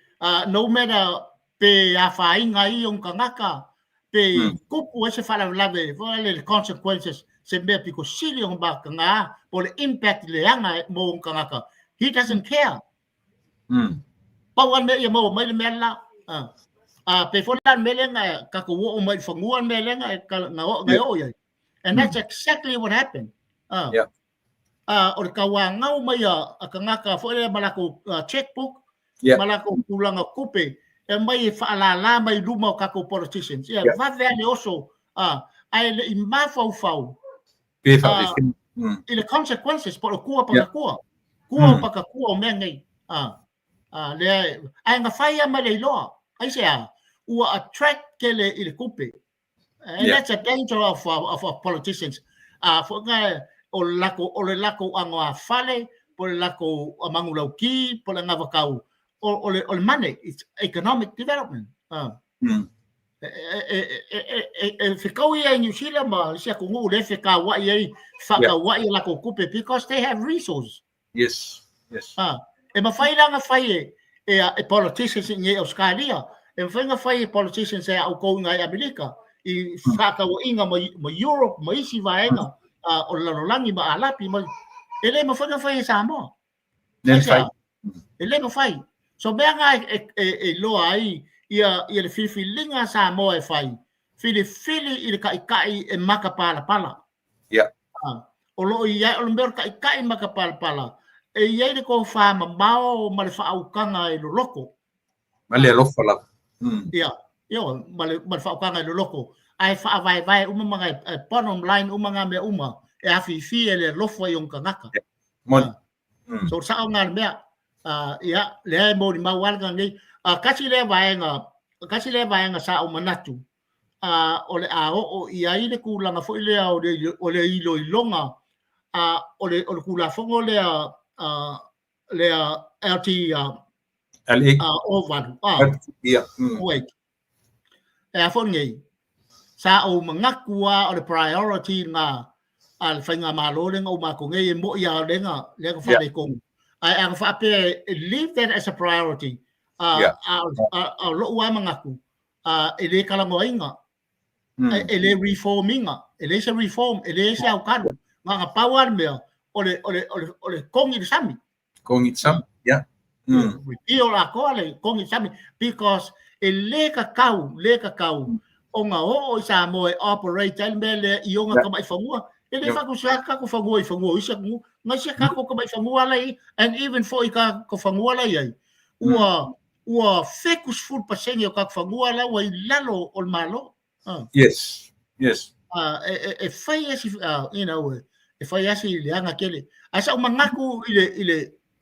No matter pe afaina ai ona tagata, pe tupu ai se faalavelave, foi le consequences, se mea pito sili ona mataga po le impact leaga mo ona tagata. He doesn't care. Pau a le mea ia maua mai le mea la. Pe foi la le mea lea na tatou oo mai i fanua le mea lea na na oo i ai. And that's exactly what happened. O le tauagau mai a tagata foi lea ma latou checkbook, ma latou tulaga tupe, e mai e faalala mai luma o tatou politicians. Ia, vave a le oso, ae le i mafaufau Pe faafefea. I le consequences po o le kua pakatua. Kua pakatua o mea nei. Lea, ae na fai a ma le iloa. Ai se a, ua attract tele i le tupe. And that's a danger of politicians. Foi nga o le lako ano a fale, po le lako a mangulauki, po le ngawakau, o le money, it's economic development. E whikau ia i New Zealand ma isi atunuu le whekauai ai, whakauai i lako kupe, because they have resources. E mawhai la nga whai e politicians i ngai Australia, e mawhai nga whai e politicians e au kou ngai Amerika, i whakauainga ma Europe, ma isi vaega, o le lalolagi ma Alapi, ma, e le mawhai nga whai e Samoa. Le fai. E le mawhai. So mea nga e loa ai ia le filifiliga a Samoa e fai, filifili i le kaikai e maka palapala. O loo i ai, o le mea o le kaikai maka palapala, e i ai le tofa mamao ma le faaukaga e loloko. Ma le alofa lava. Ia, io, ma le faaukaga e loloko. Ae faavaevae uma ma ngai, bottom line uma ngā mea uma, e afifi e le alofa i ona tagata. Moni. So sao ngā le mea, ia, lea e moni mau ala ngā nei. Kasi lea vaega sa o manatu, o le a oo i ai le kūlanga foi lea o le iloiloga o le Tulafono lea lea LT LA. O valu. Ia. Wait. E a foi nei. Sa o manatu a o le priority ngā a le faigamalo le nga o mākou nei e mo ia le nga le nga whare kongu. Ai a whaapea leave that as a priority. A lo ua mangaku e le kalangoainga e le reforminga e le se reform e le se au kalu nga pau a le mea o le kongi le sami. Kongi sam. Yeah. Repeal la koa le kongi sami because e le ka kau le ka kau o ngā oo i Samoa e operate ai le mea lea i onga ka mai fanua e le whakusia ka ko fanua i fanua i sia ngu ngai sia ka ko ka mai fanua lai and even for i ka ko fanua lai ai ua 70% o ka fanua la ua i lalo o le malo. Yes. Yes. E fai asi e fai asi le anga kele ai sa mangaku i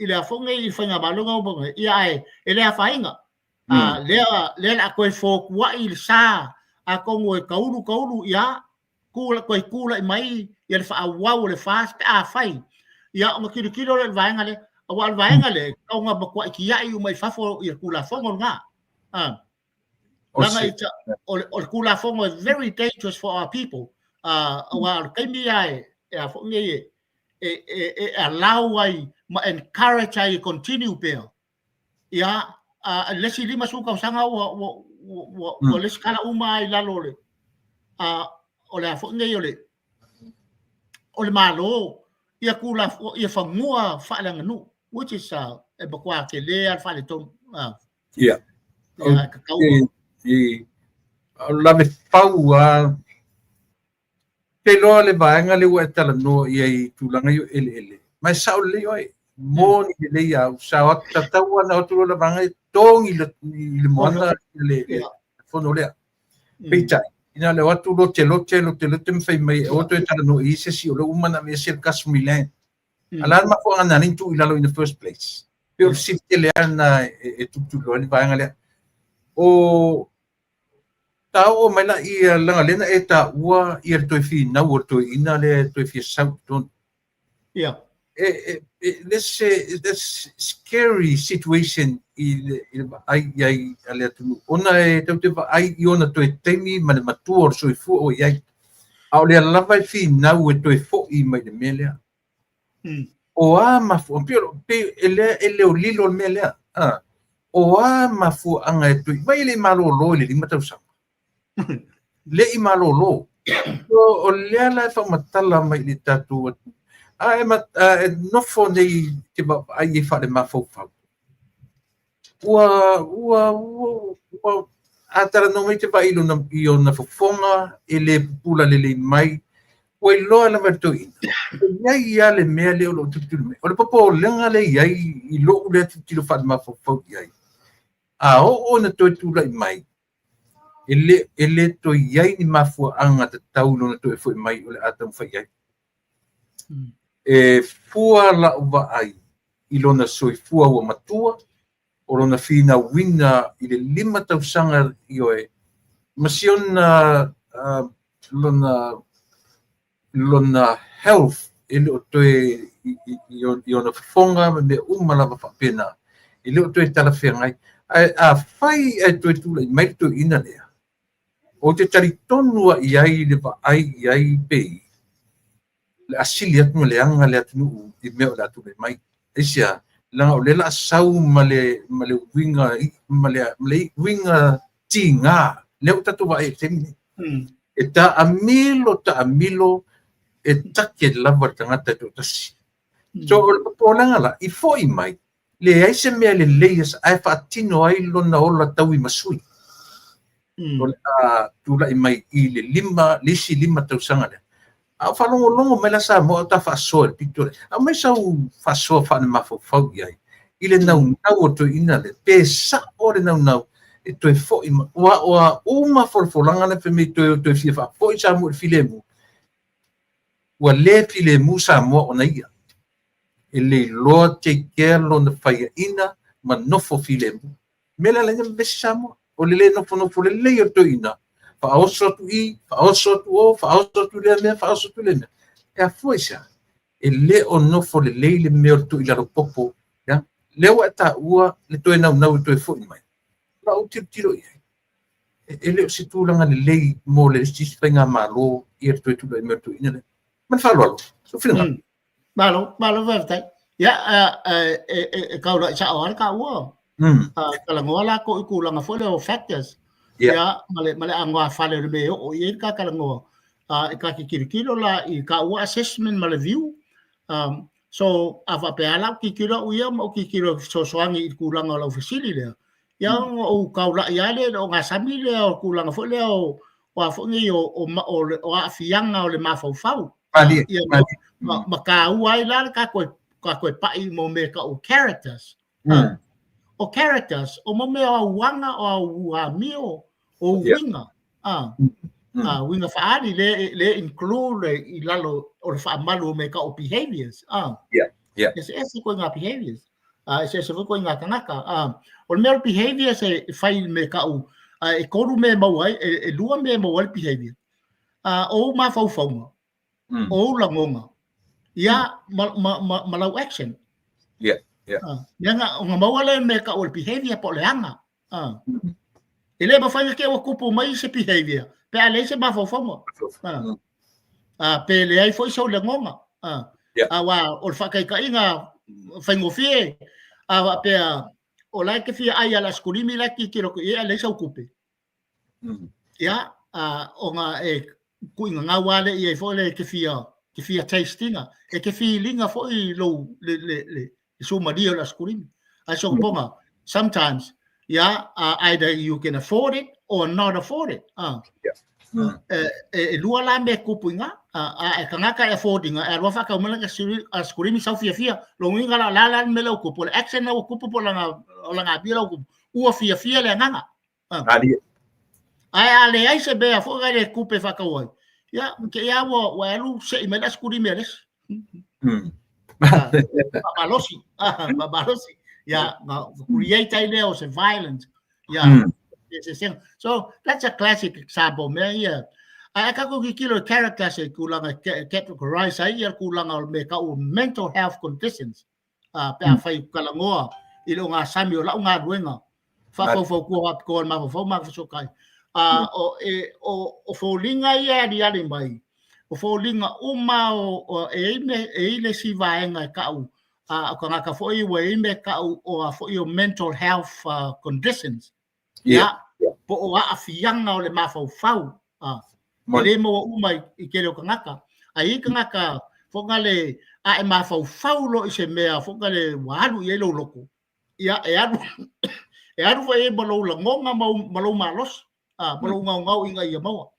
le afonga i whainga malonga o bonga ia ai e le afainga lea lea la koe fōkua'i i le sa a kongo e kaulu kaulu ia kula koe kula i mai ia le whaawau o le fas pe a whai ia o kilokilo le vaenga le. Aua o le vaega lea, e tatau ona matuai tiai uma i fafo ia Tulafono lena. Leaga o le Tulafono e very dangerous for our people. Aua o le taimi lava e a foi nei e allow ai ma encourage ai e continue pea, ia, a le isi 50 tausaga ua lesitala uma lava i lalo o le o le a foi nei o le o le Malo ia tulafono ia fanua faaleaganuu, which is e matua tele lava le faaletonu. Ia. Ia, tatau. O lave fau a te iloa le vaega lea ua e talanoa i ai i tulaga ia o eleele. Ma e sao lelei oe. Moni lelei au, sa tatau lava ona o atu loa le vaega e togi i le moana le fono lea. Peitai, ina le o atu lote lote lote lote ma fai mai e o toe talanoa i se isi o lea ua uma ona aveese le customary land. A la le mafuaaga na ala ai ona tuu i lalo in the first place. Pei o le fesili tele lava lena e tulituliloa ai le vaega lea. O ta oo mai la ia leaga lea na e taua ia le toe finau o le toeaina lea e toe fia sau i totonu. Ia. E, this, this scary situation i le vaai i ai a le atunuu, ona e tatou te vaai i ona toe taimi ma le matua o le soifua o i ai. A o lea lava e finau e toe foi mai le mea lea. O a mafuaaga, pei e lea e leolilo le mea lea. O a mafuaaga e toe, vai e le i malolo i le 5 tausaga. Le i malolo. O lea la e faamatala mai i le tatou atunuu. A e nofo nei te vaavaai i ai faalemafaufau. Ua, ua, ua, ua, a talanoa mai te vaai i ona fofoga, e le pupula lelei mai, ua iloa lava e le toeaina. E i ai lava le mea lea o lo o tulituli mai. O le popolega lea e i ai i lou lea tilotilo faalemafaufau i ai, a oo ina toe tulai mai, e le toe i ai ni mafuaaga tatau i lona toe foi mai o le a taumafai i ai. E fua lau vaai i lona soifua ua matua, o lona finauina i le 5 tausaga ioe, ma si ona lona health e le o toe i ona fofoga ma mea uma lava faapena, e le o toe talafeagai. Ae afai ae toe tulai mai le toeaina lea, ou te talitonu lava i ai le vaai i ai pei le a sili atu ona leaga le atunuu i mea o le a tulai mai. Aisea? Leaga o lea o le a sau ma le uiga ma le uiga tiga lea ua tatou vaai ai i le taimi lenei. E taamilo taamilo e take lava le tagata e toatasi. So o le popolega la, i foi mai, leai se mea lelei ae faatino ai lona ola tauimasui. O le a tulai mai i le 5, le isi 5 tausaga lea. A o faalogologo mai la Samoa o ta faasoa i le pito lea. Aumai sau faasoa faalemafaufau i ai i le naunau o toeaina lea, pe sao le naunau e toe foi mai. Ua o a uma folafolaga na fai mai toe fia faafoi Samoa i le filemu. Ua le filemu Samoa ona ia. E le iloa take care lona faiaina ma nofo filemu. Mea lea la ina vevesi Samoa. O le le nofonofo lelei o le toeaina, faaoso atu i, faaoso atu o, faaoso atu lea mea, faaoso atu lea mea. E afua i se a? E le o nofo lelei le mea o le tuuilalo popo. Ia? Lea ua e taua le toe naunau e toe foi mai. La ou tilotilo i ai. E le o se tulaga lelei mo le isi faigamalo ia le toe tulai mai o le toeaina lea. Ma le faaaloalo, sou finagalo. Malo, malo faafetai. Ia, e kaulai sao lava le taua. Talanoa latou i tulaga foi lea o factors. Ia, ma le anoāfale o le mea e oo i ai le ta talanoa. E ta te tilotilo la i taua assessment ma le view. So, a faapea lava la ou tilotilo au ia ma ou tilotilo e fesoasoani i le tulaga o lau fesili lea, ia ona ou taulai lava lea i le ogasami lea o tulaga foi lea o a foi nei o aafiaga o le mafaufau. Malie, malie. Ma taua ai la le ta toe pai mo mea tau o characters. O characters, o mo mea o auaga, o au amio, o uiga. Uiga faaali le include i lalo o le faamalu o mea tau o behaviors. Eseese ituaiga behaviors. Eseese foi ituaiga tagata. O le mea o le behaviors e fai i mea tau, e 3 mea e maua ai, e 2 mea e maua ai le behavior. O ou mafaufauga, o ou lagona, ia, ma lau action. Leaga ona maua lea mea tau o le behavior po o le aga. E le mafai ona te ua tupu mai se behavior pe a leai se mafaufauga. Pe leai foi sou lagona. Aua o le faataitaiga faigofie, a faapea o la e te fia ai ala asikolimi la e tilotilo atu i ai ae leai sau tupe. Ia, ona e tuuina gau lava lea i ai foi lea e te fia, te fia taste ina, e te filiga foi lou, le, le, le, le sumalie o le asikolimi. Ae sogopoga, sometimes, yeah, either you can afford it or not afford it. E lua la mea tupu i ina, a e tagata e afford ina, e alu lava faatau mai lana asikolimi sau fiafia. Lona uiga la, o le a la le mea lea ua tupu, o le action lea ua tupu po o lana amio lea ua tupu, ua fiafia le agaga. Malie. Ae a leai se mea foi lea e tupe faatau ai, ia, te i lava ua alu sei mai le asikulimi a le isi. Faamalosi, faamalosi. Ia, na create ai lea o se violent. Ia, eseesega. So, that's a classic example mea ia. Ae a tatou tilotilo i characters e tulaga e categorize ai ia tulaga o le mea e tau o mental health conditions. Pe a fai talanoa i le ogasami o lau galuega faafaufautua faapitoa i le mafaufau ma fesootai. O foliga ia e aliali mai, o foliga uma e i ai le isi vaega e tau, o tagata foi ua i ai mea e tau o a foi o mental health conditions. Ia, po o aafiaga o le mafaufau. E le maua uma i tele o tagata. Ae i ai tagata foi lale a e mafaufau loa i se mea foi lale ua alu i ai lou loto, ia e alu e alu foi i ai ma lou lagona ma lou malosi, ma lou gaogao ina ia maua.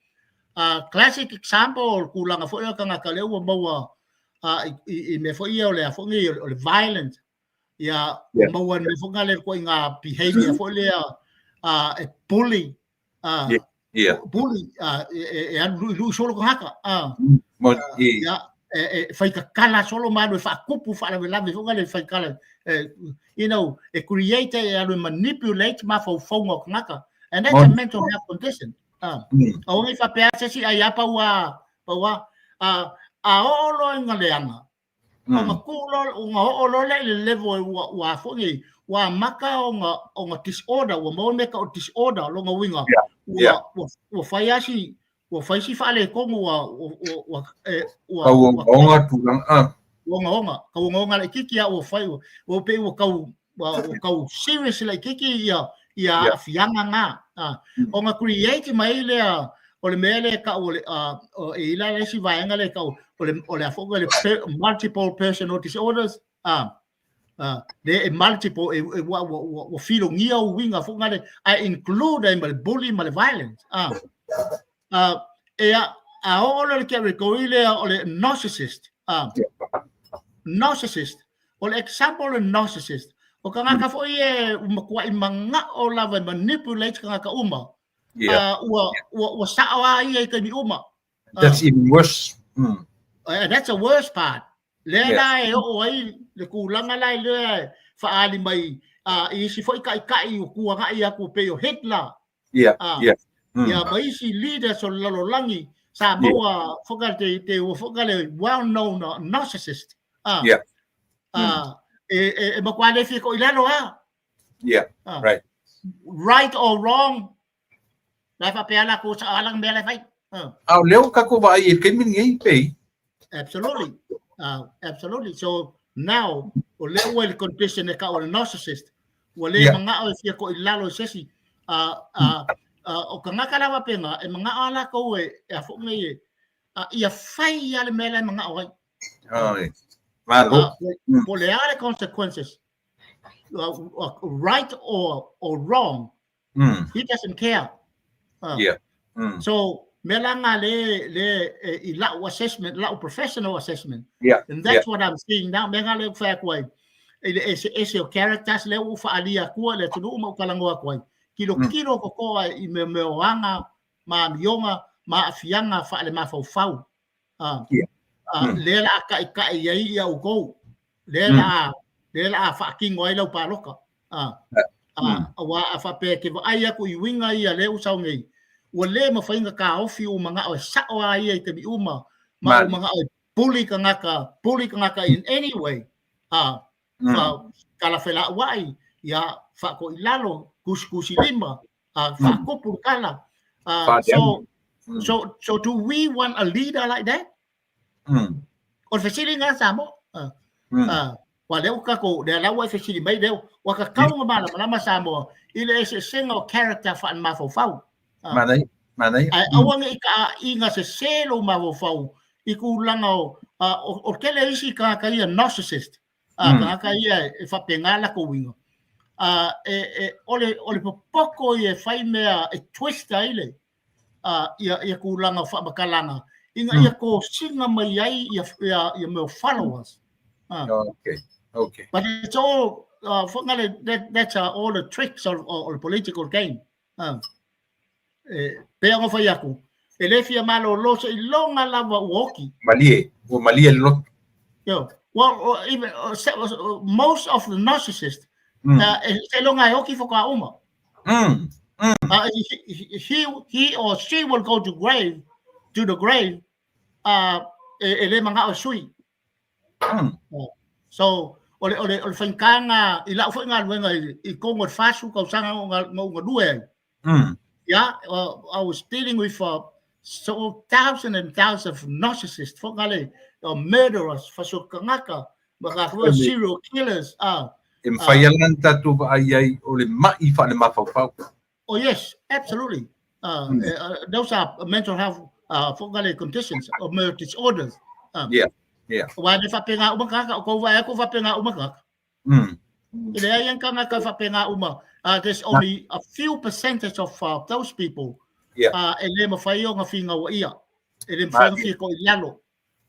Classic example o le tulaga foi lea o tagata lea ua maua i mea foi ia o le a foi nei o le violent, ia ua maua i le mea foi lea le ituaiga behavior foi lea e bully, bully, e alu luilui solo tagata, ia, e faitatala solo ma alu e faatupu faalavelave foi lea e faitala, you know, e create, e alu e manipulate mafaufauga o tagata, and that's a mental health condition. Aua ne i faapea se isi ai a pau a, pau a, a oo loa ina leaga, Ona tuu loa, ona oo loa lea i le level ua, ua a foi nei, ua amata ona, ona disorder, ua maua mea tau o disorder, lona uiga, ua, ua, ua fai lava si, ua fai si faaletonu, ua, ua, ua, ua, e, ua, Tau ogaoga tulaga, ah. Ogaoga, tau ogaoga laitiiti lava ua fai, ua pei ua tau, ua, ua tau serious laitiiti ia, ia aafiaga na. Ona create mai lea o le mea lea e tau o le, e i ai la le isi vaega lea e tau o le, o le a foi le multiple personal disorders, lea e multiple, e, e, ua, ua, ua, ua filogia uiga foi lea, ae include ai ma le bully ma le violence. E a, a oo loa i le category lea o le narcissist, narcissist, o le example o le narcissist, o tagata foi e ua matuai manao lava e manipulate tagata uma. Ua, ua, ua sao lava ia i taimi uma. That's even worse. And that's the worst part. Lea la e oo ai le tulaga la lea e faaali mai i isi foi taitai ua tuanai atu pei o Hitler. Ia ma isi leaders o le lalolagi sa maua foi te, te ua foi le well known narcissist. E, e, e matua le fia ko i lalo a. Right or wrong. La e faapea la ko sa ala mea la e fai. A o lea ua tatou vaai i le taimi lenei pei. Absolutely. Absolutely. So now, o lea ua i le condition e tau o le narcissist, ua le manao e fia ko i lalo i se isi. O tagata la faapena, e manao lava latou e, e a foi nei e, ia fai lava le mea la e manao ai. Ai. Malo. Po o le a le consequences, right or wrong, he doesn't care. So, mea la nga le, le, e, i lau assessment, lau professional assessment. And that's what I'm seeing now. Mea nga le fai atu ai, i le eseese o characters lea ua faaalia atua i le atunuu ma ua talanoa atu ai. Tilotilo totoa i mea mea o aga ma amioga ma aafiaga faale-mafaufau. Lea la a taʻitaʻi ai ia outou, lea la a, lea la a faatino ai lau palota. Aua a faapea e te vaai atu i uiga ia lea ua sau nei, ua le mafai ona taofi ua manao e sao lava ia i taimi uma, ma ua manao e bully tagata, bully tagata in any way. Tala felauai, ia faatoilalo, tusitusi lima, faakupu le tala. So, so do we want a leader like that? O le fesili lena Samoa. Aua lea ua tatou, lea la ua e fesili mai lea, ua tatau ona malamalama Samoa i le eseesega o character faale-mafaufau. Manaia, manaia. Ae aua ne i taaiga sese lou mafaufau i tulaga o, o le tele o isi tagata ia narcissist, tagata ia e faapena latou uiga, o le popoto ia e fai mea e twist ai le, ia tulaga o faamatalaga ina ia tosina mai ai ia mea o followers. Okay. Okay. But it's all that's all the tricks of the political game. E pei ona fai atu, e le fia malolo seiloga lava ua oti. Malie, ua malie le loto. Yo, well, even most of the narcissists, seiloga e oti faatoa uma. He or she will go to grave, to the grave, e le manao e sui. So, o le faigata i lau foi galuega i totonu o le 40 tausaga na ou galue ai. Yeah, I was dealing with so thousands and thousands of narcissists, foi ngale, murderers, fasioti tagata, ma tatou serial killers. E mafai lava ona tatou vaai ai o le mai faale-mafaufau. Oh yes, absolutely. Those are mental health foi ngale conditions or mental disorders. Aua e le faapena uma tagata, o kou vaai atu faapena uma tagata. E leai lava ni tagata e faapena uma. There's only a few percentage of those people e le mafai ona finauaia. E le mafai ona fia i lalo.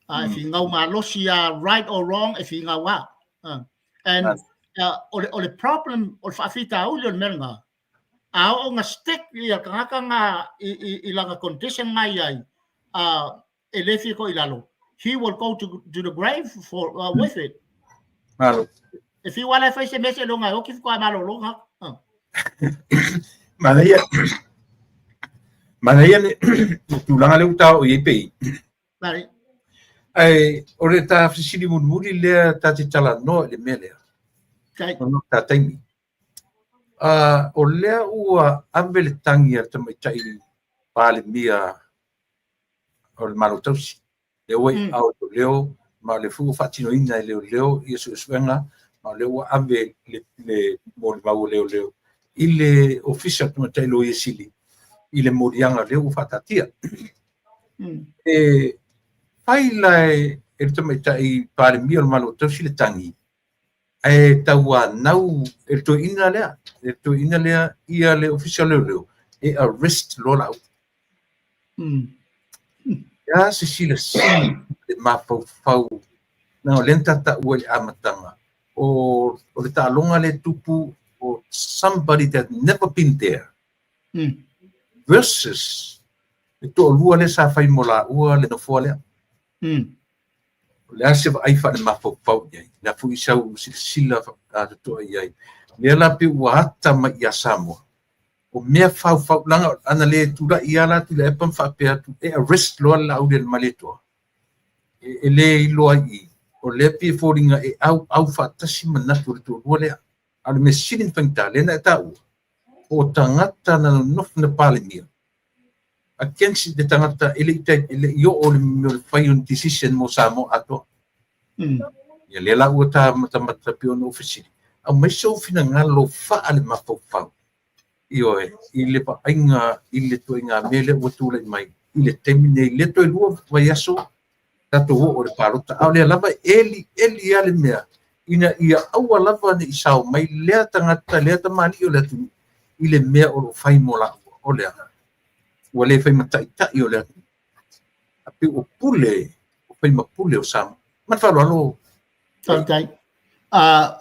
E finau malosi lava, right or wrong, e finau lava. And o le problem, o le faafitauli o le mea lena, a oo ina stick ia tagata na i lana condition na i ai, e le fia i lalo, he will go to the grave for with it. Malo. E fiu ala e fai se mea seiloga e oti faatoa malolo tagata. Manaia, manaia le tulaga lea ua taoo i ai pei. Mari. Ae o le ta fesili mulimuli lea ta te talanoa i le mea lea. Kai. O ta taimi. O lea ua ave le tagi a le tamaitai Palemia o le Malo Tausi. Lea ua i aao o leoleo, ma o lea foi ua faatinoina e leoleo ia suesuega, ma o lea ua ave le molimau a leoleo i le Ofisa o le Tamaitai Loia Sili i le moliaga lea ua faataatia. E fai la e le tamaitai Palemia o le Malo Tausi le tagi, ae tauanau e le toeaina lea, e le toeaina lea ia le Ofisa o Leoleo e arrest loa laau. Ia se silasila le mafaufau, leaga o lea na taua i le amataga, o le taaloga lea e tupu o somebody that never been there versus le toalua lea sa fai mo laua le nofoa lea. O le a se vaai faale-mafaufau i ai, o le a foi sau silasila totoa i ai. Lea la pei ua ata mai ia Samoa, o mea faufau, leaga ana le tulai lava la Tuilaepa ma faapea atu, e arrest loa le Laaulialemalietoa. E le iloa ai i, o lea pei e foliga e auau faatasi manatu o le toalua lea. A o le mea sili ona faigata, lea na e taua, o tagata na nonofo na Palemia, against le tagata e le i e le i oo le mea o le fai o ni decision mo Samoa atoa. Ia lea la ua ta matamata pei ona ou fesili, aumai sou finagalo faale-mafaufau, ioe, i le vaaiga i le ituaiga mea lea ua tulai mai i le taimi nei, lea toe 2 vaiaso tatou oo i le palota, a o lea lava e eli eli lava le mea ina ia aua lava ne i sao mai lea tagata, lea tamalii o le atunuu i le mea o lo o fai mo laua, o lea ua le fai ma taitai o le atunuu, a pei ua pule, ua fai ma pule o Samoa. Ma le faaaloalo. Faafetai.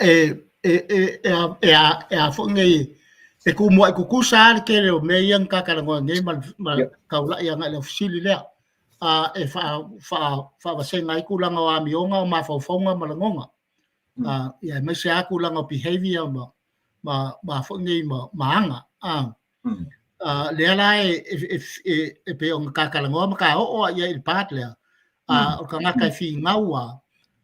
E e e e a e a e a foi nei e kumuaʻi tutusa lava le tele o mea ia na ta talanoa nei ma taulai agai i lau fesili lea. E faavasega ai tulaga o amioga, o mafaufauga ma lagona. Ia aemaise lava tulaga o behavior ma foi nei ma aga. Lea la e pei ona ta talanoa ma ta oo lava i ai i le part lea, o le tagata e finau lava,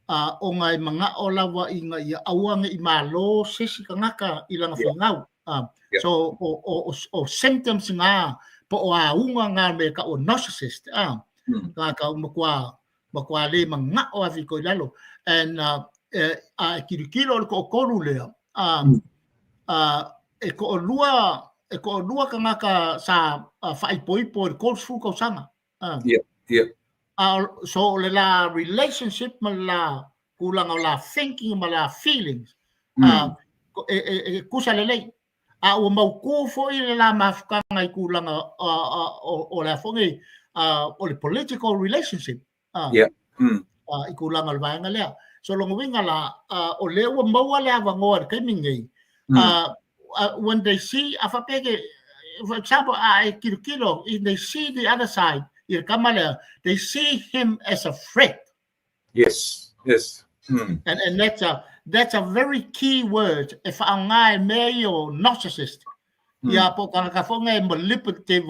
Ona e mana'o lava ina ia aua ne i malo se isi tagata i lana faigau. So o symptoms na po o auga na me ka o narcissist, tagata ua matua matua le mana'o a fito i lalo. And a e tilotilo o le to'atolu lea, e to'alua tagata sa faaipoipo i le 30 tausaga. So o le la relationship ma le la tulaga o la thinking ma la feelings e tusa lelei. A ua mautu foi le la mafutaga i tulaga o le a foi nei, o le political relationship i tulaga o le vaega lea. So lona uiga la, o lea ua maua le avanoa i le taimi lenei, when they see, a faapea ke, for example, a e tilotilo, if they see the other side, i le tama lea, they see him as a threat. And that's a very key word e faaaoga e mea ia o narcissist. Ia po o tagata foi nei manipulative,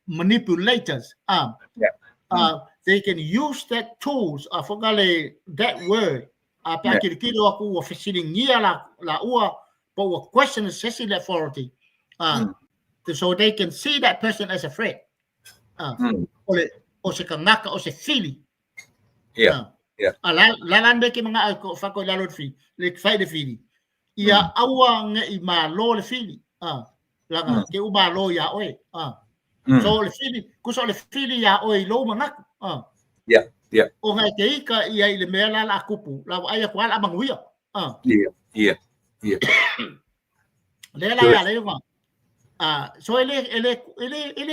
manipulators. They can use that tools, foi na le, that word, pe a tilotilo aku ua fesiligia la, la ua, po ua question se isi le authority. So they can see that person as a threat. O le, o se tagata, o se fili. A la la la me ke mga ko fa ko lalo le fili, le fai le fili. Ia aua ne i malo le fili. Langa ke u malo ia oe. So le fili, kusa o le fili ia oe i lou manatu. O ngai te ika ia i le mea la la kupu, la wa ai ko ala manuia. Le la ia le ma. So ele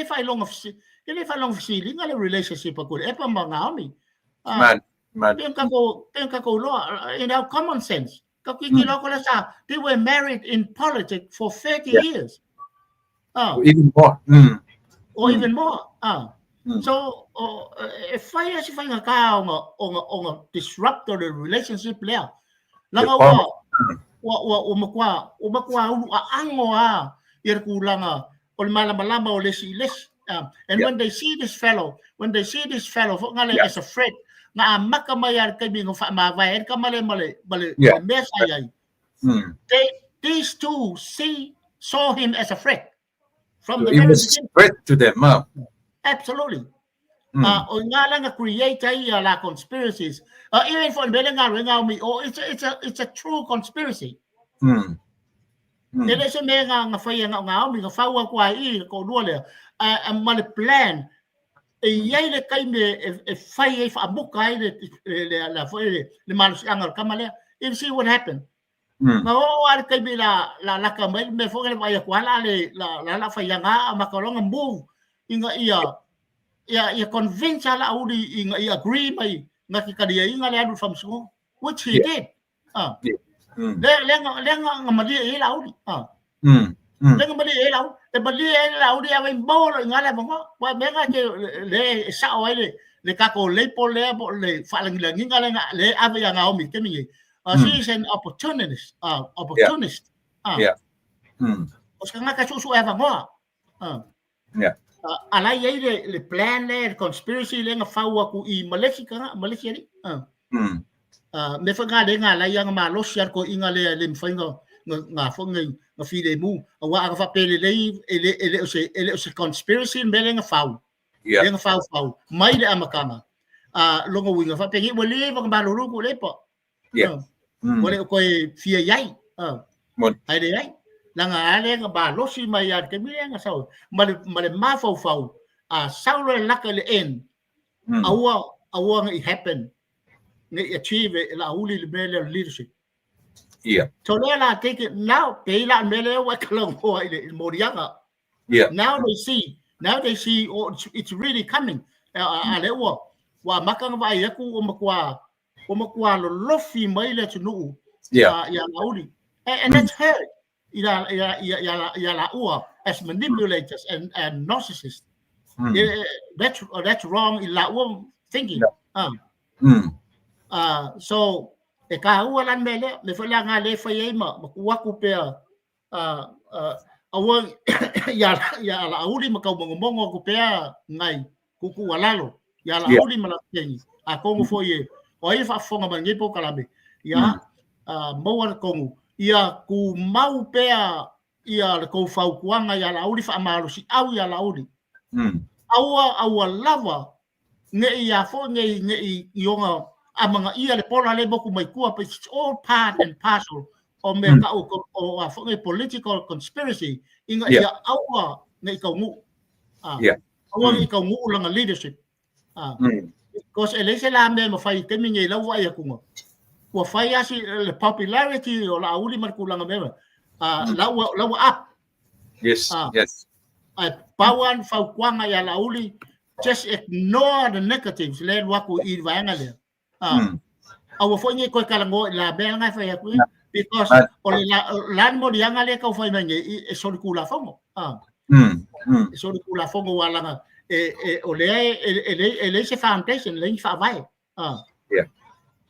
faailoga ele faailoga fesiliga le relationship a Tuilaepa ma Naomi. Man, man. Pe kako loa in our common sense. Ka ki ki loko le sa they were married in politics for 30 years. Or even more. Or even more. So e fai a se faiga ka o nga disrupt the relationship lea. Langa ua matua ulu aago a ia le tulaga o le malamalama o le isi i le isi. And when they see this fellow, when they see this fellow, foi ngale as a threat, nga amaka mai a le taimi nga faamavae ai le tama lea ma le mea sa i ai. These two saw him as a threat from So the he very was beginning. threat to them. Huh? Absolutely. O ngā langa create ai ia la conspiracies. Even for mele ngā renga o mi, oh, it's a true conspiracy. E le se mea nga whai ngā ngā omi, nga whaua kua i ko lua lea. Ma le plan, e iai le taimi e whai e whaamuka ai le malosianga o le kama lea. You see what happened. Ma o a le taimi la laka mai, me fo le vai aku ala le la la la whai nga a makalonga move inga ia convince ala uli inga ia agree mai nga ki karia inga le alu from which he did. Le nga malia e la uli. Le nga malia e la uli. E malia e la uli a vai mo lo inga le mongo. Wa me nga ke le sa o ai le ka ko le po le po le fa langi le nga le ave ya nga omi ke mi. She is an opportunist. Opportunist. O se nga ka su su eva ngoa. Ala i le plan le, le conspiracy le nga faua ku i Malaysia ka Malaysia ni. Me fa nga le nga la ia nga malosi ar ko inga le le mfai nga fo nga nga fi le mu a wa nga fa pele le ele o se ele o se conspiracy me le nga fau. Le nga fau fau mai le amakanga. Longa winga fa pele wa le va malulu ku le po. Wa le ko e fia iai. Mon. Ai le ai. Langa ale nga malosi mai ar ke mi nga sau. Ma le mafaufau a sau le laka le en. Aua nga i happen nga i achieve e la uli le mele leadership. So le la take it now pe la mele wa kalongo i le morianga. Now they see, now they see, oh, it's really coming. A le ua maka nga vai aku o makua lolofi mai le atunuu ia la uli. And that's her i la ua as manipulators and narcissists. That's wrong i la ua thinking. So e ka ua lan mele me fo la nga le fai ai ma ku aku pea aua ia la uli ma kau mongo mongo ku pea ngai ku ku alalo ia la uli ma la tengi a kongo fo ye. O ai e faafofoga mai lenei polokalame, ia maua le tonu, ia tumau pea ia le tou fautuaga ia Laauli, faamalosiau ia Laauli. Aua, aua lava ne i a foi nei ne i i ona amanaia le pola le motu mai tua, but it's all part and parcel o mea tau o a foi nei political conspiracy ina ia aua ne i taunuu. Aua ne i taunuu lana leadership. Because e leai se la mea e mafai i taimi nei lau vaai atuga. Ua fai asi le popularity o Laauli ma le tulaga mea la ua la ua up. Ae pau lava le fautuaga ia Laauli, just ignore the negatives le alu atu i le vaega lea. Aua foi nei toe talanoa i la mea lena e fai atu ai, because o le la le moliaga lea e tau fai mai nei e solitulafono. E solitulafono aua leaga e o lea e leai se foundation, e leai ni faavae.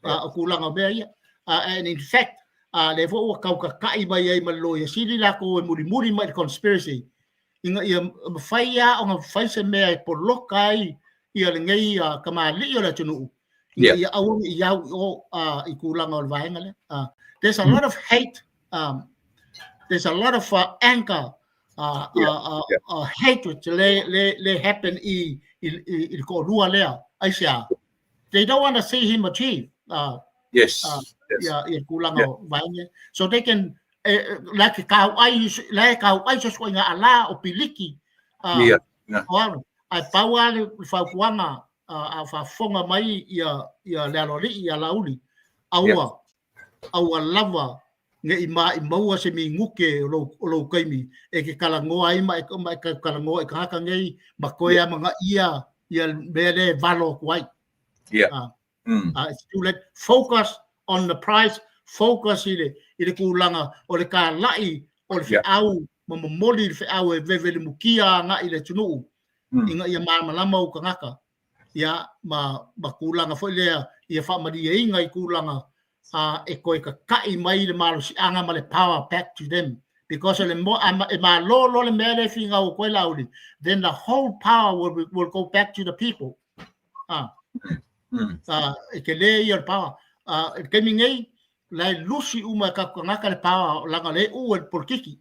O tulaga o mea ia. And in fact, lea foi ua tau tata'i mai ai ma le Loia Sili latou e mulimuli mai i le conspiracy ina ia mafai lava ona fai se mea e poloka ai ia lenei kamali'i o le atunuu ina ia aua ne i au i o i tulaga o le vaega lea. There's a lot of hate, there's a lot of anger, hatred le happen i le toalua lea. Aisea? They don't want to see him achieve ia tulaga o vaega. So they can la ke kauai, la e kauai se soiga ala o piliki o alo. Ae pau lava le fautuaga a faafofoga mai ia le aloalii ia Laauli, aua, aua lava ne i maimau se minute o lou taimi e te talanoa ai ma e talanoa i tagata nei ma toe amanaia ia mea lea e valo atu ai. It's too late. Focus on the prize, focus i le tulaga o le talai o le feau ma momoli le feau e vevelemutia agai i le atunuu ina ia malamalama ou tagata. Ia, ma tulaga foi lea ia faamalieina i tulaga e toe tata'i mai le malosiaga ma le power back to them. Because o le mo, a, e malo loa le mea lea e finau atu ai Laauli, then the whole power will go back to the people. E tele ia o le power. I le taimi nei, la e lusi uma e tatou tagata le power leaga o lea e uu e le polokiki.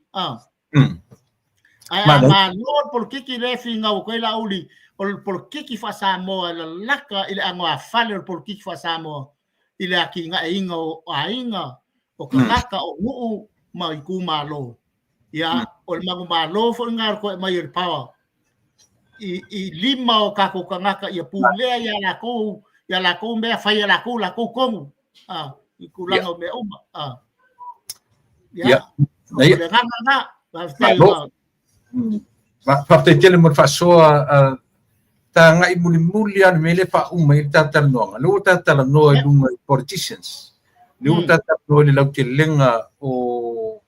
Ae a malo le polokiki lea e finau atu ai Laauli, o le polokiki faa-Samoa e lalaka i le anoāfale o le polokiki faa-Samoa i le atinaeina o aiga, o tagata, o nuu ma itumalo. Ia, o le manumalo foi lena o le toe aumai o le power i lima o tatou tagata ia pulea ia latou, ia latou mea, fai e latou latou tonu i tulaga o mea uma. Ia, o le agaga lena. Faafetai. Faafetai tele mo le faasoa. Ta agai mulimuli lava le mea lea e faauma ai le ta talanoaga. Lea ua ta talanoa i luga i politicians. Lea ua ta talanoa i le lautelega o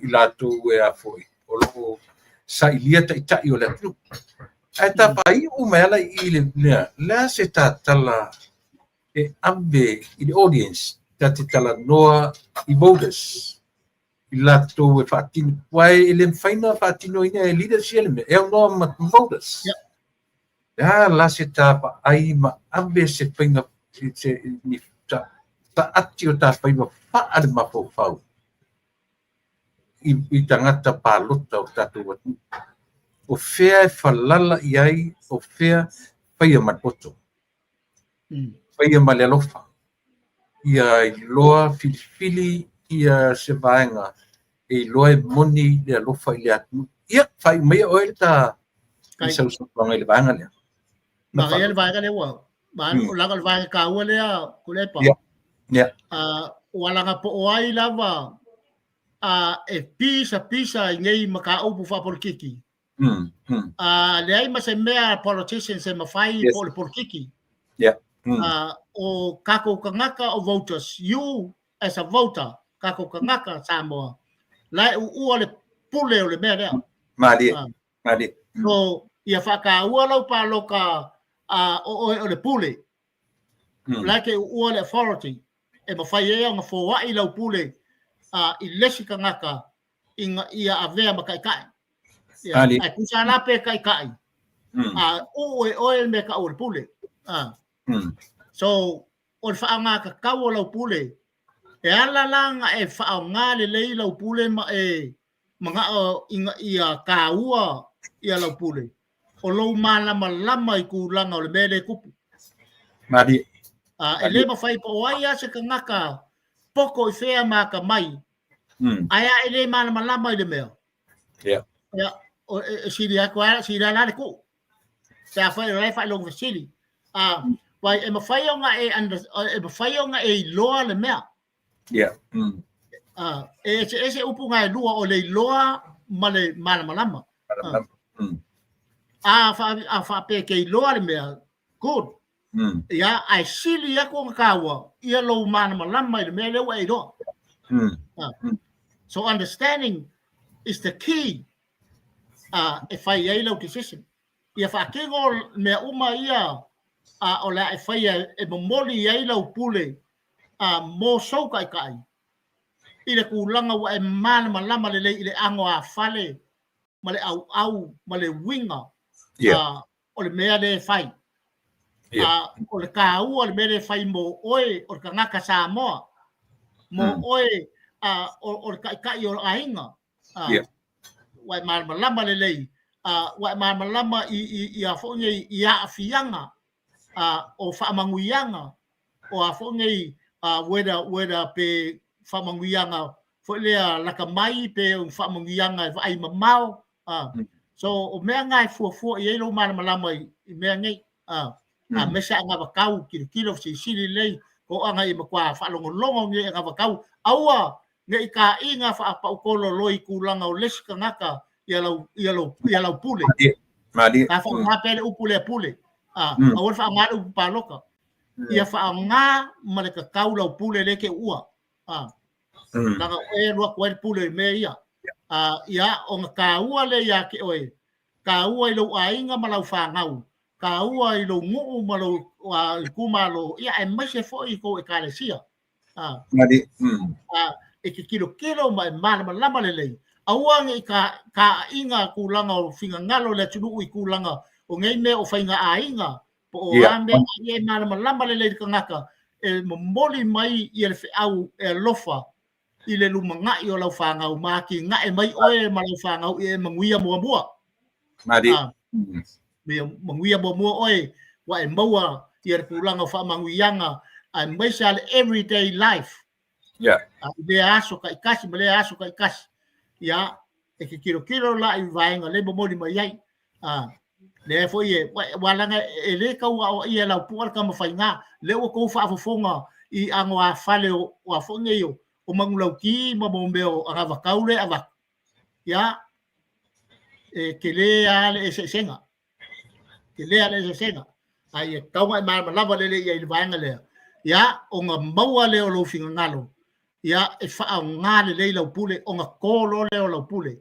i latou e a foi, o lo o sailia taitai o le atunuu. Ae ta faaiu mai ala i le mea, le a se tatala e ave i le audience, ta te talanoa i voters, i latou e faatino, aua e le mafai ona faatinoina e leaders ia le mea, e aunoa ma voters. Le a la se ta vaai ma ave se faiga se ni taati o ta faiva faa le mafaufau i tagata palota o tatou atunuu. O fea e falala i ai, o fea faia ma le poto, faia ma le alofa, ia iloa filifili ia se vaega e iloa e moni le alofa i le atunuu. Ia, faaiu maia oe le ta i sausaunoaga i le vaega lea. Manaia le vaega lea ua leaga o le vaega taua lea Tuilaepa. Ua laga po o ai lava e pisapisa i nei mataupu faapolitiki. Leai ma se mea politicians e mafai po o le polokiki. O tatou tagata o voters, you as a voter, tatou tagata Samoa, la e uua le pule o le mea lea. Malie, malie. So, ia faataua lau palota o oe o le pule. La e te uua le authority e mafai ai ona foai lau pule i le isi tagata ina ia avea ma taitai. Ia, ae tusa la pe taitai, a uu e oe le mea tau o le pule. So, o le faaaoga tatau o lau pule, e ala la ona e faaaoga lelei lau pule ma e manao ina ia taua ia lau pule, o lou malamalama i tulaga o le mea lea e tupu. Malie. E le mafai po o ai lava se tagata poto i fea ma atamai, ae a e le malamalama i le mea, ia, e sili atu lava, sili lava la le tuu. Pe afai o la e faailoga fesili. Vai e mafai ona e e mafai ona e iloa le mea. E eseese upu na e lua o le iloa ma le malamalama. A faapea e te iloa le mea, good. Ia, ae sili atu ona taua ia lou malamalama i le mea lea ua e iloa. So understanding is the key e fai ai lau decision. Ia faatino mea uma ia o le a e faia e momoli ai lau pule mo sou taitai i le tulaga ua e malamalama lelei i le anoāfale ma le auau ma le uiga o le mea lea e fai. O le taua o le mea lea e fai mo oe o le tagata Samoa, mo oe o le taitai o aiga. Ua e malamalama lelei, ua e malamalama i a foi nei i aafiaga o faamanuiaga o a foi nei whether pe faamanuiaga foi lea lata mai pe o faamanuiaga e vaai mamao. So o mea na e fuafua i ai lou malamalama i mea nei. Aemaise anavatau, tilotilo fesilisili lelei, toaga ia matua faalogologo nei anavatau, aua ne i taina faapautololoi i tulaga o le isi tagata ia lau, ia lau, ia lau pule. Malie. A faaaoga pea le upu lea pule. Aua le faaaoga le upu palota. Ia faaaoga ma le tatau lau pule lea e te uua. Leaga o oe e alu atu ai le pule i mea ia. Ia, ona taua lea ia te oe, taua i lou aiga ma lau fanau, taua i lou nuu ma lou itumalo, ia aemaise foi i tou ekalesia. E te tilotilo ma e malamalama lelei. Aua ne i taaiga tulaga o finagalo o le atunuu i tulaga o nei mea o faiga aiga, po o a mea ia e malamalama lelei le tagata e momoli mai ia le feau e alofa i le lumanai o lau fanau ma atinae mai oe ma lau fanau ia e manuia muamua. Ia manuia muamua oe ua e maua ia le tulaga o faamanuiaga aemaise lava le everyday life. I lea aso taitasi ma lea aso taitasi. Ia, e te tilotilo la i vaega lea e momoli mai ai. Lea foi e, aua leaga e le tau aoaia e Laupua le tama faiga. Lea ua tou faafofoga i anoāfale o a foi nei o manulauti ma mo mea o anavatau lea e avatu. Ia, e tele lava le eseesega. Tele lava le eseesega. Ae ia tatau ona e malamalama lelei i ai i le vaega lea. Ia, ona maua lea o lou finagalo, ia, e faaaoga lelei lau pule, ona to loa lea o lau pule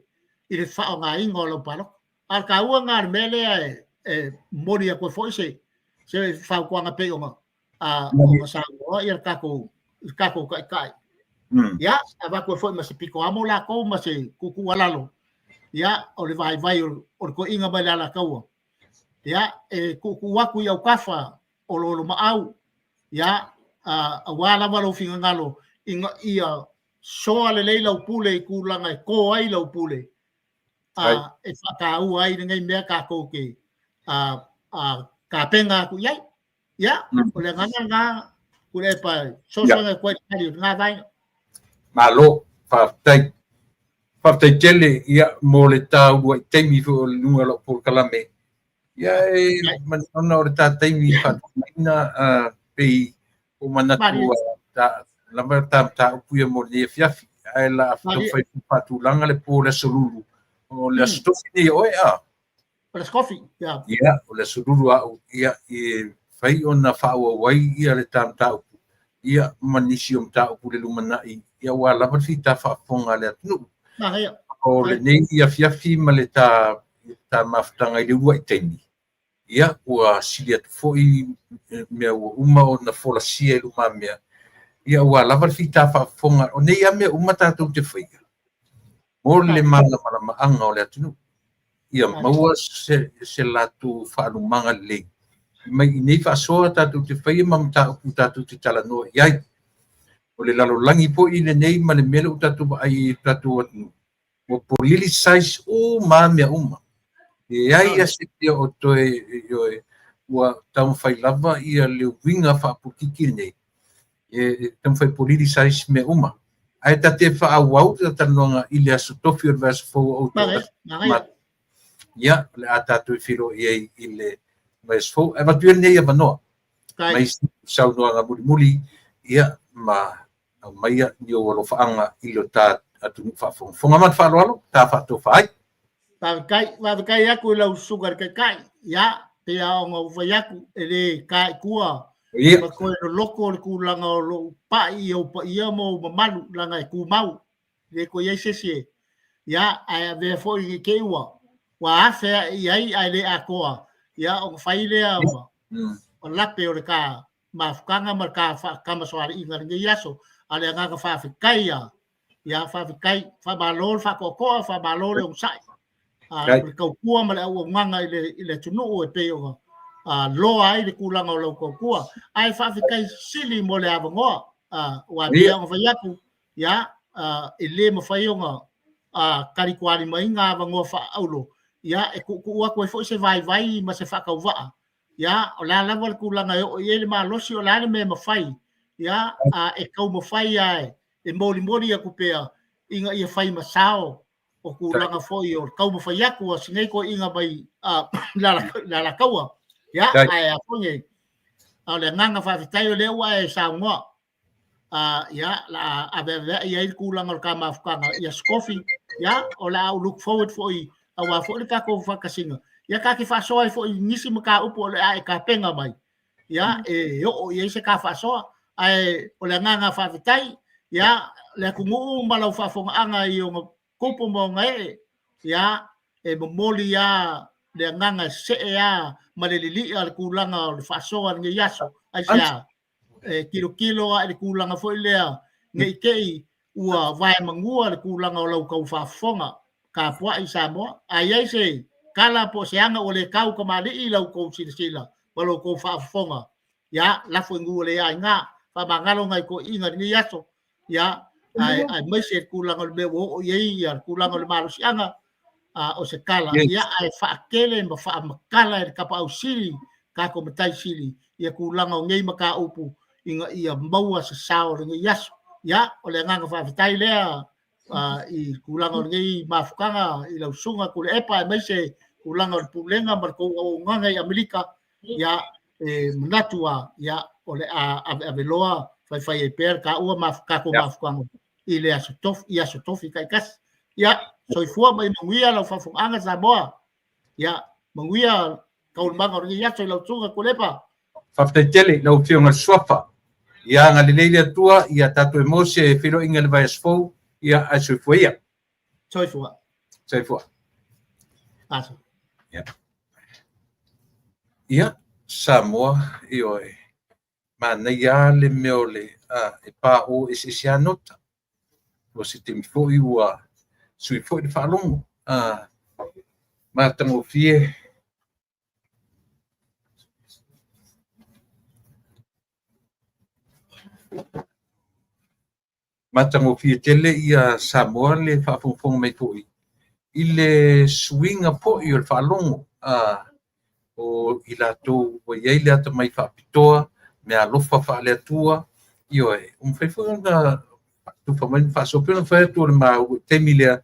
i le faaaogaina o lau palota. A o le taua lena o le mea lea e momoli atu ai foi se fautuaga pei ona ona saunoa ia le tatou taitai. Ia, avatu ai foi ma se pito amo latou ma se tuutuualalo. Ia, o le vaivai o le toeaina mai le Alataua. Ia, e tuutuu atu i autafa o Lolomaau, ia, aua lava lou finagalo ina ia soa lelei lau pule i tulaga e to ai lau pule, e faataua ai lenei mea tatou te tapena atu i ai. Ia, o le agaga lena, Tuilaepa, e fesoasoani atu ai i le tali o lena vaega. Malo, faafetai. Faafetai tele ia, mo le ta uluai taimi foi o le luga o lau polokalame. Ia, e ona o le ta taimi faataumaina pei ua manatu ta, lava ta mataupu ia mo lenei afiafi. Ae la taumafai faatulaga le po o le Aso Lulu. O le Aso Tofi nei oe a? O le Aso Tofi, ia. Ia, o le Aso Lulu au, ia, e fai ona faaauau ai ia le ta mataupu, ia, ma nisi o mataupu i le lumanai, ia, aua lava le fita faafofoga a le atunuu. Manaia. O lenei afiafi ma le ta, ta mafutaga i le uluai taimi, ia, ua sili atu foi mea ua uma ona folasia i lumamea, ia, aua lava le fita faafofoga. O nei lava mea uma tatou te faia, mo le malamalamaaga o le atunuu, ia maua se latou faalumaga lelei. Mai i nei faasoa tatou te faia ma mataupu tatou te talanoa i ai. O le lalolagi foi lenei ma le mea lea ua tatou vaai i le tatou atunuu, ua politicize uma lava mea uma. E leai lava se mea o toe, ioe, ua taumafai lava ia le uiga faapolokiki lenei e taumafai e politicize mea uma. Ae ta te faaauau le talanoaga i le aso Tofi o le vaiaso fou o outou. Ia, o le a tatou feiloai ai i le vaiaso fou. Ae avatu ia lenei avanoa mai saunoaga mulimuli, ia, ma aumaia ni ou alofaaga i lo ta atunuu faafogafoga. Ma le faaaloalo, ta faatofa ai. Faafetai, faafetai atu i lau susuga i le Taitai. Ia, pei lava ona ou fai atu, e le ta i tua ma toe loloto le tulaga o lou pai i ou paia ma ou mamalu, leaga e tumau, e le toe i ai se isi e... Ia, ae avea foi ne i te i ua afe ae i ai ae le atoa, ia ona fai lea ma lape o le ta mafutaga ma le ta faatamasoaliiga i lenei aso. A o le agaga faafetai lava, ia faafetai, faamalo le faatoatoa, faamalo le onosai, o le tautua ma le auaunaga i le atunuu e pei ona loa ai le tulaga o lau tautua. Ae faafetai sili mo le avanoa, aua pei ona fai atu, ia, e le mafai ona talitualimaina avanoa faaauro, ia, e tuutuu atu ai foi se vaivai ma se faatauvaa, ia, o le a lava le tulaga e oo i ai le malosi, o le a le mea e mafai, ia, e taumafai lava e molimoli atu pea ina ia fai ma sao o tulaga foi o le taumafai atu a si nei toeaina mai le Alataua. Ia, ae a foi nei, a o le agaga faafetai o lea ua e saunoa, ia, la a aveaveai ai le tulaga o le ta mafutaga i Aso Tofi, ia, o le a ou look forward foi aua foi le tatou faatasiga, ia ta te faasoa ai foi i nisi mataupu o le a e tapena mai, ia, e oo i ai se ta faasoa. Ae o le agaga faafetai, ia, le atunuu ma lau faafofogaaga i ona tupu ma ona ee, ia, e momoli lava le agaga e see lava ma le lili'a le tulaga o le faasoa i lenei aso. Aisea? E tilotilo lava i le tulaga foi lea ne i te i ua vaemanua le tulaga o lau tau faafofoga tapuai Samoa. A i ai se tala po o se aga ua le tau tamalii i la outou silasila ma la outou faafofoga, ia, lafo i nuu o le aiga, faamagalo nai toeaiina i lenei aso, ia, aemaise le tulaga o le mea ua oo i ai le tulaga o le malosiaga, o se tala, ia, ae faatele ma faamatala e le Tapaau Sili, tatou Matai Sili, ia tulaga o nei mataupu ina ia maua se sao o lenei aso. Ia, o le agaga faafetai lea i tulaga o lenei mafutaga i lau susuga Tuilaepa, aemaise tulaga o le pulega ma le tou auaunaga i Amerika. Ia, e manatu lava, ia, o le a aveaveloa faifai ai pea le taua tatou mafutaga i le aso Tofi, i aso Tofi taitasi. Ia, soifua ma ia manuia lau faafofogaaga Samoa. Ia, manuia taualumaga o lenei aso i lau susuga Tuilaepa. Faafetai tele i lau Afioga i le Suafa. Ia agalelei le Atua ia tatou e maua se feiloaiga i le vaiaso fou. Ia, ae soifua ia. Soifua. Soifua. Aso. Ia. Ia, Samoa, ioe, manaia lava le mea o le e pao'o eseese lava nota. Ua se taimi foi ua sui foi le faalogo. Matagofie. Matagofie tele ia Samoa le faafogafoga mai foi i le suiga foi o le faalogo a o i latou ua i ai le atamai faapitoa, meaalofa faale-Atua, ioe, ua mafai foi ona tufa mai ma faasoa. Pei ona fai atu o le maua i le taimi lea,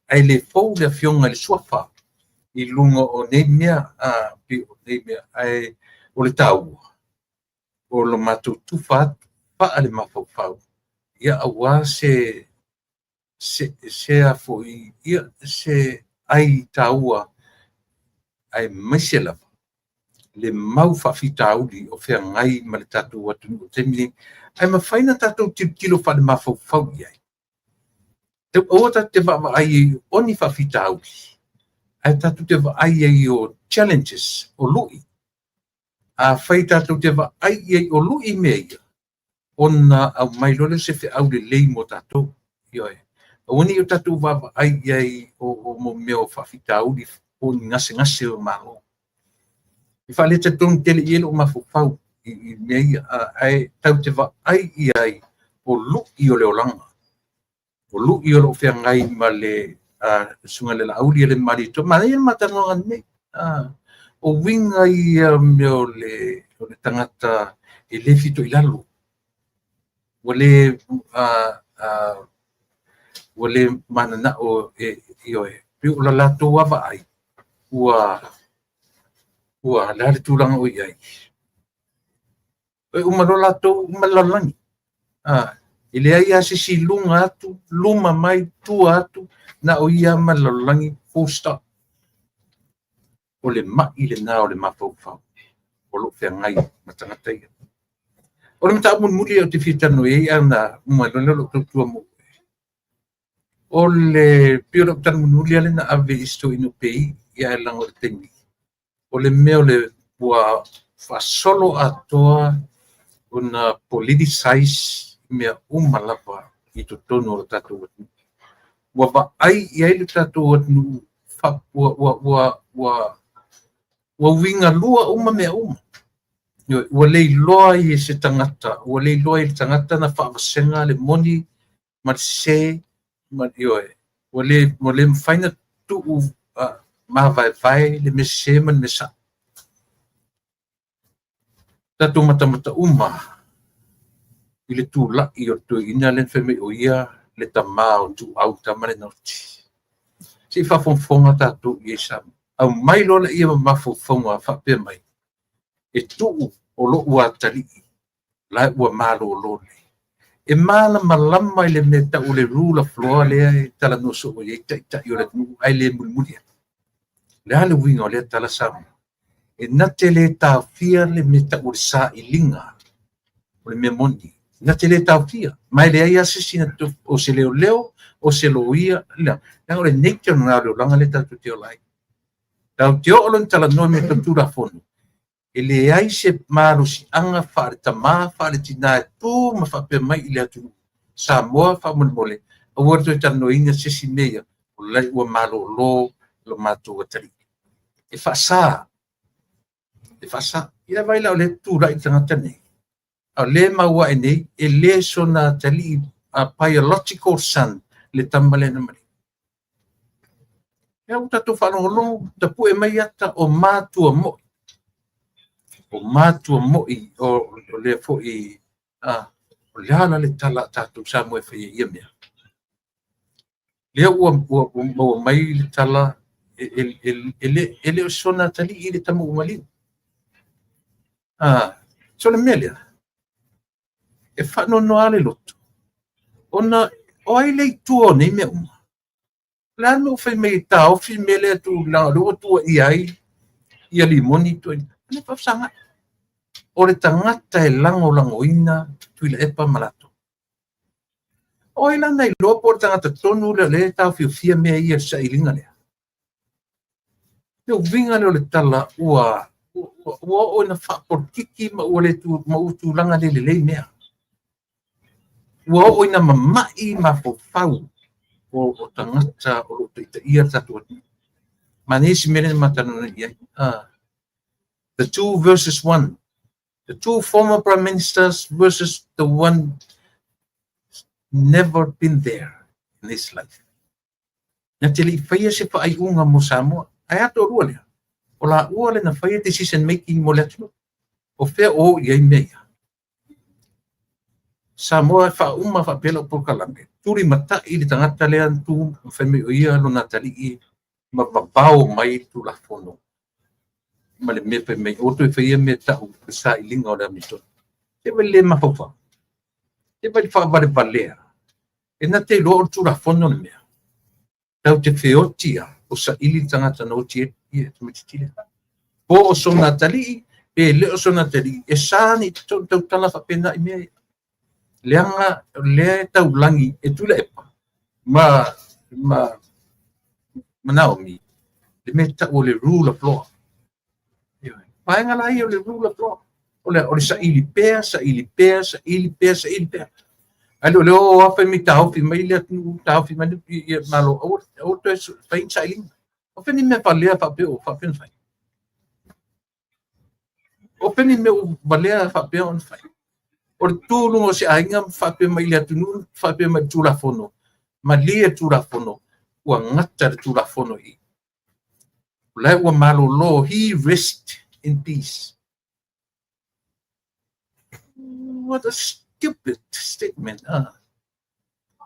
ae le fou le afioga i le Suafa i luga o nei mea, pei o nei mea, ae o le taua, o lo matou tufa atu faale-mafaufau, ia aua se se a foi, ia, se ai taua, aemaise lava le mau faafitauli o feagai ma le tatou atunuu i le taimi lenei. Ae mafai ona tatou tilotilo faale-mafaufau i ai. Aua tatou te vaavaai i o ni faafitauli, ae tatou te vaai ai o challenges, o lu'i. Afai tatou te vaai i ai o lu'i mea ia, ona aumai loa lea o se feau lelei mo tatou. Ioe. Aua ne i o tatou vaavaai i ai o mea o faafitauli po o ni gasegase o Malo. E faaletalitonu tele i ai lou mafaufau i mea ia, ae tatou te vaai i ai, o lui o le olaga, o lui o loo feagai ma le susuga i le Laauli e le Malietoa. Manaia le ma talanoaga nei. O uiga ia o mea o le tagata e le fito i lalo, ua le mananao e ioe, pei o le latou lava vaai, ua le a le tulaga o i ai, e uma loa latou uma le lalolagi. E leai lava se isi i luga atu, luma mai, tua atu, na o ia ma le lalolagi, full stop. O le mai lena o le mafaufau o lo o feagai ma tagata ia. O le mataupu mulimuli ou te fia talanoa i ai, ae ona uma ai loa lea o lou tautua mo o le pei o lau tala mulimuli lea na ave i si toeaina o Pei, ae leaga o le taimi. O le mea o le ua faasolo atoa ona politicize mea uma lava i totonu o le tatou atunuu. Ua vaai i ai le tatou atunuu, ua uiga lua uma mea uma. Ua le iloa ai e se tagata, ua le iloa ai e le tagata na faavasega le moni ma le sese, ma ioe, ua le mafai ona tuu mavaevae le mea sese ma le mea sao. Tatou matamata uma i le tulai o le toeaina lea na fai mai o ia le tama o Ituau Tamalenoti. Se i faafogafoga tatou i ai Samoa. Aumai loa laia ma mafaufauga faapea mai, e tuu o lou atalii la ua malolo nei. E malamalama i le mea tau o le rule of law lea e talanoa soo i ai taitai o le atunuu ae le mulimuli atu. O le a le uiga o lea tala Samoa? E na te le taofia le mea tau o le sailiga o le mea moni. Na te le taofia. Ma e leai lava se isi o se leoleo, o se loia, leaga o le nature lena o le olaga lea tatou te ola ai. Tatou te oo loa ina talanoa i mea tau Tulafono, e leai se malosiaga faale-tama, faale-tina e tu ma faapea mai i le atunuu Samoa, faamolemole, aua le toe talanoaina se isi mea ia, o la ua malolo lo matou atalii. E faasa, e faasa. Ia vaai la o lea e tulai le tagata nei, a o lea e maua ae nei, e le sona atalii, a biological son, le tama lea na maliu. Ia ua tatou faalogologo, tapue mai ata o matua moi. O matua moi o lea foi, o le a la le tala a tatou Samoa e fai ai ia mea. Lea ua maua mai le tala e le o sona atalii le tama ua maliu. So le mea lea, e faanoanoa le loto, ona o ai le itua o nei mea uma? O le a le mea ua fai mai e taofi le mea lea tulaga o lea ua tuuaia ai ia Limoni tuuaia. Le faafesagai. O le tagata e lagolagoina Tuilaepa ma latou. O ai la na iloa po o le tagata tonu lea o lea e taofiofia mea ia i le sailiga lea? Le uiga lea o le tala ua oo ina faapolokiki ma ua le tu, ma ua tulaga le lelei mea. Ua oo ina mamai mafaufau o tagata o lo o taitaia le tatou atunuu. Manaia si mea lea na ma talanoa i ai. The two versus one. The two former prime ministers versus the one never been there in his life. Na te le i faia se faaiuga mo Samoa. Ae a toalua lea? O la ua le na faia decision making mo le atunuu. O fea o i ai mea ia? Samoa e faauma faapea lau polokalame. Tuli matai le tagata lea na tu ma fai mai o ia lona atalii ma vavao mai le Tulafono ma le mea fai mai o toe faia mea tau le sailiga o le amiotonu. Se vai le mafaufau. Se vai le faavalevalea. E na te iloa o le Tulafono le mea. Tau te feoti a o saili le tagata na oti e ia tamaitiiti lea. Po o sona atalii, pe le o sona atalii, e sa ni tautala faapena i mea ia. Leaga lea e taulagi e Tuilaepa ma Naomi le mea tau o le rule of law. Vaega la ia o le rule of law. O le saili pea, saili pea, saili pea, saili pea. Ae le o le o afa mai taofi mai le atunuu, taofi mai le Malo, aua toe fai ni sailiga. O fea ni mea faalea faapea o faapea ona fai? O peni mea ua valea faapea ona fai. O le tu i luga o se aiga ma faapea mai i le atunuu, faapea mai i le Tulafono, malie le Tulafono, ua gata le Tulafono i i. O la ua malolo, he rest in peace. What a stupid statement.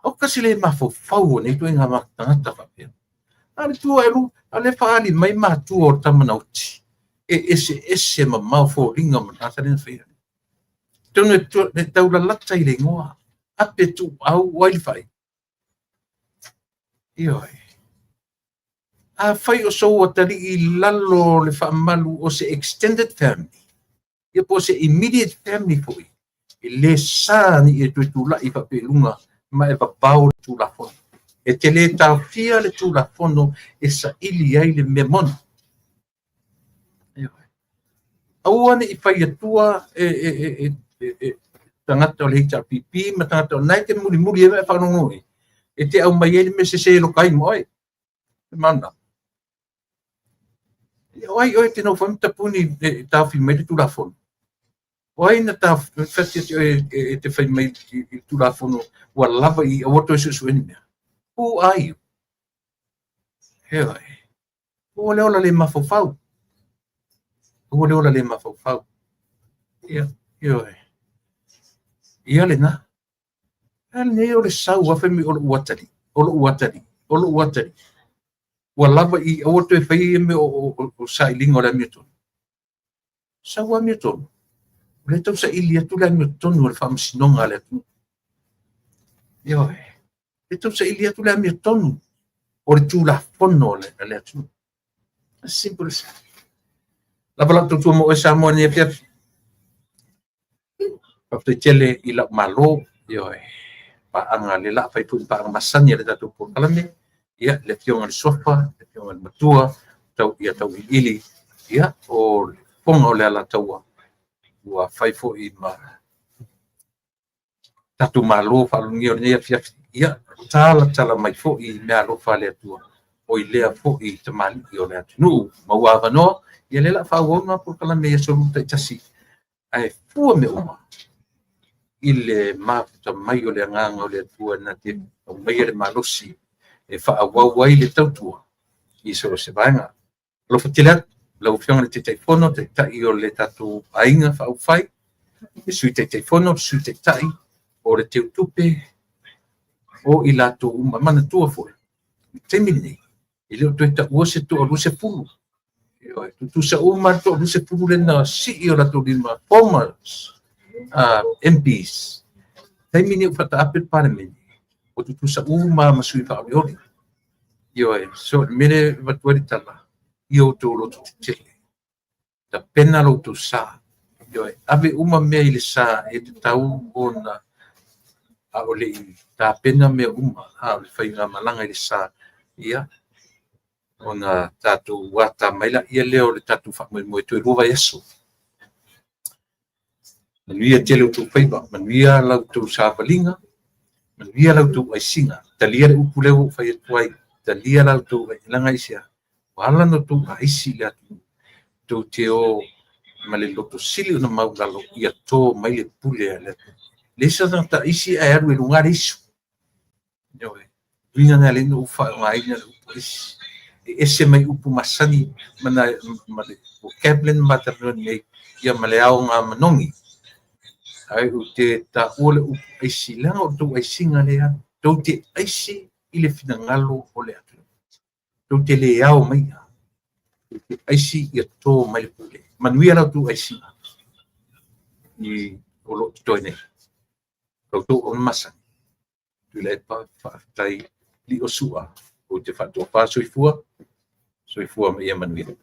O kasi le mafaufau o nei ituaiga tagata faapea. A le tu ae a le faaali mai matua o le tama na oti. E eseese mamao foliga ma tagata lea na faia. Atonu e taulalata i le igoa. Ape Tuuau o ai le fai. Ioe. Afai o sou atalii i lalo o le faamalu o se extended family, ia po o se immediate family foi, e le sa ni e toe tulai faapea i luga ma e vavao le Tulafono. E te le taofia le Tulafono e saili ai le mea moni. Ioe. Aua ne i fai atua e tagata o le HRPP ma tagata o nae te mulimuli e whaanongo e. E te au mai ai le mea sese e loka ai mo oe. Mana. O ai oe te nofo ai ma tapuni e taofi mai le Tulafono. O ai na fati atu e te fai mai i le Tulafono ua lava i aua toe suesueni mea. Who are you? Ioe. Ua le ola le mafaufau. Ua le ola le mafaufau. Ia, ioe. Ia lena. A lenei o le sau a fai mai o lou atalii, o lou atalii, o lou atalii. Ua lava i aua toe fai ia mea o sailiga o le amiotonu. Sau amiotonu. O le tau saili atu le amiotonu o le faamasinoga a le atunuu. Ioe. Le tau saili atu le amiotonu o le Tulafono a le atunuu. As simple as that. Lava lau tautua mo oe Samoa nei afiafi. Faafetai tele i lau malo, ioe, paaga le la fai foi paaga masani a le tatou polokalame, ia le afioga i le Suafa, le afioga i le Matua, tau ia tau iliili, ia o le fofoga o le Alataua, ua fai foi ma tatou malo faalogia o lenei afiafi, ia talatala mai foi i mea alofa a le Atua, o i lea foi tamalii o le atunuu. Maua avanoa, ia le la faaauau polokalame i aso lua taitasi, ae fua mea uma i le mafuta mai o le agaga o le Atua na te aumaia le malosi e faaauau ai le tautua i so o se vaega. Alofa tele atu lau Afioga i le Taitaifono, Taitai o le tatou aiga faaupufai, le Sui Taitaifono, le Sui Taitai o le Teutupe, o i latou uma. Manatua foi, i le taimi lenei, e le o toe taua se 20. Tutusa uma le 20 le na sii o latou lima, former MPs. Taimi ni o whataape le Palemene, o tutusa uma ma sui whaolioli. Ioe, so mele vatuari tala, i o tō loto te tele. Ta pena lo tō sa. Ioe, ave uma mea i le sa e te tau ona a o le i ta pena mea uma, a o le whainga malanga i le sa. Ia, ona tātou wata mai la ia leo le tātou whamoemoe toe lua vai aso. Manuia tele o tō whaiva, manuia lau tō sāwalinga, manuia lau tō aisinga, talia le upu leo o whai atu ai, talia lau tō langa isia, wala no tō aisi le atu, tō te o ma le loto sili o na maulalo ia tō mai le pule a le atu. Le isa tangata isi e aru e lunga le isu. Ioe, uiga na le no uwha o ngā ina le upu isi. E ese mai upu masani mana ma le vocabulary ma ta nei ia ma le ao ngā manongi. Ai u te ta ua le upu aisi, langa o tō aisinga lea, tō te aisi i le finangalo o le atu. Tō te le ao mai ia. Tō te aisi ia tō mai le pule. Manuia lau tō aisinga. I o lo toi nei. Kau tō o masani. Tui le pa whaatai li o sua. O te whaatua wha soifua. Soifua ma ia manuia.